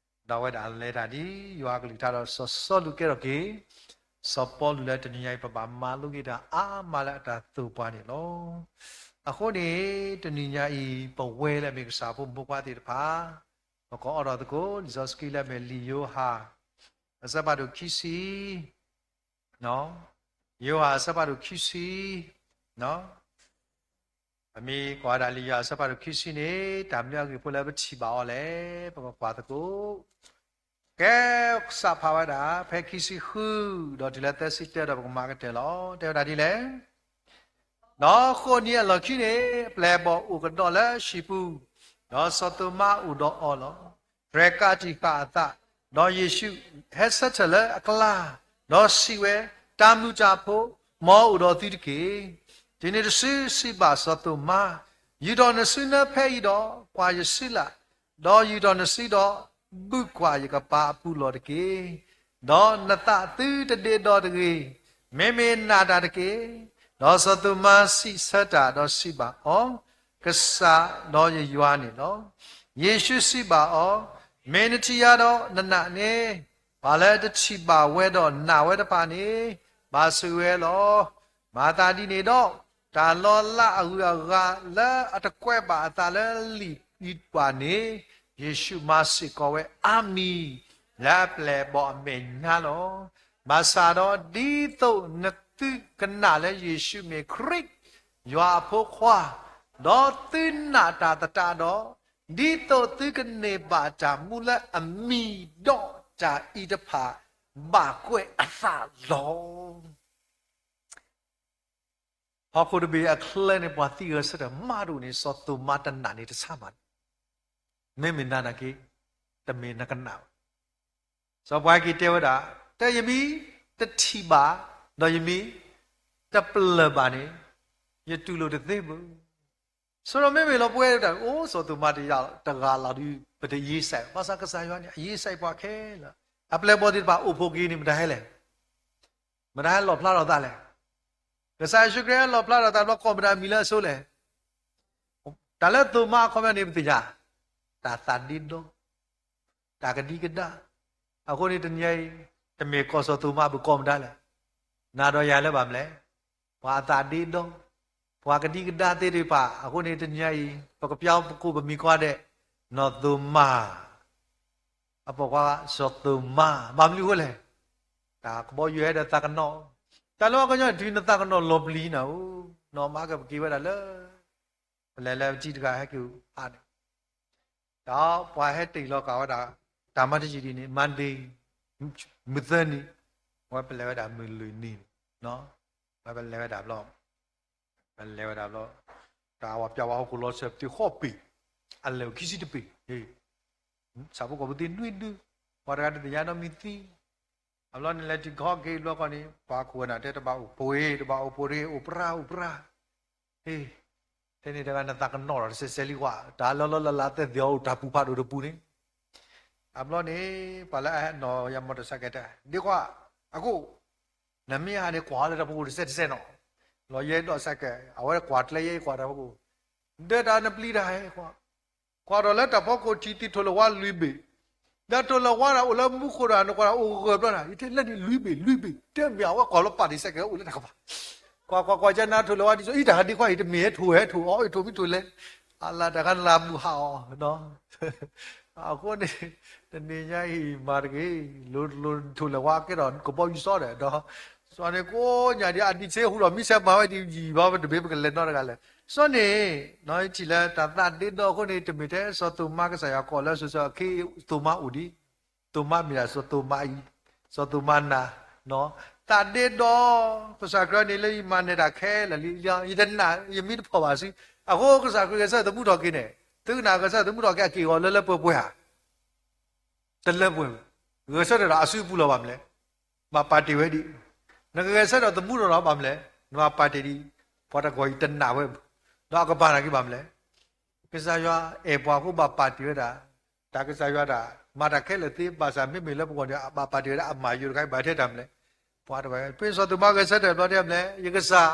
ဒီးအဝဲဒၣ်လဲၤတၢ်ဒ်ယွၤအကလုၢ်ကထါဒီး စီၤစီလူးကဲထီၣ်က့ၤ စီၤပီလူးလၢတနံၤညါအံၤ ပဘၣ်မၤလိက့ၤတၢ်အါမးလၢအတၢ်သိၣ်ပှၤန့ၣ်လီၤ. အဃိန့ၣ် တနံၤညါအံၤ ပဝဲလၢအမ့ၢ်ကစၢ်ဖိမုၣ်ဖိခွါသ့ၣ်တဖၣ် ပကအိးထီၣ်သကိး လံာ်စီဆှံလၢအမ့ၢ်လံာ်ယိၤဟၣ် အဆၢဖးဒိၣ်ခံဆံ, ယိၤဟၣ်အဆၢဖးဒိၣ်ခံဆံ, ပမ့ၢ်ကွၢ်ဝဲဒၣ်လံာ်ယိၤဟၣ်အဆၢဖးဒိၣ်ခံဆံန့ၣ် တၢ်မနုၤအဂ့ၢ်ဖိလၢပထံၣ်ဘၣ်အီၤလဲၣ် ပကကွၢ်သကိး ကဲ စးဖးဝဲဒၣ် ဖဲခံဆံဃု ဒီးတုၤလၢသၢဆံတၢဒီးပကမၤကတၢၢ်လီၤ. တဲဝဲဒၣ်ဒ်လဲၣ်, ဒီးဃိးနံၤအလီၢ်ခံန့ၣ် အပျဲၢ်အဘီၣ်အိၣ်ကဒီးလၢဟံၣ်ပူၤ, ဒီးစီၤသိၤမါအိၣ်ဒီးအီၤလီၤ. ရဲၣ်ကးတံာ်ဃာ်အသး, ဒီးယ့ၣ်ၡူးဟဲဆၢထၢၣ်လၢအကျါ, ဒီးစံးဝဲ, တၢ်မုၢ်တၢ်ဖိ, မ်အအိၣ်ဒီးသုတက့ၢ်. တုၤနုၤတစုစံးဘၣ်စီၤသိၤမါ, ယူာ်ထီၣ်နစုနၢဖဲအံၤဒီးကွၢ်ယစုလာ်, ဒီးယူာ်ထီၣ်နစုဒီး ဘုၣ်ကွၢ်ယကပၤအပူၤလီၢ်တက့ၢ်. ဒီးနသးသုတဒ့ဒီတဂ့ၤ, မ့မ့ၢ်နာ်တၢ်တက့ၢ်. ဒီးစီၤသိၤမါစံးဆၢတၢ်ဒီးစံးဘၣ်အီၤ, ကစၢ်ဒီးယယွၤန့ၣ်လီၤ. ယ့ၣ်ၡူးစံးဘၣ်အီၤ, မ့ၢ်နထံၣ်ယၤဒီးနနာ်န့ၣ်, ပှၤလၢတထံၣ်ဘၣ်ဝဲဒီးနာ်ဝဲတဖၣ်န့ၣ် ဘၣ်ဆိၣ်ဂ့ၤဝဲလီၤ. မၤသးဒ်န့ၣ်ဒီး တၢ်လီၤလးအဂုၤအဂၤလၢအတကွဲးဘၣ်အသးလၢလံာ်အံၤပှၤန့ၣ်, ယ့ၣ်ၡူးမၤစ့ၢ်ကီးဝဲအါမံၤ လၢအပျဲၢ်အဘီၣ်အမဲာ်ညါလီၤ. ဘၣ်ဆၣ်ဒီးဒ်သိးနသုကနာ်လၢယ့ၣ်ၡူးမ့ၢ်ခရံာ်, ယွၤအဖိခွါ, ဒီးသုနာ်တၢ်သတးဒီး, ဒ်သိးသုကန့ၢ်ဘၣ်တၢ်မူလၢအမံၤဒီးတၢ်အံၤတဖၣ် ဘၣ်ကွဲးအသးလီၤ. ဟီၣ်ခိၣ်တဘ့ၣ်အချၢန့ၣ် ပှၤသံဂဲၤဆၢထၢၣ်မးတအိၣ်န့ၣ် စီၤသိၤမါတနာ်န့ၣ်တဆါမး, မ့မ့ၢ်နၤနာ်က့, တမ့ၢ်နကနၣ်ဘၣ်. စီၤပှၤဟဲက့ၤတဲဝဲဒၣ်, တဲယမ့ၢ်တထံၣ်ဘၣ်, ဒီးယမ့ၢ်တပျၢၢ်ဘၣ်န့ၣ်, ယတူၢ်လိာ်တသ့ဘၣ်. ဆိဒီးမ့မ့ၢ်လီၤပှဲၤတၢ် အိၣ်စီၤသိၤမါတဂၤလီၤဒုး ပတယ့စဲး, ဘၣ်ဆၣ်ကစၢ်ယွၤန့ၣ် အယ့စဲးပှၤခဲလၢာ်, အပျဲၢ်ဘီၣ်သ့ၣ်တဖၣ်အိၣ်ဖှိၣ်က့ၤန့ၣ် မတၤဟဲလဲၣ် မတၤဟဲလီၣ်ဖျါထီၣ်သးလဲၣ်. ကစၢ်ယ့ၣ်ၡူးခရံာ်ဟဲလီၣ်ဖျါထီၣ်သးဘျီ ကိးမတၤအမံၤလၢအဆိလဲၣ်. တၢ်လၢသိၤမါအခီပညီန့ၣ် ပသ့ၣ်ညါ, တၢ်သးဒ့ဒီ, တၢ်ကဒံကဒါ. အဃိန့ၣ်တနံၤအံၤ, တမ့ၢ်ကိးစီၤသိၤမါဘၣ် ကိးမတၤလဲၣ်. နၤဒီးယၤလၢဘၣ်မနုၤလဲၣ်, ပှၤအသးဒ့ဒီ, ပှၤကဒံကဒါသ့ၣ်တဖၣ်. အဃိန့ၣ်တနံၤအံၤ ပကပျၢ်ပကိးပမံၤကိးဂၤဒဲး, နီၢ်သိၤမါ အပိာ်ခွါစီၤသိၤမါ ဘၣ်မနုၤအဃိလဲၣ်. တၢ်ကဘီယူၤဟဲဒီးသးကနီၣ်, တၢ်လၢအကညီတုၤနသးကနီၣ်လီၤပျံၤနၤဧိၤ, နီၢ်မးကပက့ၤဝဲဒၣ်လၢ ပလဲၤလၢပထံတဂၤဟဲက့ၤအါန့ၣ်, ဒီးပှၤဟဲတ့ၢ်လီၤကးဝဲဒၣ် တၢ်မၤတယံာ်ဒ်န့ၣ် Monday, မုၢ်သၢနံၤ, ဝဲပလဲၤဝဲဒၣ်မုၢ်လွံၢ်နံၤန့ၣ်, ဝဲပလဲၤဝဲဒၣ်ဘျီ ပလဲၤဝဲဒၣ်ဘျီ, တၢ်ဝဲပျၢ်ဝဲဟီၣ်ခိၣ်လီၤစၢၤပသံၣ်ဃီၣ်ပ့ၤ, အလဲၤအိၣ်ခံဆံတပ့ၤ, ဆၣ်ဖိကီၢ်ဖိသံနွံဒု, ပှၤတဂၤတသ့ၣ်ညါနီတမံၤသံ, အဘျီန့ၣ်လဲၤထံၣ်ကဟီၣ်က့ၤဘျီဃီန့ၣ် ပှၤခိၣ်ဝဲဒၣ်တဲတဘၣ်အိၣ်ပှ့ၤ, တဘၣ်အိၣ်ပှ့ၤတဂ့ၤ, အိၣ်ပြၢ, အိၣ်ပြၢ, ဟ့, ထဲန့ၣ်တဂၤနသးကနီၣ်ဒီးတစဲးစဲးလံကွၢ်, တၢ်လၢလၢလၢလၢသဲၣ်သ့ၣ်အီၤအိၣ်တၢ်ပူၤဖးဒိၣ်တပူၤန့ၣ်, အဘျီန့ၣ် ပှၤလၢအနီၢ်ယၤမီၢ်တၢ်ဆါကဲတဲ, ဒ့ခွါ, အကိၣ်, နမ့ၢ်ဟးန့ၣ်ကွၢ်လၢတၢ်ဖီခိၣ်တစဲးတစဲးနီၤ, လီၤယဲဒီးဆါကဲ, အဝဲကွၢ်ကျဲယဲကွၢ်တၢ်ဖီခိၣ်, ဒၢတၢ်နပျံၤတၢ်ဟဲကွၢ်, ကွၢ်ဒီးလၢတၢ်ဖီခိၣ်ထံသံးထိၣ်လၢဝါလွံၢ်ဘ့ၣ်, ဒီးထိၣ်လၢဝါဒၣ်အိၣ်လၢမူခိၣ်ဒီးနကွၢ်ဒၣ်အိၣ်ဂၢၢ်ဘျီဒၣ်, ယတဲလၢန့ၣ်လွံၢ်ဘ့ၣ်လွံၢ်ဘ့ၣ်, တဲမ့ၢ်အဝဲကွၢ်လီၤပာ်တံၢ်စဲးကဲအိၣ်လၢတၢ်ကပၤ, ကွၢ်ကွၢ်ကွၢ်ကနၤထိၣ်လၢဝါဒ်သိး အံၤတၢ်ဟးဒ့ခွါအံၤ တမ့ၢ်ဟဲထိၣ်ဟဲထိၣ်အီၤ အံၤထိၣ်မ့ၢ်ထိၣ်လဲၣ်, အလၢတၢ်ခါနလၢဘူးဟးအီၤ, အဃိန့ၣ် တနံၤညါအံၤမၤတဂ့ၤ, လိၤလိၤထိၣ်လဲၣ်ဝါကဲထီၣ်ကဘီယူၤစီဒီး, ဒီးစီၤန့ၣ်ကိးညါဒ်အဒံးဆ့ဟူဒီးမံဆဲးမၤဝဲဒ်ယံာ်ဘၣ် ပတဘ့ၣ်ပကလဲၤနီတဂၤလဲၣ်, စီၤန့ၣ် ထံၣ်လၢတၢ်သးဒ့ဒီအဃိန့ၣ် တမ့ၢ်ထဲစီၤသိၤမါကစၢ်ယွၤကိးလၢစိၤစိၤအခ့ သိၤမါအိၣ်ဒံး, သိၤမါမ့ၢ်ဒၣ်စီၤသိၤမါအံၤ, စီၤသိၤမါနၤ, သးဒ့ဒီ, ကစၢ်ခရံာ်န့ၣ်လၢယမၤနၢၤတၢ်ခဲလၢာ်လံ, ယတနာ် ယမံတဖီၣ်ဘၣ်စု, အဃိကစၢ်ခရံာ်ဂဲၤဆၢထၢၣ်သမူထီၣ်က့ၤန့ၣ်, သုကနၣ်ဂဲၤဆၢထၢၣ်သမူထီၣ်က့ၤအက့ၢ်အဂီၤလၢလၢပှဲၤပှဲၤဧါ တလၢပှဲၤ, ဂဲၤဆၢထၢၣ်ဒီးအစုအပူၤလီၤဘၣ်မနုၤလဲၣ်, ဘၣ်ပာ်တ့ၢ်ဝဲဒံး, နကဂဲၤဆၢထၢၣ်သမူထီၣ်ဒီးဘၣ်မနုၤလဲၣ်, နဘၣ်ပာ်တ့ၢ်ဒံး, ပှၤတဂီၤအံၤတနာ်ဝဲ, ဒီးအကဘၣ်နာ်က့ၤဘၣ်မနုၤလဲၣ်, ကစၢ်ယွၤအဲၣ်ပှၤအဃိဘၣ်ပာ်တ့ၢ်ဝဲဒၣ်, တၢ်ကစၢ်ယွၤတၢ် မၤတၢ်ခဲလၢာ်သ့ ဘၣ်ဆၣ်မ့မ့ၢ်လၢပဂီၢ်န့ၣ် ဘၣ်ပာ်တ့ၢ်ဝဲဒၣ်အမၤယိၤတခါအံၤဘၣ်ထဲတၢ်မနုၤလဲၣ်, ပှၤတဝဲ, ဖဲစီၤသိၤမါဂဲၤဆၢထၢၣ်ဘျီတဲမနုၤလဲၣ်, ယကစၢ်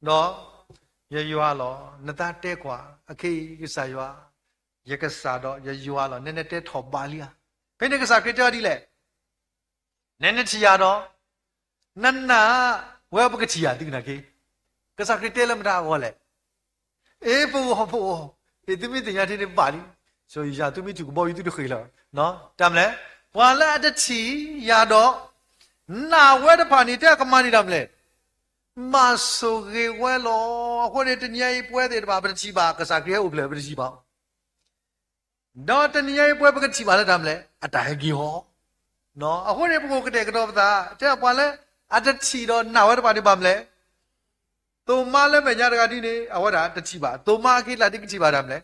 ဒီးယယွၤလီၤ, နသးတဲကွၢ်, အခဲအံၤကစၢ်ယွၤ, ယကစၢ်ဒီးယယွၤလီၤ, နဲနဲတဲထီၣ်ဘးလံဧါ, ဖဲန့ၣ်ကစၢ်ခရံာ်တဲအီၤဒ်လဲၣ်, နဲနထံၣ်ယၤဒီး, နနာ်ဝဲပကထံၣ်ယၤသုကနာ်က့, ကစၢ်ခရံာ်တဲလၢမတၤအဂီၢ်လဲၣ်, အ့ ပဂီၢ်ပဂီၢ်, အ့ သုမ့ၢ်သ့ၣ်ညါထဲန့ၣ်ဘၣ်လံ, ယၤသုမ့ၢ်ထုးကဘီယူၤသုတဃ့ၢ်လၢၤ, တၢ်မနုၤလဲၣ်, ပှၤလၢအတထံၣ်ယၤဒီး နာ်ဝဲတဖၣ်န့ၣ် တဲကမၤန့ၢ်တၢ်မနုၤလဲၣ်, မၤဆိၣ်ဂ့ၤဝဲလီၤ. အဃိန့ၣ် တနံၤအံၤပဝဲသ့ၣ်တဖၣ် ပတထံၣ်ဘၣ် ကစၢ်ခရံာ်ဟဲအိၣ်ဖျဲၣ် ပတထံၣ်ဘၣ် ဒီးတနံၤအံၤပဝဲပကထံၣ်ဘၣ်လၢတၢ်မနုၤလဲၣ်, အတၢ်ဟဲက့ၤဟီ. အဃိန့ၣ် ပကအိၣ်ကတဲာ်ကတီၤပသး တဲပှၤလၢအတထံၣ်ဒီးနာ်ဝဲတဖၣ်န့ၣ်ဘၣ်မနုၤလဲၣ်, သိၤမါလၢမဲာ်ညါတဂၤဒ်န့ၣ် အဝဲဒၣ်တထံၣ်ဘၣ်, သိၤမါအခံလၢဒ်ကထံၣ်ဘၣ်တၢ်မနုၤလဲၣ်,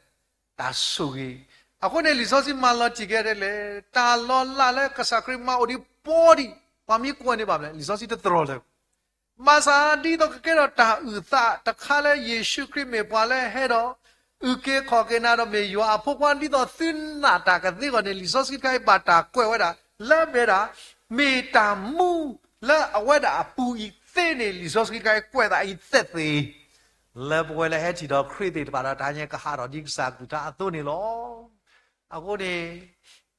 တၢ်ဆိၣ်ဂ့ၤ. အဃိန့ၣ် လံာ်စီဆှံမၤလီၤတံၢ်က့ၤဒ်လဲၣ်, တၢ်လီၤလးလၢကစၢ်ခရံာ်မၤအိၣ်ဒံးပီဒံး ပှၤမ့ၢ်ကွၢ်န့ၣ်ဘၣ်မနုၤလဲၣ်, လံာ်စီဆှံတတြီလၢၤ ဘၣ်ဆၣ်ဒ်သိးကကဲထီၣ်တၢ်အုၣ်သးတခါလၢယ့ၣ်ၡူးခရံာ်မ့ၢ်ပှၤလၢဟဲဒီး အုၣ်က့ၤခီၣ်က့ၤနၤဒီးမ့ၢ်ယွၤအဖိခွါ ဒ်သိးသုနာ်တၢ်ကသ့အဂီၢ်န့ၣ် လံာ်စီဆှံတခါအံၤဘၣ်တၢ်ကွဲးဝဲဒၣ် လၢမ့ၢ်ဒၣ် မ့ၢ်တၢ်မူလၢအဝဲဒၣ်အပူၤအံၤသ့န့ၣ် လံာ်စီဆှံတခါအံၤကွဲးသးအံၤသ့ၣ်သ့ၣ် လၢပဝဲလၢဟဲထံၣ်ဒီးခရံာ်သ့ၣ်တဖၣ်ဒီး တဟါညါကဟးထီၣ်ဒ်ကစၢ်အကလုၢ်ကထါအသိးန့ၣ်လီၤ. အဃိန့ၣ်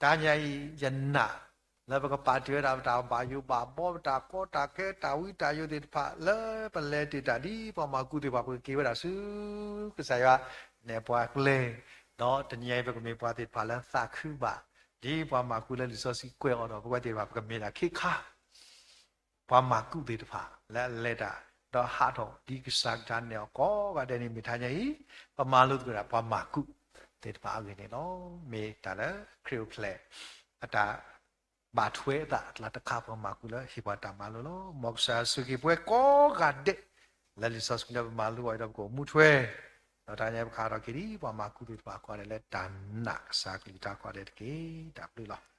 တဟါညါအံၤ ယနာ် လၢပကပာ်တ့ၢ်ဝဲဒၣ်ပတၢ်ဘၣ်ယိၣ်ဘၣ်ဘီ ပတၢ်ကီတၢ်ခဲ တၢ်ဝံတၢ်ယိာ်သ့ၣ်တဖၣ် လၢပလဲၤတ့ၢ်တၢ်ဒ်ပှၤမၤကူသ့ၣ်တဖၣ် ပကက့ၤဝဲဒၣ်ဆူ ကစၢ်ယွၤနဲၣ်ပှၤကျဲ, ဒီးတနံၤအံၤ ပကမ့ၢ်ပှၤသ့ၣ်တဖၣ်လၢသးခုဘၣ် ဒ်ပှၤမၤကူလၢလံာ်စီဆှံကွဲးအီၤဒီး ပဝဲသ့ၣ်တဖၣ် ပကမ့ၢ်ဒၣ်ခ့ခါ ပှၤမၤကူသ့ၣ်တဖၣ် လၢအလဲၤတၢ် ဒီးဟးထီၣ်ဒ်ကစၢ်ကလုၢ်ကထါနဲၣ်အီၤကိးဂၤဒဲးန့ၣ် မ့ၢ်တဟါညါအံၤ ပမၤလိသကိးဒၣ်ပှၤမၤကူသ့ၣ်တဖၣ်အဂ့ၢ်န့ၣ်လီၤ. မ့ၢ်တၢ်လၢခရံာ်အိၣ်ဖျဲၣ် အတၢ်ဘၣ်ထွဲအသးအကျါတခါ ပှၤမၤကူလၢဟ့ၣ်ပှၤတၢ်မၤလိလီၤ. မ်ကစၢ်ယွၤဆိၣ်ဂ့ၤပဝဲကိးဂၤဒဲး လၢလံာ်စီဆှံလၢပမၤလိအီၤဒီး ပကအိၣ်မူထွဲ ဒီးတဟါညါပကဟးထီၣ်က့ၤဒ်ပှၤမၤကူသ့ၣ်တဖၣ်ကိးဂၤဒဲး လၢတၢ်နာ်ကစၢ်ကလုၢ်ကထါကိးဂၤဒဲးတက့ၢ်. တၢ်ဘျုးလီၤ.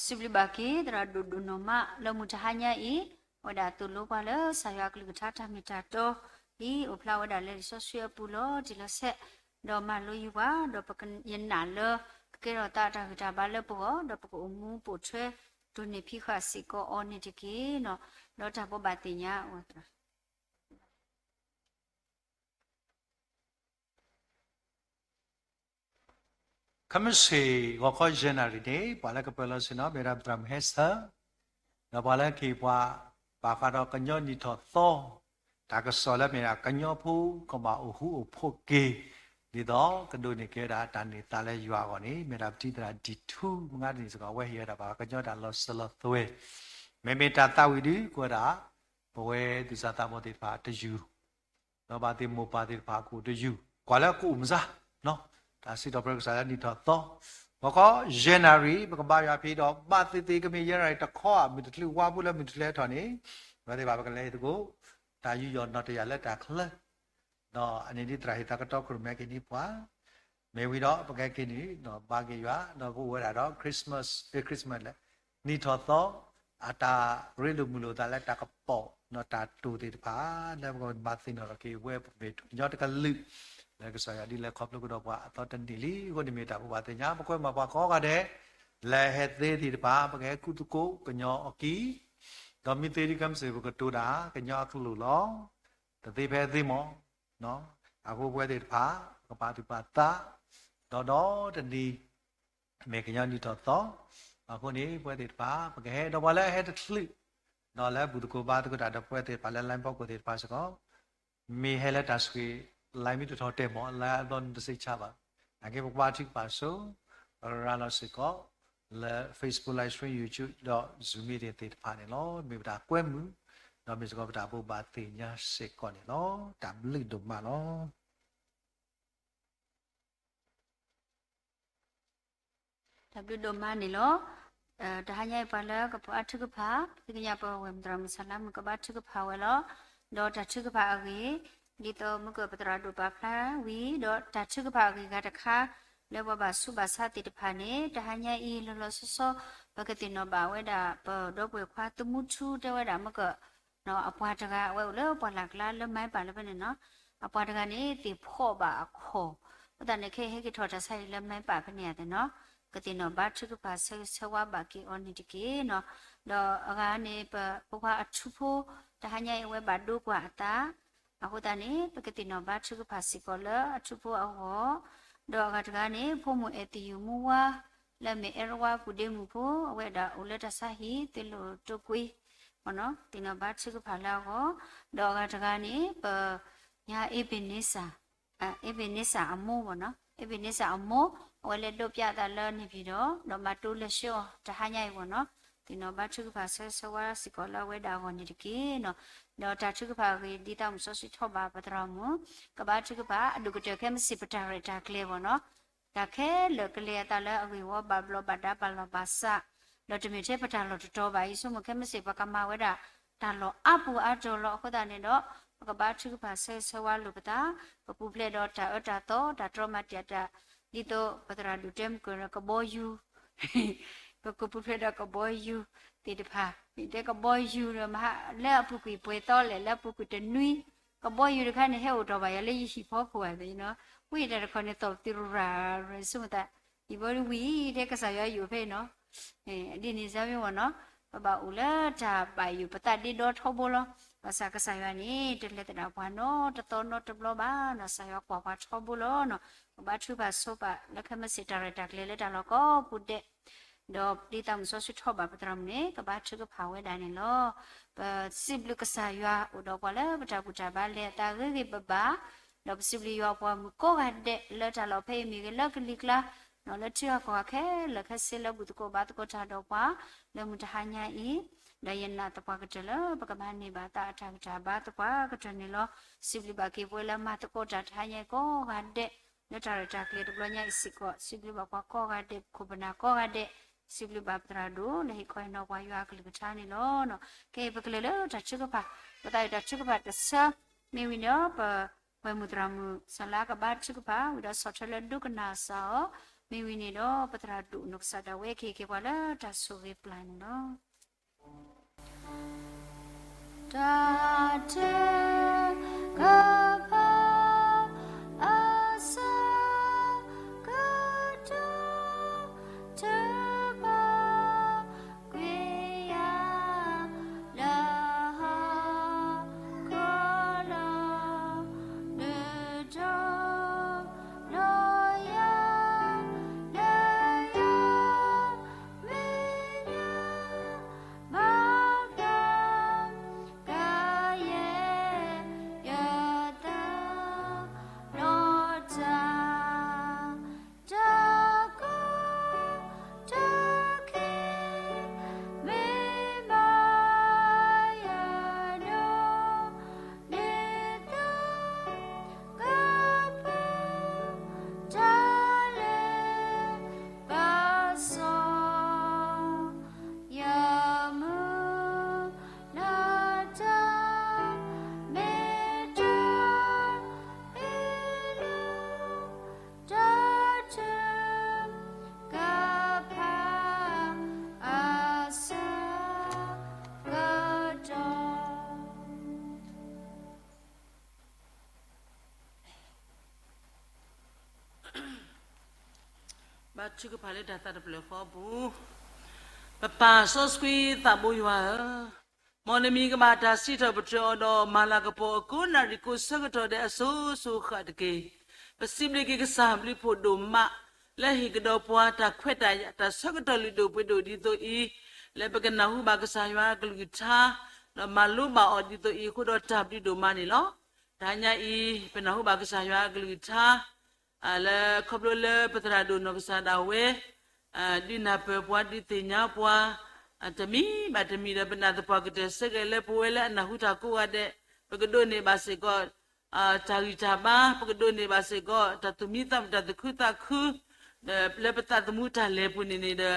စံးဘျုးဘၣ်က့ၤ သရၣ်ဒိၣ်ဒိၣ်နီၢ်မး လၢမုၢ်တဟါညါအံၤ အဝဲဒၣ်သိၣ်လိပှၤလၢကစၢ်ယွၤအကလုၢ်ကထါတၢ်မ့ၢ်တၢ်တီအံၤ အိၣ်ဖျါဝဲဒၣ်လၢလံာ်စီဆှံအပူၤလီၤတံၢ်လီၤဆဲး, ဒီးမၤလိယုာ်ပှၤ ဒီးပကယနာ်လၢ ကကဲထီၣ်သးတၢ်ဂံၢ်တၢ်ဘါလၢပဂီၢ် ဒီးပကအိၣ်မူပိာ်ထွဲ တိၢ်န့ၢ်ဖံးဃာ်စ့ၢ်ကီးအီၤန့ၣ်တက့ၢ်နီၤ. ဒီးတၢ်ဘိးဘၣ်သ့ၣ်ညါအဝဲ ခဲမုၢ်ဆ့ၣ် ဂီၤခီယဲၢ်နၣ်ရံၣ်န့ၣ် ပှၤလၢကပၢၤလီၢ်ဆ့ၣ်နီၤ မ့ၢ်ဝဲဒၣ် သရၣ်မုၢ်ဟဲဆၢၣ်, ဒီးပှၤလၢကဟ့ၣ်ပှၤ ဘၣ်ဃးဒီးကညီနံၣ်ထီၣ်သီ တၢ်ကစီၣ်လၢမ့ၢ်ဒၣ်ကညီဖိကဘၣ်အိၣ်ဃူအိၣ်ဖိးက့ၤ ဒ်သိးကဒိးန့ၢ်က့ၤဝဲဒၣ်တၢ်န့ၢ်သါလၢယွၤအဂီၢ်န့ၣ် မ့ၢ်ဝဲဒၣ်ပတံၤသရၣ်ဒံၣ်ထူ မုၢ်ဂၤတနံၤစ့ၢ်ကီး အဝဲဟ့ၣ်ဝဲဒၣ်ပှၤကညီတၢ်လီၤစၢၤလီၤသွဲၣ်, မ့မ့ၢ်တၢ်သးဝံၣ်ဒုး ကဝဲဒၣ် ပဝဲသူၣ်စၢ်သးဘီၣ်သ့ၣ်တဖၣ်တယုၢ် ဒီးဘၣ်သ့ၣ်မိၢ်ပၢ်သ့ၣ်တဖၣ်ကအိၣ်တယုၢ် ကွၢ်လၢကအိၣ်မုၢ်ဆါ, တၢ်စံးထီၣ်ပတြၢၤကစၢ်လၢနံၣ်ထီၣ်သီ, ဂီၤခီယဲၢ်နၣ်ရံၣ် ပကဘါယွၤဖံးဒီး ဘၣ်သ့ၣ်သ့ၣ်ကမ့ၢ်ယဲၢ်နၣ်ရံၣ်တခီဧါ မုၢ်တချုးဝါဘိလၢမုၢ်တချုးဟဲထီၣ်န့ၣ်, ပဝဲသ့ၣ်တဖၣ်ပကလဲၤသကိး တၢ်ယူးယီၣ်နီၣ်တယာ်လၢတၢ်ချၢ ဒီးအန့ၣ်ဒ်သရၣ်ဟ့ၣ်သးကတီခိၣ်ရိၣ်မဲက့ၤန့ၢ်ပှၤ, မ့ၢ်ဝံၤဒီးပကဟဲက့ၤန့ၣ် ဒီးဘါက့ၤယွၤ ဒီးကအိၣ်ဝဲဒၣ်ဒီး Christmas, အဲ Christmas လဲၣ်, နံၣ်ထီၣ်သီ အတၢ်ရ့လိာ်မုာ်လိာ်သးလၢတၢ်ကပီၤ ဒီးတၢ်တိာ်သ့ၣ်တဖၣ် လၢပကမၤသ့ၣ်နီၣ်ထီၣ်က့ၤဝဲ ပမ့ၢ်ကညီတကလုာ် လၢကစၢ်ယွၤဒ်လဲၣ်ခီဖျိကဒီးပှၤအသီတနံၣ်လံ, အဃိန့ၣ်မ့ၢ်တၢ်ဘိးဘၣ်သ့ၣ်ညါ ပကွဲမၤပှၤကိးဂၤဒဲး လၢဟဲသ့သ့ၣ်တဖၣ် ပကဟဲကူၣ်သကိးကညီအကံၢ် ဒီးမ့ၢ်သ့ဒ်ခဲမုၢ်ဆ့ၣ် ပကတိၤဒၣ် ကညီအကလုာ်လီၤ. တသ့ဖဲသ့မး, အဃိပဝဲသ့ၣ်တဖၣ် ပကပာ်သူၣ်ပာ်သး, ဒီးဒီးတနံၤ မ့ၢ်ကညီနံၣ်ထီၣ်သီ, အဃိန့ၣ် ပဝဲသ့ၣ်တဖၣ် ပကဟဲဒီးပှၤလၢအဟဲတချုး, ဒီးလၢဘူၣ်သကိးဘါသကိးတၢ်ဒီးပဝဲသ့ၣ်တဖၣ်လၢ line ဖီခိၣ်သ့ၣ်တဖၣ်စ့ၢ်ကီး မ့ၢ်ဟဲလၢတၢ်ဆိၣ်ဂ့ၤ line မ့ၢ်တထီၣ်တဲာ်မး line အဘျီန့ၣ်တစံးဆါဘၣ်. နာ်က့ပကဘါထုကဖၣ်ဆိ ရၤလီၤစ့ၢ်ကီး လၢ Facebook live stream, YouTube ဒီး Zoom meeting သ့ၣ်တဖၣ်န့ၣ်လီၤ. မ့ၢ်ပတၢ်ကွဲမုာ် ဒီးမ့ၢ်စ့ၢ်ကီးပတၢ်ဘိးဘၣ်သ့ၣ်ညါစ့ၢ်ကီးန့ၣ်လီၤ. တၢ်ဘျုးဒိၣ်မးလီၤ. တၢ်ဘျုးဒိၣ်မးန့ၣ်လီၤ. တဟါညါအံၤပှၤလၢကပိာ်အါထုကဖၣ် သ့ၣ်ညါပဝဲၢ်မုၢ်သရၣ်မုၢ်ဆါလါမုၢ်ကဘါထုကဖၣ်ဝဲလီၤ. ဒီးတၢ်ထုကဖၣ်အဂ့ၢ် ဒ်သိးမုၢ်ကပသရၣ်ဒိၣ်ပာ်ဖျါဝံၤ ဒီးတၢ်ထုကဖၣ်အဂ့ၢ်ဂၤတခါ လၢပှၤဘၣ်ဆူးဘၣ်ဆါသ့ၣ်တဖၣ်န့ၣ် တဟါညါအံၤလီၤလီၤဆီဆီ ပကသ့ၣ်နီၣ်ဘၣ်ဝဲဒၣ် ပဒီပုၢ်ဝဲၢ်ခွါသမူထူတဲဝဲဒၣ်မုၢ်က အပှၤတဂၤ အဝဲအိၣ်လၢပှၢ်လၢ်ကျါလၢမါပၢ်လၢဖဲန့ၣ်နီၤ, အပှၤတဂၤန့ၣ် သ့ၣ်ဖီၣ်ဘၣ်အခီၣ်, အဃိသတးန့ၣ် ခဲအံၤဟဲက့ၤထီၣ်တၢ်ဆါအံၤလၢမါပၢ်ဖဲန့ၣ်ဧါသ့ၣ်နီၤ, ကသ့ၣ်နီၣ်ဘါထုကဖၣ်ဆၢဂ့ၤဆၢဝါဘၣ်က့ၤအီၤန့ၣ်တက့ၢ်နီၤ, ဒီးအဂၤန့ၣ် ပဖိခွါအထူဖိ တဟါညါအံၤအဝဲဘၣ်ဒိကွၢ်အသး, အဃိသတးန့ၣ် ပကသ့ၣ်နီၣ်ဘါထုကဖၣ်စ့ၢ်ကီးလၢအထူဖိအဂီၢ်, ဒီးအဂၤတဂၤန့ၣ် ဖိမုၣ်အဲၣ်သယုၢ်မူဝါ လၢအမ့ၢ်အဲရဝါပူၤဒ့မုၣ်ဖိ အဝဲဒၣ်အိၣ်လၢတၢ်ဆါဟံၣ် သုးလိၣ်တိကွံ သ့ၣ်နီၣ်ဘါထုကဖၣ်လၢအဂီၢ်, ဒီးအဂၤတဂၤန့ၣ် ပ ညါ အ့ဘ့ၣ်န့စၢ် အ့ဘ့ၣ်န့စၢ်အမိၢ်ဘၣ်နီၤ, အ့ဘ့ၣ်န့စၢ်အမိၢ် အဝဲလဲၤဒိးပျးအသးလၢန့ၣ်ပၠံၣ်ဒီး ဒီးမၤတိလၢဆှၢအီၤတဟါညါအံၤဘၣ်နီၤ, သ့ၣ်နီၣ်ဘါထုကဖၣ်ဆၢဂ့ၤဆၢဝါစ့ၢ်ကီးလၢအဝဲဒၣ်အဂီၢ်န့ၣ်တက့ၢ်နီၤ, ဒီးတၢ်ထုကဖၣ်အဂ့ၢ် ဒ်သးမုၣ်စီဆှံထီၣ်ဘၣ်ပသရၣ်မုၣ် ကဘါထုကဖၣ်အဒိၣ်ကတၢၢ်ခဲမုၢ်ဆ့ၣ်ပတၢ်ရဲၣ်တၢ်ကျဲၤဘၣ်နီၤ, တၢ်ခဲလၢာ်ကလဲၤအသးလၢအဂ့ၢ်ဝီဘၣ်ဘျီးဘၣ်ဒါဘၣ်လီၢ်ဘၣ်စး, ဒီးတမ့ၢ်ထဲပတၢ်လီၢ်တတီၤဘၣ် ယဆိကမိၣ်ခဲမုၢ်ဆ့ၣ်ပှၤကမၤဝဲဒၣ် တၢ်လီၢ်အါပူၤအါတီၤလီၤ. အဃိသတးန့ၣ်ဒီး ပကဘါထုကဖၣ်ဆၢဂ့ၤဆၢဝါလိာ်ပသး, ပပူၤဖျဲးဒီးတၢ်အၢတၢ်သီ တၢ်တြီမၤတၢ်တၢ်, ဒ်သိးပသရၣ်ဒိၣ်တဲမုၢ်ကၢၢ်ဒီးကဘီယူၤ ပကပူၤဖျဲးဒီးကဘီယူၤသ့ၣ်တဖၣ်, မ့ၢ်တဲကဘီယူၤဒီးမဟါ လၢအပူၤကွံာ်ပှဲၤသီလဲၣ် လၢအပူၤကွံာ်တနွံ, ကဘီယူၤတခါန့ၣ် ဟဲအိၣ်တ့ၢ်ဘၣ်ယၤလၢယဟံၣ်ဖီခိၣ်ဧါသ့ၣ်နီၤ, ဝံၤတၢ်တခီန့ၣ် သီၣ်ပသံရၤရၤ ဆိကမိၣ်သး ယံၤဘီဒ်ဝံၤ တဲကစၢ်ယွၤယအိၣ်ဖဲအံၤနီၤ, ဒ်န့ၣ်စ့ၢ်မ့ၢ်ဝဲနီၤ, ပဘၣ်အိၣ်လၢတၢ်ဘၣ်ယိၣ်ပသးဒ့ဒီထီဘိလီၤ. ဘၣ်ဆၣ်ကစၢ်ယွၤန့ၣ် တလဲၤသဒၣ်ပှၤနီတသီနီတဘျီဘၣ်နီၤ, ကစၢ်ယွၤကွၢ်ပှၤထီဘိလီၤနီၤ, ပဘါထုကဖၣ်ဆိပာ်လၢခဲမုၢ်ဆ့ၣ်တၢ်ရဲၣ်တၢ်ကျဲၤလၢတၢ်လီၢ်ကိးပူၤဒဲး ဒီးဒ်သးမုၣ်စီဆှံထီၣ်ဘၣ်ပသရၣ်မုၣ်န့ၣ် ကဘါထုကဖၣ်ဝဲဒၣ်န့ၣ်လီၤ. ပစံးဘျုးကစၢ်ယွၤအိၣ်ဒီးပှၤလၢပတၢ်ဘူၣ်တၢ်ဘါလဲၤအသးဂ့ၤဂ့ၤဘၣ်ဘၣ်, ဒီးပစံးဘျုးယွၤပှၤမုၣ်ကိးဂၤဒဲးလၢတၢ်လီၢ်ဖဲအံၤမ့ၢ်ဂ့ၤ လၢကလံၤကျါ လၢထံဂၤကီၢ်ဂၤခဲလၢာ်ခဲဆ့လၢဘူၣ်သကိးဘါသကိးတၢ်ဒီးပှၤ လၢမုၢ်တဟါညါအံၤ, ဒီးယနာ်သပှၢ်ကတၢၢ်လၢပကမၤန့ၢ်ဘၣ်သးအတၢ်ဂံၢ်တၢ်ဘါသပှၢ်ကတၢၢ်န့ၣ်လီၤ. စံးဘျုးဘၣ်က့ၤပဝဲလၢမၤသကိးတၢ်တဟါညါအံၤကိးဂၤဒဲး လၢတၢ်ရဲၣ်တၢ်ကျဲၤတဘျီညါအံၤစ့ၢ်ကီး, စံးဘျုးဘၣ်ပှၤကိးဂၤဒဲး ပခိၣ်ပနၢ်ကိးဂၤဒဲး, စံးဘျုးဘၣ်ပသရၣ်ဒိၣ်လၢဟ့ၣ်ခီဟ့ၣ်နီၤပှၤယွၤအကလုၢ်ကထါန့ၣ်လီၤ. ကဲ ပကလဲၤလၢတၢ်ထုကဖၣ်, ပသးအုးတၢ်ထုကဖၣ်တဆၢ, မ့ၢ်ဝံၤန့ၣ်ဒီး ပဝဲၢ်မုၢ်သရၣ်မုၣ် စီၤလါကဘါထုကဖၣ် ဝံၤဒီးဆီၣ်ထွဲလၢဒိကနၣ်စၢ်အီၤ, မ့ၢ်ဝံၤန့ၣ်ဒီး ပသရၣ်ဒိၣ်နီၢ်ကစၢ်ဒၣ်ဝဲကဟ့ၣ်က့ၤပှၤလၢတၢ်ဆိၣ်ဂ့ၤပျၢ်န့ၣ်လီၤ. တၢ်ထုကဖၣ် အဆၢကတီၢ် ထုကဖၣ်ကွံာ်ယၤ လၢဟီၣ်ခိၣ်လီၤ ဒုးဒိးလီၤယၤ လၢယၤ မ့ၢ်ညါ ဘၣ်ဘျါ ကယဲၢ် ယသး နီၢ်တၢ် တၢ်ကိၢ်တၢ်ဂီၤ မ့ၢ်ဘၣ်ယၤဒီး ဒ်သိး ကပၢၤ တၢ်လဲၤ ဘၣ်စီၤ ယမုၢ်လၢ်တၢ် မ့ၢ်တၢ်အ့ၣ်လိာ် တၢ်ထုကဖၣ် အဆၢကတီၢ် ဘါထုကဖၣ်လၢတၢ်သးတဖျၢၣ်ဃီအပူၤ, ပပၢ်စီဆှံသးဘိယွၤဧၢ, မ်နမံၤကဘၣ်တၢ်စံးထီၣ်ပတြၢၤအီၤဒီး မၤလၤကပီၤအကိးနၣ်ရံၣ်ကိးဆၢကတီၢ်ဒဲးအစိၤစိၤဃၣ်ဃၣ်တက့ၢ်. ပစံးဘျုးက့ၤကစၢ်ဘျုးဖှိၣ်ဒိၣ်မး လၢဟ့ၣ်ကဒီးပှၤတၢ်ခွဲးတၢ်ယာ် တၢ်ဆၢကတီၢ်လုၢ်ဒိၣ်ပှ့ၤဒိၣ်ဒ်သိးအံၤ, လၢပကနၢ်ဟူဘၣ်ကစၢ်ယွၤအကလုၢ်ကထါ ဒီးမၤလိဘၣ်အီၤဒ်သိးအံၤအဃိဒီးတၢ်ဘျုးဒိၣ်မးန့ၣ်လီၤ. တဟါညါအံၤ ပနၢ်ဟူဘၣ်ကစၢ်ယွၤအကလုၢ်ကထါ လၢခီဖျိလၢပသရၣ်ဒိၣ်နီၢ်ကစၢ်ဒၣ်ဝဲ ဒုးနၢ်ပၢၢ်ပှၤ ဒုးသ့ၣ်ညါပှၤ တမံၤဘၣ်တမံၤဒီး ပနာ်သပှၢ်ကတၢၢ်စ့ၢ်ကီးလၢပဝဲလၢအနၢ်ဟူတၢ်ကိးဂၤဒဲး ပကဒိးန့ၢ်ဘၣ်စ့ၢ်ကီး တၢ်ဂံၢ်တၢ်ဘါ ပကဒိးန့ၢ်ဘၣ်စ့ၢ်ကီး တၢ်သူၣ်မံသးမုာ် တၢ်သူၣ်ခုသးခု လၢပသးသမူတၢ်လဲၤပူၤန့ၣ်န့ၣ်ဒီး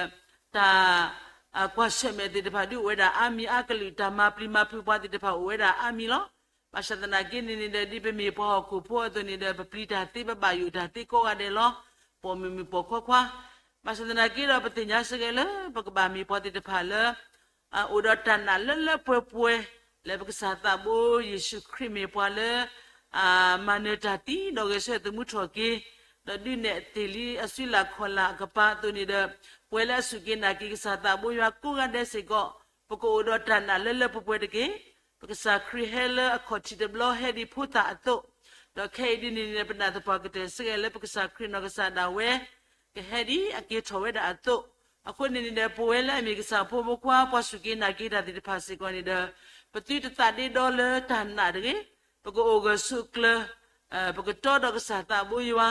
တၢ် ကွၢ်ဆၢၣ်မဲာ်သ့ၣ်တဖၣ်ဒုးအိၣ်ဝဲဒၣ်အါမံၤအါကလုာ် တၢ်မၤပျံၤမၤဖုးပှၤသ့ၣ်တဖၣ်အိၣ်ဝဲဒၣ်အါမံၤလီၤ. ဘၣ်ဆၣ်သနာ်က့န့ၣ်န့ၣ်ဒီး ဒ်ပမ့ၢ်ပှၤဟီၣ်ခိၣ်ဖိအသိးန့ၣ်ဒီး ပပျံၤတၢ်သ့ ပဘၣ်ယိၣ်တၢ်သ့ကိးဂၤဒဲးလီၤ. ပိာ်မုၣ်မုၣ်ပိာ်ခွါခွါ ဘၣ်ဆၣ်သနာ်က့ဒီး ပသ့ၣ်ညါစ့ၢ်ကီးလၢ ပကဘၣ်မ့ၢ်ပှၤသ့ၣ်တဖၣ်လၢ အိၣ်ဒီးတၢ်နာ်လၢလၢပှဲၤပှဲၤ လၢပကစၢ်သးဘိယ့ၣ်ၡူးခရံာ်မ့ၢ်ပှၤလၢ မၤနၢၤတၢ်သံ ဒီးဂဲၤဆၢထၢၣ်သမူထီၣ်က့ၤ ဒီးဒုးနဲၣ်တ့ၢ်လံအစုလၢ်ခီၣ်လၢ်အကပၤအသိးန့ၣ်ဒီး ပဝဲလၢအစူၢ်က့ၤနာ်က့ၤကစၢ်သးဘိယွၤကိးဂၤဒဲးစ့ၢ်ကီး ပကအိၣ်ဒီးတၢ်နာ်လၢလၢပှဲၤပှဲၤတက့ၢ်. ပကစၢ်ခရံာ်ဟဲလၢအခီၣ်ထံးတဘျီ ဟဲဒ်ဖိသၣ်အသိး ဒီးခဲအံၤဒ်န့ၣ်န့ၣ် ပနာ်သပှၢ်ကတၢၢ်စ့ၢ်ကီးလၢပကစၢ်ခရံာ်နီၢ်ကစၢ်ဒၣ်ဝဲ ကဟဲဒ်အက့ၤထီၣ်ဝဲဒၣ်အသိး, အဃိန့ၣ်န့ၣ်ဒီး ပဝဲလၢအမ့ၢ်ကစၢ်ဖိမုၣ်ဖိခွါ ပှၤစူၢ်က့ၤနာ်က့ၤတၢ်သ့ၣ်တဖၣ်စ့ၢ်ကီးန့ၣ်ဒီး ပသုတသးဒ့ဒီလၢတၢ်နာ်တဂ့ၤ, ပကအိၣ်ဂၢၢ်ဆိးကျၢၤ, ပကတီဒီးကစၢ်သးဘိယွၤ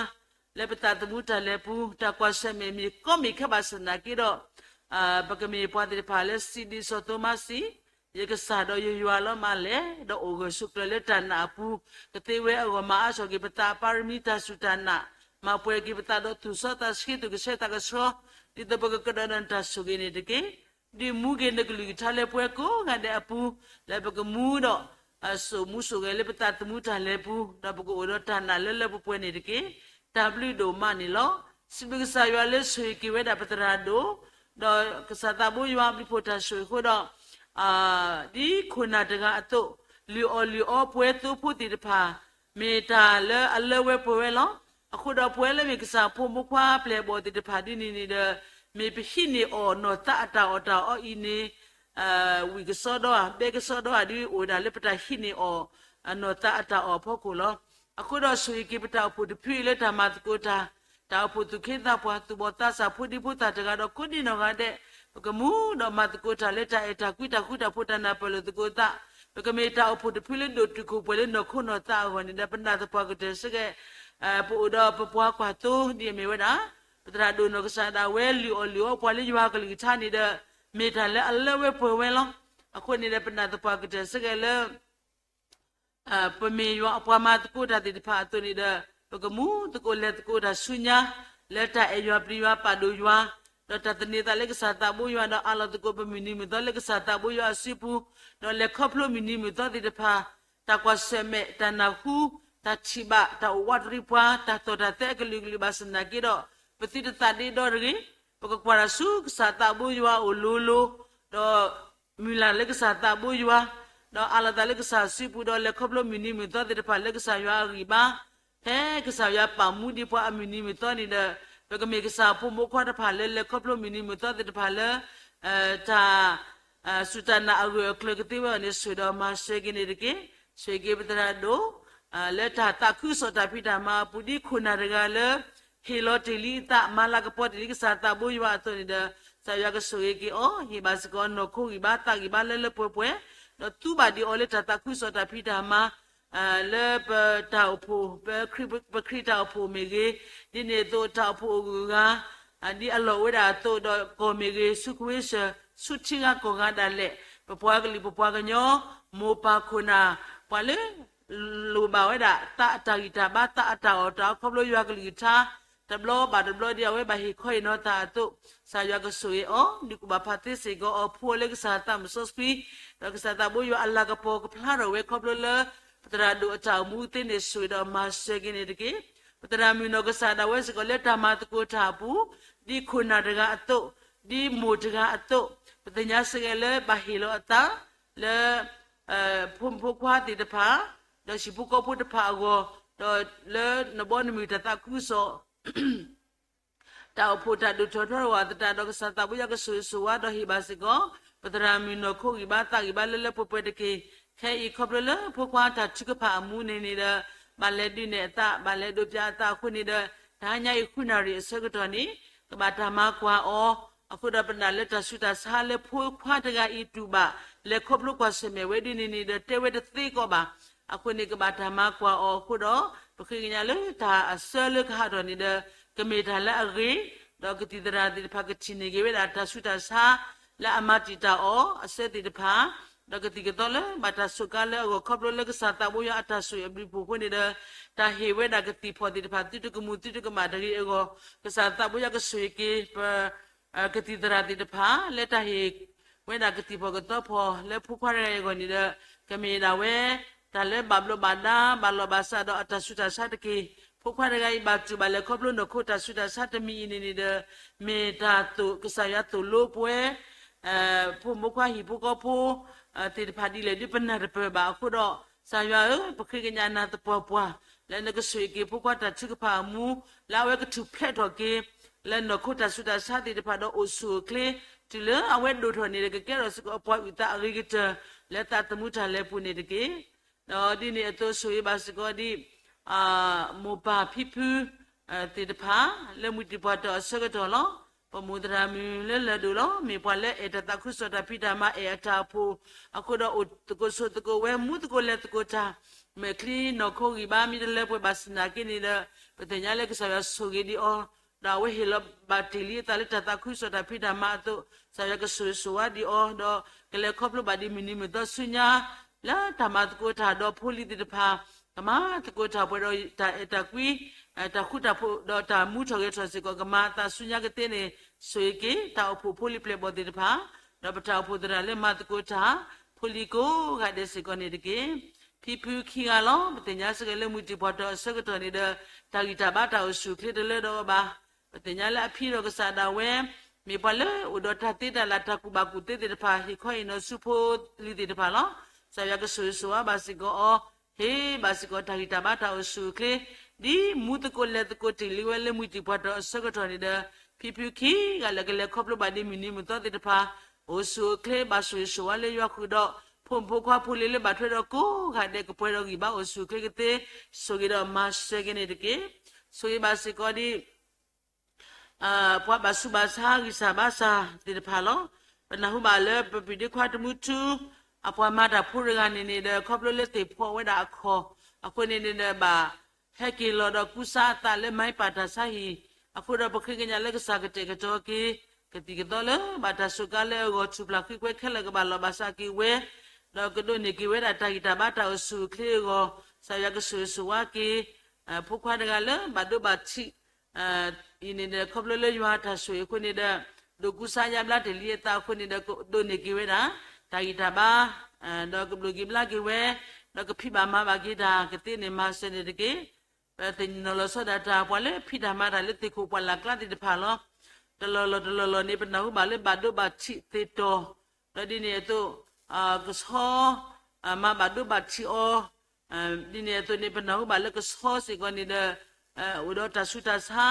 လၢပသးသမူတၢ်လဲၤပူၤ, တၢ်ကွၢ်ဆၢၣ်မဲာ်မ့ၢ်ကီမ့ၢ်ခဲဘၣ်ဆၣ်သနာ်က့ဒီး ပကမ့ၢ်ပှၤသ့ၣ်တဖၣ်လၢစံးဒ်စီၤသိမးစံး, ယကစၢ်ဒီးယယွၤလီၤမးလဲၣ်, ဒီးအိၣ်ဂၢၢ်ဆိးကျၢၤလၢတၢ်နာ်အပူၤ, ကသ့ဝဲအဂီၢ်မၤအါထီၣ်က့ၤပသးအပၢ်ရမံတၢ်စူၢ်တၢ်နာ်, မၤပှဲၤက့ၤပသးဒီးသူၣ်စီသးဆှံသူၣ်ကဆှီသးကဆှီ, ဒ်သိးပကကဒီးနတၢ်ဆိၣ်ဂ့ၤန့ၣ်တက့ၢ်. ဒုးမူက့ၤနကလုၢ်ကထါလၢပှဲၤကိးဂၤဒဲးအပူၤ, လၢပကမူဒီး စိာ်မူစိာ်ဂဲၤလၢပသးသမူတၢ်လဲၤပူၤ, ဒီးပကအိၣ်ဒီးတၢ်နာ်လၢလၢပှဲၤပှဲၤန့ၣ်တက့ၢ်. တၢ်ဘျုးဒိၣ်မးန့ၣ်လီၤ. စံးဘျုးကစၢ်ယွၤလၢဆိၣ်ဂ့ၤက့ၤဝဲဒၣ်ပသရၣ်ဒိၣ်, ဒီးကစၢ်သးဘိယွၤအဘျုးဖှိၣ်တၢ်ဆိၣ်ဂ့ၤအဃိဒီး ဒ်ခိၣ်နၢ်တဂၤအသိး, လုၢ်အီၣ်လုၢ်အီပှဲၤသိဖိသ့ၣ်တဖၣ်, မ့ၢ်တၢ်လၢအလၢဝဲပှဲၤဝဲလီၤ. အဃိဒီးပဝဲလၢမ့ၢ်ကစၢ်ဖိမုၣ်ဖိခွါပျဲၢ်အဘီၣ်သ့ၣ်တဖၣ်ဒ်န့ၣ်န့ၣ်ဒီး, မ့ၢ်ပဟံးန့ၢ်အီၤနီၢ်သးအတၢ်အီၣ်တၢ်အီအံၤန့ၣ် ဝံၣ်ကစီဒီဧါ, ဘဲကစီဒီဧါ, ဒ်အိၣ်ဝဲဒၣ်လၢပတၢ်ဟံးန့ၢ်အီၤ နီၢ်သးအတၢ်အီၣ်အဖီခိၣ်လီၤ. အဃိဒီးဆိၣ်ဂ့ၤက့ၤပတၢ်အိၣ်ဖှိၣ်တဖုအံၤလၢတၢ်မၤသကိးတၢ်, တၢ်အိၣ်ဖှိၣ်သူၣ်က့သးပှၢ်, သူၣ်ဘီၣ်သးစၢ်ဖိဒံဖိသၣ်တဂၤဒီးကိးဒံနီၢ်ဂၤဒဲး, ပကမူဒီးမၤသကိးတၢ်လၢတၢ်အဲၣ်တၢ်ကွံတၢ်ဃူတၢ်ဖိးတၢ်နၢ်ပၢၢ်လိာ်သကိးသး, ပကမ့ၢ်တၢ်အိၣ်ဖှိၣ်တဖုလၢဒိၣ်တုာ်ခိၣ်ပှဲၤလၢနီၢ်ခိနီၢ်သးအဂီၢ်န့ၣ်ဒီး ပနာ်သပှၢ်ကတၢၢ်စ့ၢ်ကီး ပအိၣ်ဒီးပပှၤကွၢ်သိဒ်အမ့ၢ်ဝဲဒၣ် ပသရၣ်ဒိၣ်နီၢ်ကစၢ်ဒၣ်ဝဲလုၢ်အီၣ်လုၢ်အီပှၤလၢယွၤကလုၢ်ကထါန့ၣ်ဒီး မ့ၢ်တၢ်လၢအလၢဝဲပှဲၤဝဲလီၤ. အဃိန့ၣ်ဒီး ပနာ်သပှၢ်ကတၢၢ်စ့ၢ်ကီးလၢ ပမ့ၢ်ယွၤအပှၤမၤသကိးတၢ်သ့ၣ်တဖၣ်အသိးန့ၣ်ဒီး ပကမူသကိးလဲၤသကိးတၢ်ဆူညါ လၢတၢ်အဲၣ်ယွၤပျံၤယွၤပာ်ဒိၣ်ယွၤ, ဒီးတၢ်သန့ၤသးလၢကစၢ်သးဘိယွၤ ဒီးအးလီၤသကိးပမုၢ်နံၤမုၢ်သီလၢကစၢ်သးဘိယွၤအစုပူၤ, ဒီးလဲၤခီဖျိမုၢ်နံၤမုၢ်သီသ့ၣ်တဖၣ် တၢ်ကွၢ်ဆၢၣ်မဲာ် တၢ်နၢ်ဟူ တၢ်ထံၣ်ဘၣ် တၢ်အိၣ်ဝးတရံးပှၤ တၢ်သီၣ်တၢ်သဲအကလုာ်ကလုာ်ဘၣ်ဆၣ်သနာ်က့ဒီး ပသုတသးဒ့ဒီတဂ့ၤ, ပကကွၢ်တၢ်ဆူကစၢ်သးဘိယွၤအအိၣ်လိၤလိၤ, ဒီး မုၢ်လၢ်လၢကစၢ်သးဘိယွၤ, ဒီးအးလီၤသးလၢကစၢ်စုပူၤ ဒီးလဲၤခီဖျိမုၢ်နံၤမုၢ်သီသ့ၣ်တဖၣ်လၢကစၢ်ယွၤအဂံၢ်ဘါ, ဖဲကစၢ်ယွၤပာ်မူဒံးပှၤအမုၢ်နံၤမုၢ်သီန့ၣ်ဒီး ပကမ့ၢ်ကစၢ်ဖိမုၣ်ဖိခွါတဖၣ်လၢလဲၤခီဖျိမုၢ်နံၤမုၢ်သီသ့ၣ်တဖၣ်လၢ တၢ် စူၢ်တၢ်နာ်အဂၢၢ်အကျၢၤကသ့ဝဲအီၤန့ၣ် ဆိၣ်ဒီးမၤစၢၤက့ၤန့ၣ်တက့ၢ်. ဆိၣ်ဂ့ၤက့ၤပသရၣ်ဒိၣ် လၢတၢ်သးခုကစီၣ်တၢ်ဖံးတၢ်မၤအပူၤ ဒ်ခိၣ်နၢ်တဂၤလၢ ဟ့ၣ်လီၤတ့ၢ်လံအသး မၤလၤကပီၤတ့ၢ်လံကစၢ်သးဘိယွၤအသိးန့ၣ်ဒီး ကစၢ်ယွၤကဆိၣ်ဂ့ၤက့ၤအီၤ ဟ့ၣ်ဘၣ်စ့ၢ်ကီးနီၢ်ခိဂံၢ်ဘါသးဂံၢ်ဘါလၢလၢပှဲၤပှဲၤ, ဒီးသူဘၣ်ဒံးအီၤလၢတၢ်သးခုကစီၣ်တၢ်ဖံးတၢ်မၤ လၢပတၢ်အိၣ်ဖှိၣ် ပ ပခရံာ်တၢ်အိၣ်ဖှိၣ်မ့ၢ်ဂ့ၤ, ဒ်န့ၣ်အသိးတၢ်အိၣ်ဖှိၣ်အဂုၤအဂၤ ဒ်အလီၢ်အိၣ်ဝဲဒၣ်အသိးဒီးကီၢ်မ့ၢ်ဂ့ၤ ဆူကဝ့ၢ်စၢၢ် ဆူထံဂၤကီၢ်ဂၤဒၣ်လဲာ် ပပှၤကလုာ်ပပှၤကညီ မိၢ်ပၢ်ခိၣ်နၢ် ပှၤလၢ လိၣ်ဘၣ်ဝဲဒၣ် သးအတၢ်ဂံၢ်တၢ်ဘါ သးအတၢ်အီၣ်တၢ်အီခီဖျိယွၤကလုၢ်ကထါ တဘျီဘၣ်တဘျီဒ်အဝဲဘၣ်ဟ့ၣ်ခီဟ့ၣ်နီၤတၢ်အသိး ကစၢ်ယွၤကဆိၣ်ဂ့ၤအီၤ ဒုးကူၣ်ဘၣ်ဖးသ့စ့ၢ်ကီးအီၤ ဖိလၢကစၢ်သးမုၣ်စီဆှံ ဒီးကစၢ်သးဘိယွၤအလၤကပီၤကဖျါထီၣ်ဝဲခီဖျိလၢ ပသရၣ်ဒိၣ်အတၢ်အိၣ်မူသ့န့ၣ် ဆိၣ်ဂ့ၤဒီးမၤစၢၤက့ၤန့ၣ်တက့ၢ်. ပသရၣ်မုၣ်နီၢ်ကစၢ်ဒၣ်ဝဲစ့ၢ်ကီးလၢတၢ်မၤသကိးတၢ်အပူၤ ဒ်ခိၣ်နၢ်တဂၤအသိး ဒ်မိၢ်တဂၤအသိး ပသ့ၣ်ညါစ့ၢ်ကီးလၢဘၣ်ဟ့ၣ်လီၤအသး လၢ ဖိမုၣ်ဖိခွါသ့ၣ်တဖၣ် ဒီးဟံၣ်ဖိဃီဖိတဖၣ်အဂီၢ် ဒီးလၢနဘီနမုၢ်တၢ်သးခုကစီၣ် တၢ်အိၣ်ဖှိၣ်တၢ်ဒိၣ်ထီၣ်ထီထီၣ်အသတးဒီး ကစၢ်သးဘိယွၤကဆိၣ်ဂ့ၤဆိၣ်ဝါဒီးဟ့ၣ်ဘၣ်စ့ၢ်ကီး ပသရၣ်မုၣ်နီၢ်ခိဂံၢ်ဘါသးဂံၢ်ဘါလၢလၢပှဲၤပှဲၤတက့ၢ်. ခဲအံၤခီဖျိလၢဖိခွါတၢ်ထုကဖၣ်အမူန့ၣ်န့ၣ်ဒီး ဘၣ်လဲၤဒုးနဲၣ်အသး ဘၣ်လဲၤဒိးပျၢ်အသးအဃိန့ၣ်ဒီး တဟါညါအံၤဃုနၣ်ရံၣ်အဆၢကတီၢ်န့ၣ် ကဘၣ်တၢ်မၤကွၢ်အီၤ အဃိဒီးပနာ်လၢတၢ်ဆူးတၢ်ဆါလၢဖိခွါတဂၤအံၤတူၢ်ဘၣ် လဲၤခီဖျိကွၢ်ဆၢၣ်မဲာ်ဝဲဒ်န့ၣ်န့ၣ်ဒီး တဲဝဲတသ့ကီးဘၣ်. အဃိန့ၣ် ကဘၣ်တၢ်မၤကွၢ်အီၤအဃိဒီး ပဃ့ကညးလၢတၢ်အဆၢလၢကဟးထီၣ်န့ၣ်ဒီး ကမ့ၢ်တၢ်လၢအဂ့ၤ ဒီးကသံၣ်သရၣ်သ့ၣ်တဖၣ်ကထံၣ်န့ၢ်က့ၤဝဲဒၣ်တၢ်ဆူးတၢ်ဆါ လၢအမၤတံာ်တာ်အီၤအဆၢသ့ၣ်တဖၣ် ဒီးကသံၣ်ကသီလၢဘၣ်တၢ်စူးကါလၢအဂီၢ်ခီဖျိလၢကစၢ်သးဘိယွၤအတၢ်ဆိၣ်ဂ့ၤအဘျုးအဖှိၣ်အဃိန့ၣ်ဒီး တၢ်ဟ့ၣ်ဝဲဒၣ်ကသံၣ်ဖီၣ်သ့ၣ်တဖၣ်သုတကမူၤသုတကမၣ်တဂ့ၤအဂီၢ် ကစၢ်သးဘိယွၤကဆိၣ်ဂ့ၤက့ၤပ ကသံၣ်သရၣ်သ့ၣ်တဖၣ် လၢတၢ်ဟ့ၣ်ဝဲဒၣ်ကသံၣ်ဖီၣ်ကသီဖီၣ်လၢဖိခွါတဂၤအံၤအဂီၢ်န့ၣ်ဒီး ကမ့ၢ်ဒၣ်ဝဲ တၢ်လၢဘၣ်ဘျီးဘၣ်ဒါ ဘၣ်လီၢ်ဘၣ်စးဒီးအတၢ်ဆူးတၢ်ဆါတက့ၢ်. ဖိခွါတဂၤအံၤဘၣ်တူၢ်ဘၣ်လဲၤခီဖျိနီၢ်ခိတၢ်ဆူးတၢ်ဆါတမံၤအံၤန့ၣ်န့ၣ်ဒီး မ့ၢ်တၢ်သိၣ်ကစၢ်ယွၤသိၣ်လိပဝဲ ဖိမုၣ်ဖိခွါဟံၣ်ဖိဃီဖိ သ့ၣ်တဖၣ်ဒ်လဲၣ်ဒ်ပနၢ်တပၢၢ်ဘၣ်အဃိဒီး ကစၢ်ယွၤဧၢ, ပဃ့ကညးနၤသပှၢ်ပှၢ် လၢနကဆိၣ်ဂ့ၤက့ၤဖိခွါတၢ်ထုကဖၣ်အမူ လၢအဝဲကထူၣ်ဖျဲးထီၣ်က့ၤ လၢနီၢ်ခိတၢ်ဆူးတၢ်ဆါသ့ၣ်တဖၣ်ဒီးအိၣ်ဆူၣ်အိၣ်ချ့ တုၤလၢအဝဲဒိၣ်ထီၣ်န့ၣ်ဒီး ကကဲထီၣ်စ့ၢ်ကီးပှၤအုၣ်သးအဂ့ၤကတၢၢ် လၢသးသမူတၢ်လဲၤပူၤန့ၣ်တက့ၢ်. ဒီးဒ်န့ၣ်အသိးဆိၣ်ဂ့ၤဘၣ်စ့ၢ်ကီးဒ် မိၢ်ပၢ်ဖံဖု သ့ၣ်တဖၣ် လၢမုၢ်တံၢ်ပှၤတီၤအဆၢကတီၢ်လီၤ. ပမိၢ်သရၣ်မုၣ်လၢလၢၢ်ဒိၣ်လီၤ. မ့ၢ်ပှၤလၢအဲၣ်တၢ်သးခုကစီၣ်တၢ်ဖံးတၢ်မၤ အဲၣ်အတၢ်အိၣ်ဖှိၣ်အဃိဒီး အိၣ်သကိးဆိးသကိးဝဲ မူသကိးလဲၤသကိးတၢ် မဲာ်ချံနီၢ်ခိဂံၢ်ဘါ မ့ၢ်တလၢပှဲၤဘၣ်ဆၣ်သနာ်က့န့ၣ်ဒီး ပသ့ၣ်ညါလၢကစၢ်ယွၤဆိၣ်ဂ့ၤဒံးအီၤ ဒီးအဝဲဟ့ၣ်လီၤဘၣ်တ့ၢ်လံအသးလၢတၢ်သးခုကစီၣ်တၢ်ဖံးတၢ်မၤအသိး ကစၢ်ယွၤကဆိၣ်ဂ့ၤဆိၣ်ဝါဒံးအီၤ ဒီးကလဲၤခီဖျိဘၣ်ဒံးမုၢ်နံၤမုၢ်သီဆူညါ လၢတၢ်မၤသကိးတၢ်ဒီးဖိလံၤသ့ၣ်တဖၣ် ကမၤသကိးတၢ်ပှဲၤဒီးတၢ်အဲၣ်တၢ်ကွံ တၢ်ဃူတၢ်ဖိးဒီးတၢ်မူထီၣ်ဂဲၤထီၣ်စ့ၢ်ကီး ကမၤအသးဆူညါကသ့န့ၣ် ဆိၣ်ဂ့ၤက့ၤ တၢ်အိၣ်ဖှိၣ်ဖိလံၤပျဲၢ်ဘီၣ်သ့ၣ်တဖၣ် ဒီးပတၢ်အိၣ်ဖှိၣ်သရၣ်လၢမၤသကိးတၢ် ဖိလံၤကိးဂၤဒဲးစ့ၢ်ကီးန့ၣ်တက့ၢ်. ဖံဖုခံဂၤလီၤ. ပသ့ၣ်ညါစ့ၢ်ကီးလၢမုၢ်တံၢ်ပှၤတီၤအဆၢကတီၢ်န့ၣ်ဒီး တၢ်ဂံၢ်တၢ်ဘါတၢ်အိၣ်ဆူၣ်အိၣ်ချ့တလၢဒီးအီၤဘၣ်. ပသ့ၣ်ညါလၢအဖံဒီးကစၢ်ဒၣ်ဝဲ မ့ၢ်ပှၤလၢအိၣ်ဒီးတၢ်သ့တၢ်လၢ် တၢ်ကူၣ်ဘၣ်ကူၣ်သ့သ့ၣ်တဖၣ် ဟ့ၣ်ခီဟ့ၣ်နီၤဆူဖိလံၤသ့ၣ်တဖၣ်လီၤ. ကစၢ်ယွၤကဆိၣ်ဂ့ၤဆိၣ်ဝါဘၣ်စ့ၢ်ကီးအီၤ ဟ့ၣ်ဘၣ်စ့ၢ်ကီးတၢ်ဂံၢ်တၢ်ဘါတၢ်အိၣ်ဆူၣ်အိၣ်ချ့ ဒ်မူသကိးလဲၤသကိးတ့ၢ်လံဝဲလၢမုၢ်တံၢ်ပှၤတီၤအဆၢကတီၢ်န့ၣ်ဒီး ဖံဖုခံဂၤလၢကလဲၤခီဖျိဘၣ်ဒံးမုၢ်နံၤမုၢ်သီသ့ၣ်တဖၣ် အိၣ်ဆူၣ်အိၣ်ချ့ ဘၣ်ဆိၣ်ဂ့ၤဆိၣ်ဝါလၢယွၤဃုာ်ဒီး ဖိမုၣ်ဖိခွါဖိလံၤလၢဘၣ်ထွဲဒီးကိးဂၤဒဲး ကပှဲၤဒီးဂံၢ်ဘါအိၣ်ဆူၣ်အိၣ်ချ့ကသ့ ဆိၣ်ဂ့ၤဒီးမၤစၢၤက့ၤန့ၣ်တက့ၢ်. ဆိၣ်ဂ့ၤဘၣ်စ့ၢ်ကီးဒ် ပှၤဘၣ်ဆူးဘၣ်ဆါဂံၢ်စၢ်ဘါစၢ်သ့ၣ်တဖၣ်လီၤ. ပနၢ်ဟူဘၣ်လၢပပျုၢ်ဒ့ခွါတမူထူ အပှၤမၤတၢ်ဖိတဂၤန့ၣ်န့ၣ်ဒီး ခီဖျိလၢသ့ၣ်ဖီဝဲဒၣ်အခီၣ် အဃိန့ၣ်န့ၣ်ဒီးဘၣ် ဟဲက့ၤလီၤဒီးကူစါအသးလၢမၤပာ်တၢ်ဆါဟံၣ် အဃိဒီးပဃ့ကညးလၢကစၢ်ကတဲာ်ကတီၤက့ၤ ကသံၣ်ကသီလၢဘၣ်တၢ်စူးကါလၢအဂီၢ် ထူၣ်ဖျါဃံကွဲခဲလၢာ် ကဘၣ်လီၤဘၣ်စးက့ၤဝဲ ဒီးကဒိးန့ၢ်က့ၤဝဲဒၣ်တၢ်ဂံၢ်တၢ်ဘါတၢ်အိၣ်ဆူၣ်အိၣ်ချ့အဂီၢ် ကစၢ်ယွၤကဆိၣ်ဂ့ၤဆိၣ်ဝါက့ၤ ဖိခွါတဂၤလၢဘၣ်ဒိဘၣ်ထံး အံၤန့ၣ်ဒီး ခီဖျိလၢယွၤတၢ်ဆိၣ်ဂ့ၤအဃိန့ၣ်ဒီး ဒိးကူစါယါဘျါတ့ၢ်လံအသးအဃိန့ၣ်ဒီး ကဒိးန့ၢ်က့ၤဝဲဒၣ် တၢ်ဂံၢ်တၢ်ဘါ ဒီးကဘျုးက့ၤဘျါက့ၤဝဲ ဒီးကဖံးဘၣ်မၤဘၣ်က့ၤတၢ်ကသ့န့ၣ် မၤစၢၤန့ၣ်တက့ၢ်. ပသ့ၣ်နီၣ်လီၤဆီဒၣ်တၢ် ပှၤလၢဖံးတၢ်မၤတၢ်လၢသ့ၣ်ခိၣ်ပှၢ်လၢ်ကျါသ့ၣ်တဖၣ်လီၤ. တလီၢ်လီၢ်တလီၢ်လီၢ်န့ၣ် ပနၢ်ဟူဘၣ်လၢဘၣ်ဒိဘၣ်ထံးသ့တီၤ ဒီးဒ်န့ၣ်အသိး ကဆီ မၤဘၣ်ဒိဘၣ်ထံးအီၤ ဒ်န့ၣ်အသိးန့ၣ် ပနၢ်ဟူဘၣ်လၢကဆီစ့ၢ်ကီးန့ၣ်ဒီး အိၣ်ဒီးတၢ်ဆူးတၢ်ဆါ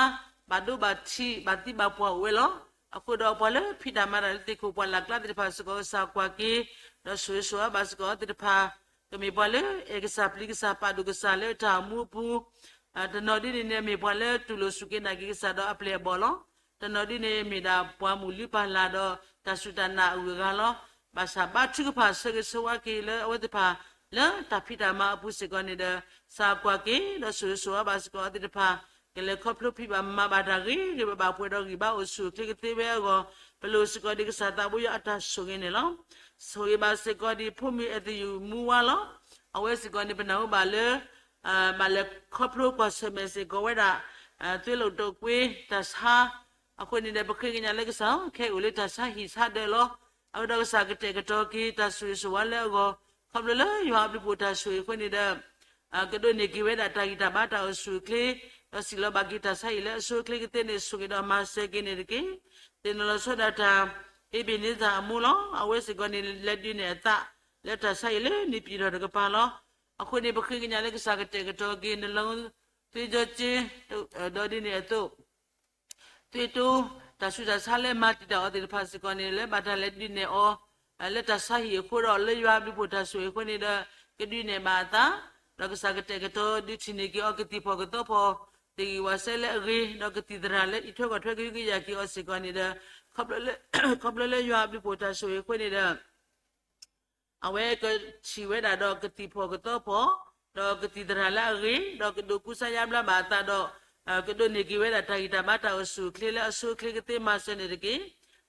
ဘၣ်ဒိဘၣ်ထံး ဘၣ်သံဘၣ်ပှၢ်အိၣ်ဝဲလီၤ. အဃိဒီးပှၤလၢဖံးတၢ်မၤတၢ်လၢသ့ၣ်ခိၣ်ပှၢ်လၢ်ကျါသ့ၣ်တဖၣ်စ့ၢ်ကီး ကစၢ်ကွၢ်က့ၤ ဒီးဆိၣ်ဂ့ၤဆိၣ်ဝါဘၣ်စ့ၢ်ကီးအီၤသ့ၣ်တဖၣ် ကမ့ၢ်ပှၤလၢအဲၣ်ကစၢ်ပျံၤကစၢ် ပာ်ဒိၣ်ကစၢ်လၢတၢ်အိၣ်မူအပူၤ တနီၤဒ်န့ၣ်န့ၣ် မ့ၢ်ပှၤလၢတူၢ်လိာ်စူၢ်က့ၤနာ်က့ၤကစၢ်ဒီးအပျဲၢ်အဘီၣ်လီၤ. တနီၤဒ်န့ၣ် မ့ၢ်ဒၣ်ပှၤမုၢ်လုၢ်ပၢ်လၢ်ဒီးတၢ်စူၢ်တၢ်နာ်အဂုၤအဂၤလီၤ. ဘၣ်ဆၣ်ဘါထုကဖၣ်ဆၢဂ့ၤဆၢဝါက့ၤလၢအဝဲသ့ၣ်တဖၣ် လၢတၢ်ဖံးတၢ်မၤအပူၤစ့ၢ်ကီးန့ၣ်ဒီး ကစၢ်ကွၢ်က့ၤဒီးဆိၣ်ဂ့ၤဆိၣ်ဝါဘၣ်စ့ၢ်ကီးအီၤသ့ၣ်တဖၣ် ကလဲၤခီဖျိဖံးဘၣ်မၤဘၣ်တၢ်ဂ့ၤဂ့ၤဘၣ်ဘၣ် ပှဲၤဒီးဂံၢ်ဘါအိၣ်ဆူၣ်အိၣ်ချ့ကသ့ဝဲအဂီၢ် ပလိၣ်စ့ၢ်ကီးဒံးကစၢ်သးဘိယွၤအတၢ်ဆိၣ်ဂ့ၤန့ၣ်လီၤ. ဆိၣ်ဂ့ၤဘၣ်စ့ၢ်ကီးဒံးဖိမုၣ်အဲၣ်သယုၢ်မူဝါလီၤ. အဝဲစ့ၢ်ကီးန့ၣ် ပနၢ်ဟူဘၣ်လၢ ဘၣ်လဲၤခီဖျိကွၢ်ဆၢၣ်မဲာ်စ့ၢ်ကီးဝဲဒၣ် သွေးလွန်တုပ်ကွေး တၢ်ဆါ အဃိန့ၣ်ဒီး ပဃ့ကညးလၢကစၢ် ခဲအံၤအိၣ်လၢတၢ်ဆါဟံၣ်ဆါဒၢးလီၤ. အဃိဒီးကစၢ်ကတဲာ်ကတီၤက့ၤ တၢ်ဆိၣ်ဂ့ၤဆိၣ်ဝါလၢအဂီၢ် ခီဖျိလၢယွၤအဘျုးဖှိၣ်တၢ်ဆိၣ်ဂ့ၤအဃိန့ၣ်ဒီး ကဒိးန့ၢ်က့ၤဝဲဒၣ်တၢ်ဂံၢ်တၢ်ဘါတၢ်အိၣ်ဆူၣ်အိၣ်ချ့ ဒီးစံးလီၤဘၣ်က့ၤတၢ်ဆါဟံၣ်လၢအဆိအချ့ကသ့န့ၣ် ဆိၣ်ဂ့ၤဒီးမၤစၢၤက့ၤန့ၣ်တက့ၢ်. သ့ၣ်နီၣ်လီၤဆီဒၣ်တၢ် အ့ဘ့ၣ်နံစၢ်အမိၢ်လီၤ. အဝဲစ့ၢ်ကီးန့ၣ် လဲၤဒုးနဲၣ်အသး လၢတၢ်ဆါဟံၣ်လၢန့ၣ်ပၠံၣ်ထီၣ်တကပၤလီၤ. အဃိန့ၣ် ပဃ့ကညးလၢကစၢ်ကတဲာ်ကတီၤက့ၤ နလီ သွေးကြောကျဉ် ဒီးဒ်န့ၣ်အသိး သွေးတိုး တၢ်ဆူးတၢ်ဆါလၢမၤတံာ်တာ်အီၤသ့ၣ်တဖၣ်စ့ၢ်ကီးန့ၣ် လၢဘၣ်တၢ်လဲၤဒုးနဲၣ်အီၤ လၢတၢ်ဆါဟံၣ်အဃိဒီး လၢယွၤအဘျုးဖှိၣ်တၢ်ဆိၣ်ဂ့ၤအဃိန့ၣ်ဒီး ကဒုးနဲၣ်ဘၣ်အသး ဒီးကစၢ်ကတဲာ်ကတီၤဒုးထံၣ်န့ၢ်က့ၤအီၤကသံၣ်ဖီၣ်ကသီဖီၣ် သ့ၣ်ဂံၢ်ဝးစဲလၢအဂ့ၤ ဒီးကသံၣ်သရၣ်လၢအံးထွဲကွၢ်ထွဲကဟုကယာ်က့ၤအီၤစ့ၢ်ကီးန့ၣ်ဒီး ခီဖျိလၢယွၤအဘျုးဖှိၣ်တၢ်ဆိၣ်ဂ့ၤအဃိန့ၣ်ဒီး အဝဲကထံၣ်ဝဲဒၣ်ဒီးကသံၣ်ဖီၣ်ကသီဖီၣ် ဒီးကသံၣ်သရၣ်လၢအဂ့ၤ ဒီးကဒိးကူစါယါဘျါဘၣ်အသးဒီး ကဒိးန့ၢ်က့ၤဝဲဒၣ်တၢ်ဂံၢ်တၢ်ဘါတၢ်အိၣ်ဆူၣ်အိၣ်ချ့လၢအဆိအချ့ကသ့မၤစၢၤန့ၣ်တက့ၢ်.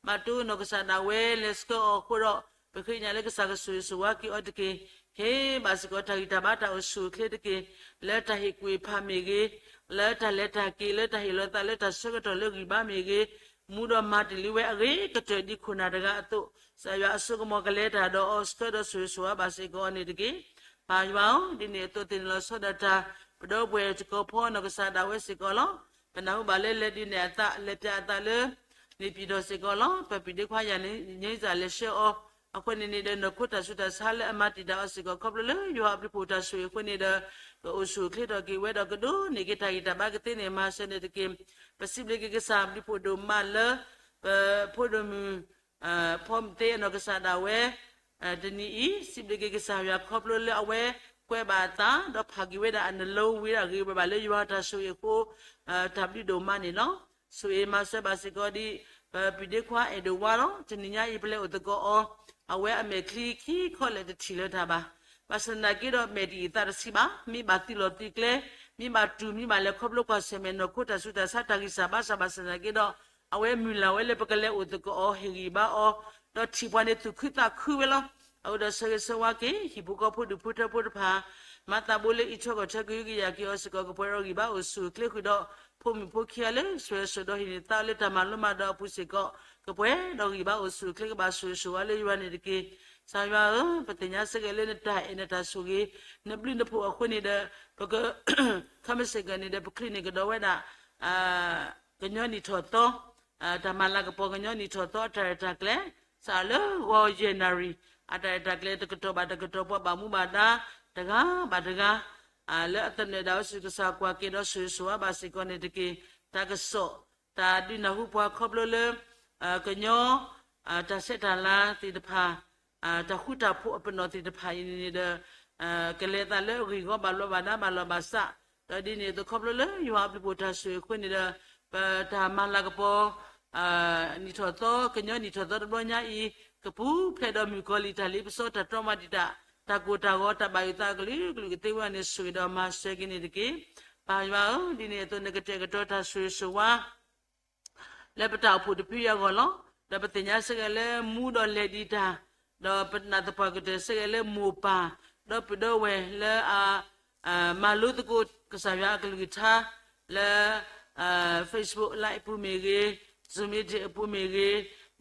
မၤတိၢ်နီၢ်ကစၢ်ဒၣ်ဝဲလဲၤဆှၢအီၤအဃိဒီး ပဃ့ကညးလၢကစၢ်ကဆိၣ်ဂ့ၤဆိၣ်ဝါက့ၤအီၤတက့ၢ်. ဟ့ၣ်ဘၣ်စ့ၢ်ကီးတၢ်ဂံၢ်တၢ်ဘါတၢ်အိၣ်ဆူၣ်အိၣ်ချ့တက့ၢ်. လၢတၢ်ဟ့ၣ်ကူၣ်ဟ့ၣ်ဖးမ့ၢ်ဂ့ၤ, လၢတၢ်လဲၤတၢ်က့ၤ လၢတၢ်ဟ့ၣ်လီၤသးလၢတၢ်ဆၢကတီၢ်လၢဂံၢ်ဘါမ့ၢ်ဂ့ၤ, မူဒီးမၤတ့ၢ်လံဝဲအဂ့ၤကတၢၢ်ဒ်ခိၣ်နၢ်တဂၤအသိး, ကစၢ်ယွၤအစိကမီၤကလဲၤတၢ်ဒီးအီၤဆှၢဒီးဆိၣ်ဂ့ၤဆိၣ်ဝါဘၣ်စ့ၢ်ကီးအီၤန့ၣ်တက့ၢ်. ပၢ်ယွၤဧၢ, ဒ်န့ၣ်အသိးသ့ၣ်နီၣ်လီၤဆီဒၣ်တၢ် ပဒီပုၢ်ဝဲၢ်တကီၢ်ဖီနီၢ်ကစၢ်ဒၣ်ဝဲစ့ၢ်ကီးလီၤ. ပနၢ်ဟူဘၣ်လၢလဲၤဒုးနဲၣ်အသး လဲၤပျးအသးလၢ န့ၣ်ပၠံၣ်ထီၣ်စ့ၢ်ကီးလီၤ. ပပျုၢ်ဒ့ခွါယၤန့ၣ် ယဲစၢ်လဲၤဆှၢအီၤ, အဃိန့ၣ်န့ၣ်ဒီး နီၢ်ခိတၢ်ဆူးတၢ်ဆါလၢအမၤတံာ်တာ်အီၤစ့ၢ်ကီး ခီဖျိလၢယွၤအဘျုးဖှိၣ်တၢ်ဆိၣ်ဂ့ၤအဃိန့ၣ်ဒီး ကအိၣ်ဆူၣ်အိၣ်ချ့ထီၣ်က့ၤဝဲဒီးကဒိးန့ၢ်က့ၤတၢ်ဂံၢ်တၢ်ဘါကသ့န့ၣ် မၤစၢၤန့ၣ်တက့ၢ်. ပစံးဘျုးက့ၤကစၢ်ဘျုးဖှိၣ်ဒိၣ်မးလၢ ပဖိဒိၣ်မုၣ် ဖီမသ့အနီၢ်ကစၢ်ဒၣ်ဝဲ တနံၤအံၤ စံးဘျုးက့ၤကစၢ်ယွၤခီဖျိလၢအဝဲ ကွဲးဘၣ်အသး ဒီးဖးက့ၤဝဲဒၣ်အနလၢဝံၤဒၣ်ဂ့ၤဝဲဘၣ်လၢယွၤတၢ်ဆိၣ်ဂ့ၤအဃိ တၢ်ဘျုးဒိၣ်မးန့ၣ်လီၤ. ဆိၣ်ဂ့ၤမၤစၢၤဘၣ်စ့ၢ်ကီးဒ် ပပံၤဒ့ခွါအဲၣ်ဒိးဝါလီၤ. တနံၤညါအံၤပလဲၤအိၣ်သကိးအီၤ အဝဲအမဲာ်ချံခံခီလဲၣ်တထံၣ်လၢၤတၢ်ဘၣ်. ဘၣ်ဆၣ်သနာ်က့ဒီးမဲာ်တယံာ်သးတဆံးဘၣ်. မ့ၢ်ဘၣ်သုးလီၢ်သုးကျဲ, မ့ၢ်ဘၣ်တူၢ်, မ့ၢ်ဘၣ်လဲၤခီဖျိကွၢ်ဆၢၣ်မဲာ်နီၢ်ခိတၢ်ဆူးတၢ်ဆါတၢ်ဂံၢ်စၢ်ဘါစၢ်ဘၣ်ဆၣ်သနာ်က့ဒီး အဝဲမုၢ်လၢ်ဝဲလၢပကလဲၤအိၣ်သကိးအီၤ ဟ့ၣ်ဂံၢ်ဘါအီၤ, ဒီးထံၣ်ပှၤန့ၣ်သူၣ်ခုသးခုဝဲလီၤ. အဃိဒီးဆၢဂ့ၤဆၢဝါက့ၤ ဟံၣ်ဖိဃီဖိဒူၣ်ဖိထၢဖိတဖၣ် မၤသးဘိလၢအံးထွဲကွၢ်ထွဲကဟုကယာ်က့ၤအီၤစ့ၢ်ကီး ကပှဲၤဒီးဂံၢ်ဘါအိၣ်ဆူၣ်အိၣ်ချ့ဃုာ်ဒီး ဖိမုၣ်ဖိခံဂၤလၢ ဆှၢဆှၢဒီးဟံးန့ၢ်သါလၢတၢ်မၤလိမၤဒိးအပူၤစ့ၢ်ကီး ကပှဲၤဒီးဂံၢ်ဘါအိၣ်ဆူၣ်အိၣ်ချ့ကဘၣ်ဆိၣ်ဂ့ၤဆိၣ်ဝါလၢယွၤန့ၣ်တက့ၢ်. ကစၢ်ယွၤဧၢ, ပသ့ၣ်ညါစ့ၢ်ကီးလၢနတၢ်အဲၣ်နတၢ်ဆိၣ်ဂ့ၤ နဘျုးနဖှိၣ်အဃိန့ၣ်ဒီး ပက ခီမ့ၢ်စ့ၢ်ကီးန့ၣ်ဒီး ပချုးန့ၢ်ကဒီးဝဲဒၣ် ကညီနံၣ်ထီၣ်သီ တၢ်မၤလၤကပီၤကညီနံၣ်ထီၣ်သီအတၢ်ရဲၣ်တၢ်ကျဲၤ စးလၢဂီၤယဲၢ်နၣ်ရံၣ် အတၢ်ရဲၣ်တၢ်ကျဲၤတကတီၢ်ဘၣ်တကတီၢ် ပှၤဘၣ်မူဘၣ်ဒါ တဂၤဘၣ်တဂၤ လၢအသနၢၣ်ဒၣ်ဝဲစ့ၢ်ကီး ကစၢ်ကွၢ်က့ၤဒီးဆိၣ်ဂ့ၤဆိၣ်ဝါဘၣ်စ့ၢ်ကီးန့ၣ်တက့ၢ်. တၢ်ကစီၣ် တၢ်ဒုးနၢ်ဟူပှၤခီဖျိလၢ ကညီ တၢ်ဆဲးတၢ်လၤသ့ၣ်တဖၣ် တၢ်ဃူတၢ်ဖိးအပနီၣ်သ့ၣ်တဖၣ်အံၤန့ၣ်ဒီး ကလဲၤသးလၢအဂ့ၢ်အဂီၢ်ဘၣ်ဘျီးဘၣ်ဒါဘၣ်လီၤဘၣ်စး, ဒီးဒ်န့ၣ်အသိးခီဖျိလၢယွၤအဘျုးဖှိၣ်တၢ်ဆိၣ်ဂ့ၤအဃိန့ၣ်ဒီး ပတၢ်မၤလၤကပီၤ နံၣ်ထီၣ်သီ ကညီနံၣ်ထီၣ်သီတဘျီညါအံၤ ကပူၤဖျဲးဒီးမုၣ်ကီၤလံၢ်တၢ်လ့ပစီတၢ်တြီမၤတံာ်တာ် တၢ်ကိၢ်တၢ်ဂီၤ တၢ်ဘၣ်ယိၣ်သးအကလုာ်ကလုာ်ကသ့ဝဲန့ၣ် ဆိၣ်ဂ့ၤဒီးမၤစၢၤက့ၤန့ၣ်တက့ၢ်. ပၢ်ယွၤဧၢ, ဒ်န့ၣ်အသိးနကတဲာ်ကတီၤတၢ်ဆိၣ်ဂ့ၤဆိၣ်ဝါ လၢပတၢ်အိၣ်ဖှိၣ်တဖုအဂီၢ်လီၤ. ဒီးပသ့ၣ်ညါစ့ၢ်ကီးလၢမူဒီးလဲၤဒံးတၢ်, ဒီးပနာ်သပှၢ်ကတၢၢ်စ့ၢ်ကီးလၢမိၢ်ပၢ် ဒီးပုၢ်ဒီဝဲၢ်လၢအ မၤလိသကိးကစၢ်ယွၤအကလုၢ်ကထါ လၢ Facebook Live အပူၤမ့ၢ်ဂ့ၤ, Zoom meeting အပူၤမ့ၢ်ဂ့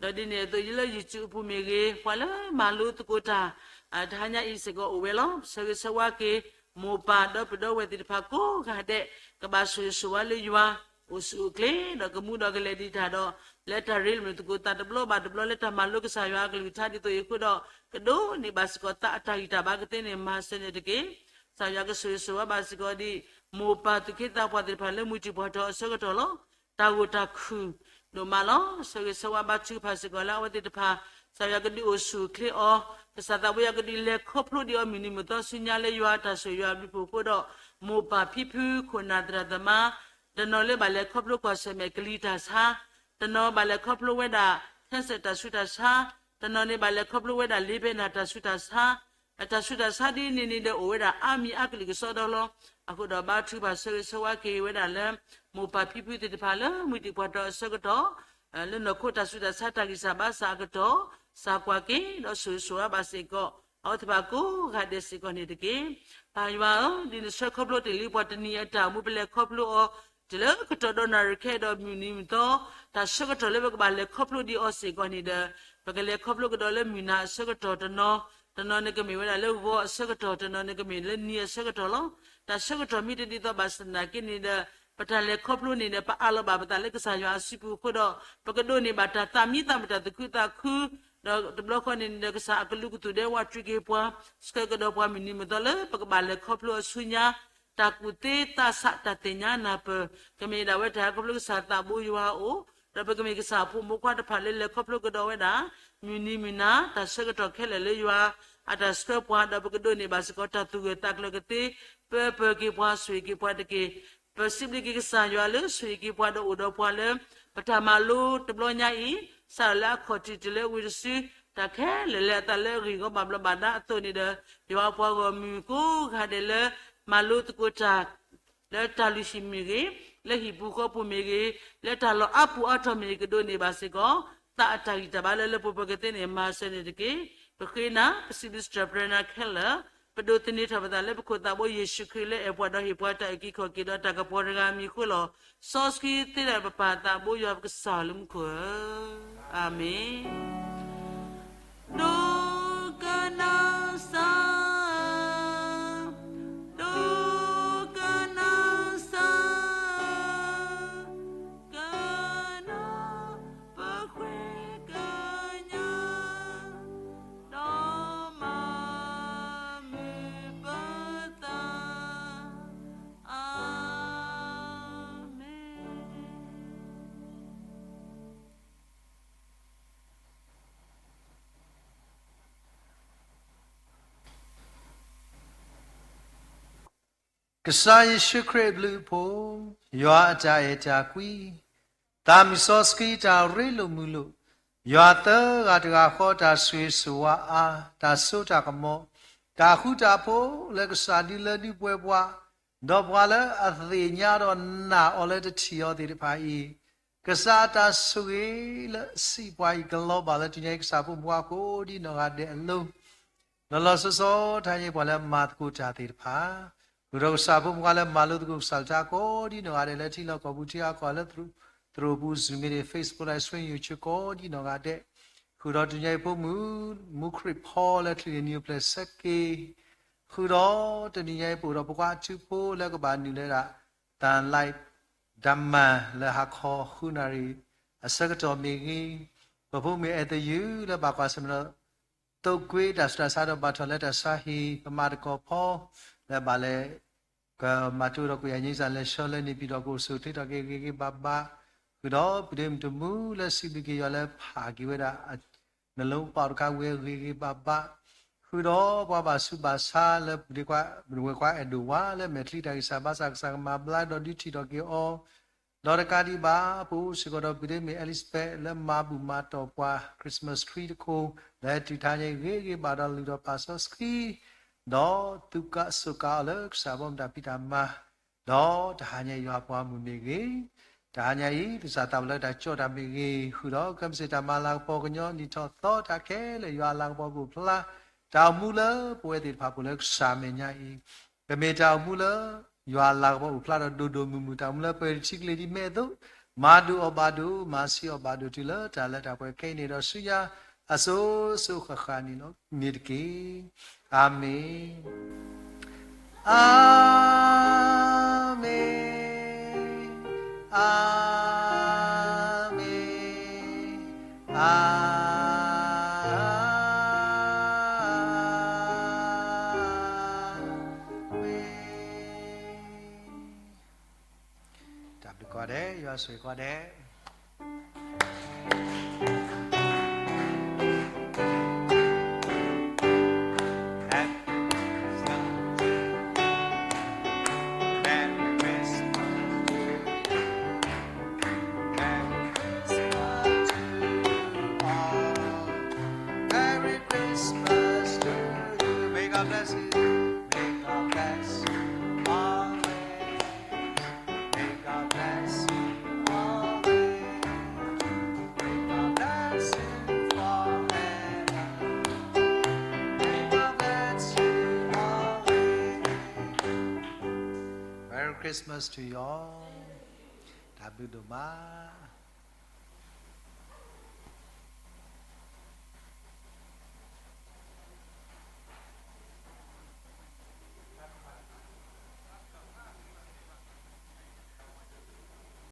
ၤ, ဒီးဒ်န့ၣ်အသိးလၢ YouTube အပူၤမ့ၢ်ဂ့ၤ, ပှၤလၢမၤလိသကိးတၢ် တဟါညါအံၤစ့ၢ်ကီးအိၣ်ဝဲလီၤ. ဆၢဂ့ၤဆၢဝါက့ၤ မိၢ်ပၢ်ဒီးပုၢ်ဒီဝဲၢ်သ့ၣ်တဖၣ်ကိးဂၤဒဲး ကဘၣ်ဆိၣ်ဂ့ၤဆိၣ်ဝါလၢယွၤ အိၣ်ဆူၣ်အိၣ်ချ့ ဒီးကမူဒီးကလဲၤဒံးတၢ်ဒီး လၢတၢ်ရ့လိာ်မုာ်သကိးသးတဘျီဘၣ်တဘျီ လၢတၢ်မၤလိကစၢ်ယွၤအကလုၢ်ကထါဒ်သိးအံၤအဃိဒီး ကဒိးန့ၢ်ဘၣ်စ့ၢ်ကီးသးအတၢ်ဂံၢ်တၢ်ဘါကသ့န့ၣ် မၤစၢၤန့ၣ်တက့ၢ်. ကစၢ်ယွၤကဆိၣ်ဂ့ၤဆိၣ်ဝါဘၣ်စ့ၢ်ကီးဒ် မိၢ်ပၢ်သူၣ်က့သးပှၢ်သ့ၣ်တဖၣ်လၢမုၢ်တံၢ်ပှၢ်ထီၣ်အဆၢကတီၢ်လီၤ. တၢ်ဂိၢ်တၢ်ခုၣ်ဒိၣ်မးလီၤ. ဆၢဂ့ၤဆၢဝါဘါထုကဖၣ်စ့ၢ်ကီးလၢအဝဲသ့ၣ်တဖၣ် ကစၢ်ယွၤကဒုးအိၣ်ဆူၣ်အိၣ်ချ့အီၤ, ကစၢ်သးဘိယွၤကဒုးလဲၤခီဖျိဒံးအီၤမုၢ်နံၤမုၢ်သီဆူညါလၢယွၤအတၢ်ဆိၣ်ယွၤအဘျုးဖှိၣ်အဃိဒီး မိၢ်ပၢ်ဖံဖုခိၣ်နၢ်သရၣ်သမါ တနီၤလၢဘၣ်လဲၤခီဖျိကွၢ်ဆၢၣ်မဲာ်ကလံၤတၢ်ဆါ, တနီၤဘၣ်လဲၤခီဖျိဝဲဒၣ် cancer တၢ်ဆူးတၢ်ဆါ, တနီၤန့ၣ်ဘၣ်လဲၤခီဖျိဝဲဒၣ် liver နၢ် တၢ်ဆူးတၢ်ဆါ, အတၢ်ဆူးတၢ်ဆါဒ်န့ၣ်န့ၣ်ဒီးအိၣ်ဝဲဒၣ်အါမံၤအါကလုာ်ကစီဒီလီၤ. အဃိဒီးဘါထုကဖၣ်ဆၢဂ့ၤဆၢဝါက့ၤဝဲဒၣ်လၢ မိၢ်ပၢ်ဖံဖုသ့ၣ်တဖၣ်လၢမုၢ်တံၢ်ပှၢ်ထီၣ်အဆၢကတီၢ် လၢနီၢ်ခိတၢ်ဆူးတၢ်ဆါတၢ်ဂံၢ်စၢ်ဘါစၢ်အကတီၢ် ကစၢ်ကွၢ်က့ၤဒီးဆိၣ်ဂ့ၤဆိၣ်ဝါဘၣ်စ့ၢ်ကီး အဝဲသ့ၣ်တဖၣ်ကိးဂၤဒဲးစ့ၢ်ကီးန့ၣ်တက့ၢ်. ပၢ်ယွၤဧၢ, ဒ်နဆှၢခီဖျိတ့ၢ်လံပှၤတနံၤအတၢ်အိၣ်မူ ပလဲၤခီဖျိအီၤ တုၤလၢကတီၢ်ဒီးနၣ်ရံၣ်ခဲအံၤဒီးမုၢ်နံၤမုၢ်သီ တၢ်ဆၢကတီၢ်လၢပကဘၣ်လဲၤခီဖျိဒံးအီၤစ့ၢ်ကီးန့ၣ်ဒီး ပကလဲၤခီဖျိကဒီးလၢမုၢ်နၤအဆၢကတီၢ်တနီၤ, တနီၤန့ၣ်ကမ့ၢ်ဝဲဒၣ်လၢဂီၤအဆၢကတီၢ်, တနီၤန့ၣ်ကမ့ၢ်လၢနံၤအဆၢကတီၢ်လီၤ. တၢ်ဆၢကတီၢ်မ့ၢ်တဒ်သိးဘၣ်ဆၣ်သနာ်က့န့ၣ်ဒီး ပတၢ်လဲၤခီဖျိန့ၣ်ဒီး ပအးလီၤဘၣ်ပသးလၢကစၢ်ယွၤအစုပူၤအဃိဒီး ပကဒိးန့ၢ်ဘၣ်တၢ်သးမံသးမုာ်တၢ်သူၣ်ခုသးခု ဒီးတဘျီဃီန့ၣ်ဒီး ကစၢ်အကလူးကသူၣ်ဒဲဝးတြံက့ၤပှၤ ဆှၢကဒီးပှၤမုၢ်နံၤမုၢ်သီလၢ ပကဘၣ်လဲၤခီဖျိအဆူညါ တၢ်ကူၣ်သ့သးဆးတၢ်သ့ၣ်ညါနၢ်ပၢၢ် ကမ့ၢ်ဒၣ်ဝဲတၢ်ဟဲခီဖျိကစၢ်သးဘိယွၤအအိၣ်, ဒီးပကမ့ၢ်ကစၢ်အဖိမုၣ်ဖိခွါတဖၣ်လၢလဲၤခီဖျိကဒီးဝဲဒၣ် မုၢ်နံၤမုၢ်နၤ တၢ်ဆၢကတီၢ်ခဲလၢာ်လၢယွၤအတၢ်ဆှၢပှၤ ဒီးပကဒိးန့ၢ်ဘၣ်စ့ၢ်ကီးတၢ်သူၣ်ဂၢၢ်သးကျၢၤကသ့ ပၢပၢၢ်က့ၤပှၤဆိၣ်ဂ့ၤက့ၤပှၤတက့ၢ်. ပစံးဘျုးက့ၤကစၢ်ယွၤလၢဆိၣ်ဂ့ၤက့ၤပှၤဒီးအိၣ်ဒီးပှၤလၢ ပတၢ်မၤလိတဘျီညါအံၤ စးထီၣ်လၢအခီၣ်ထံးတုၤလၢဝံၤတစု တၢ်ခဲလၢာ်လၢအသးလၢအဂ့ၢ်ဂီၢ်ဘၣ်ဘျီးဘၣ်ဒါအသိးန့ၣ်ဒီး ယွၤပှၤဂီၢ်မုၢ်ကိးဂၤဒဲးလၢ မၤလိသကိးတၢ် လၢတၢ်လုၢ်ဟံၣ်မ့ၢ်ဂ့ၤ, လၢဟံၣ်ပူၤဃီပူၤမ့ၢ်ဂ့ၤ, လၢတၢ်လီၢ်အါပူၤအါထီၣ်မ့ၢ်ဂ့ၤ ကဒိးန့ၢ်ဘၣ်စ့ၢ်ကီး သးအတၢ်ဂံၢ်တၢ်ဘါလၢလၢပှဲၤပှဲၤကသ့န့ၣ် မၤစၢၤန့ၣ်တက့ၢ်. ပဃ့နၤ ပစံးဘျုးစံးထီၣ်ပတြၢၤနၤခဲလၢာ်, ပဒိးသန့ၤထီၣ်ပသးလၢပခိၣ်သးဘိယ့ၣ်ၡူးခရံာ်လၢအဲၣ်ပှၤဒီးဟ့ၣ်ပှၤတၢ်အုၣ်က့ၤခီၣ်က့ၤဒီးတၢ်ကပီၤတဂၤအမံၤအဃိလီၤ. စီဆှံသ့လၢပပၢ်သးဘိယွၤပကစၢ်လၢမူခိၣ်ဧၢ, အၤမ့ၣ်. ဒိကနၣ်စၢ်, ဒိကနၣ်စၢ်, ကနၢ်ပဃ့ကညး, ဒီးမၤမုာ်ပသး, အၤမ့ၣ်. ကစၢ်ယ့ၣ်ၡူးခရံာ်အဘျုးအဖှိၣ်, ယွၤအတၢ်အဲၣ်တၢ်ကွံ, သးမုၢ်စီဆှံတၢ်ရ့လိာ်မုာ်လိာ်, ယွၤသၢဂၤတဂၤဃီတၢ်ဆိၣ်ဂ့ၤဆိၣ်ဝါအါ, တၢ်စိတၢ်ကမီၤ, တၢ်ဃူတၢ်ဖိးလၢကစၢ်ဒုးလၢဒုးပှဲၤပှၤ, ဒီးပှၤလၢအသ့ၣ်ညါဒီးနာ်အီၤလၢတထံၣ်အီၤသ့ၣ်တဖၣ်အံၤ, ကစၢ်အတၢ်ဆိၣ်ဂ့ၤလၢအစံးပှၤအံၤ ကလီၤဘၣ်လၢတနံၤအံၤ ကစၢ်ဖိမုၣ်ဖိကိးဒံနီၢ်ဂၤဒဲးအလိၤ လီၤလီၤဆီဆီ တဟါညါအံၤ ပှၤလၢမၤသကိးတၢ်သ့ၣ်တဖၣ်, ဃုာ်ဒီးကစၢ်ဖိမုၣ်ဖိလၢမၤလိသကိးကစၢ်တၢ်ကိးဒံနီၢ်ဂၤဒဲး လၢထံလီၢ်ကီၢ်ပူၤ ထံအါကီၢ်လၢသရိာ်ပူၤ Zoom meeting, Facebook Live stream, YouTube ကိးဒံနီၢ်ဂၤဒဲး, ဃုာ်ဒီးတနံၤအံၤဖိမုၣ်, မူခရံာ်ဖီလၢချံးန့ၣ် နံၤအိၣ်ဖျဲၣ်ဆၢက့ၤ, ဃုာ်ဒီးတနံၤညါအံၤ ပအိၣ်ဒီးဖိခွါအထူဖိလၢကဘၣ်နုာ်လၢဒၣ် တၢ် live ဒၢမၢ်လၢဟါခီဃုနၣ်ရံၣ် အဆၢကတီၢ်မ့ၢ်ဂ့ၤ, ပဖိမုၣ်အဲၣ်သယုၢ်လၢဘၣ်ကွၢ်ဆၢၣ်မဲာ်ဒီး သိးကွ့တၢ်ဆူးတၢ်ဆါဒီးဘၣ်ထီၣ်လၢတၢ်ဆါဟံၣ်, ပမၤသကိးဖီ လၢဘၣ်လဲၤ ကမၤတိၢ်ဒီးကွံာ်အငြိမ်းစား လဲၤဆှၢလၢန့ၣ် ပံၤဒီးကအိၣ်ဆူၣ်အိၣ်ချ့ထီၣ်က့ၤဂ့ၤဂ့ၤဘၣ်ဘၣ်, ဃုာ်ဒီးပဒ့မုၣ်တမူလၢစံးဘျုးက့ၤယွၤလၢဖးက့ၤဝဲဒၣ် နလၢပၢ်တခါဝဲ ဂ့ၤဂ့ၤဘၣ်ဘၣ်, ဃုာ်ဒီးပှၤဘၣ်ဆူးဘၣ်ဆါလၢပဒ့ခွါ ပဝဲခွါအဲၣ်ဒိၣ်ဝါလၢမဲာ်ချံတၢ်ဂံၢ်စၢ်ဘါစၢ် ကစၢ်ကမၤဘျါဒီးဒုးထံၣ်ထီၣ်က့ၤအီၤ, ဒီးတကးဒံးဘၣ် ပအိၣ်စ့ၢ်ကီးဒီးပဒ့မုၣ် Elizabeth လၢမၤဘူၣ်မၤတီၢ်ပှၤ Christmas tree တခိၣ် လၢတုၤတဟါညါအံၤ ဂ့ၤဂ့ၤဘၣ်ဒီးလုၢ်ထီၣ်ပာ်စီဆှံ ဒီးသူၣ်ကးစိၤကးအီၤလၢကစၢ်ဘီမုၢ်တၢ်ဖံးတၢ်မၤ, ဒီးတဟါညါအံၤယွၤအပှၤမုၣ်မ့ၢ်ဂ့ၤ, တဟါညါအံၤ ကစၢ်သးပှၢ်လၢတၢ်ကၠီတၢ်မ့ၢ်ဂ့ၤ, ဃုာ်ဒီးကဲမ့ၢ်စ့ၢ်တၢ်မၤလၤကပီၤကညီနံၣ်ထီၣ်သီတၢ်ခဲလၢာ် ယွၤအလၤကပီၤကအိၣ်ဖျါ, တၢ်အိၣ်မူလၢပဝဲသ့ၣ်တဖၣ်ပူၤလၢကစၢ်မဲာ်ညါအံၤ ကမ့ၢ်တၢ်အိၣ်မူလၢ ယွၤအလၤကပီၤအိၣ်ဖျါဒီးဒိၣ်ဒိၣ်မုၢ်မုၢ် တၢ်အိၣ်မူလၢပှဲၤထံကလ့ၤဒ်မဲာ်အသိး, မၤဒိၣ်အီၤဘၣ်ဒိၣ် မၤဆံးအီၤဘၣ်ဒိၣ်တုၤလၢတၢ်လၢတၢ်ပှဲၤခဲအံၤန့ၣ်ဒီးဆူညါ အစိၤစိၤဃၣ်ဃၣ်န့ၣ်လီၤ န့ၣ်တက့ၢ်. အၤမ့ၣ်, အၤမ့ၣ်, အၤမ့ၣ်, အၤ မ့ၣ်. တၢ်ဘျုးကိးဂၤဒဲး, ယွၤဆိၣ်ဂ့ၤကိးဂၤဒဲး. Merry Christmas to you. Merry Christmas to you all. Merry Christmas to you. May God bless you. May God bless you always. May God bless you always. May God bless you forever. May God bless you always. Merry Christmas to you all. တၢ်ဘျုးဒိၣ်မး.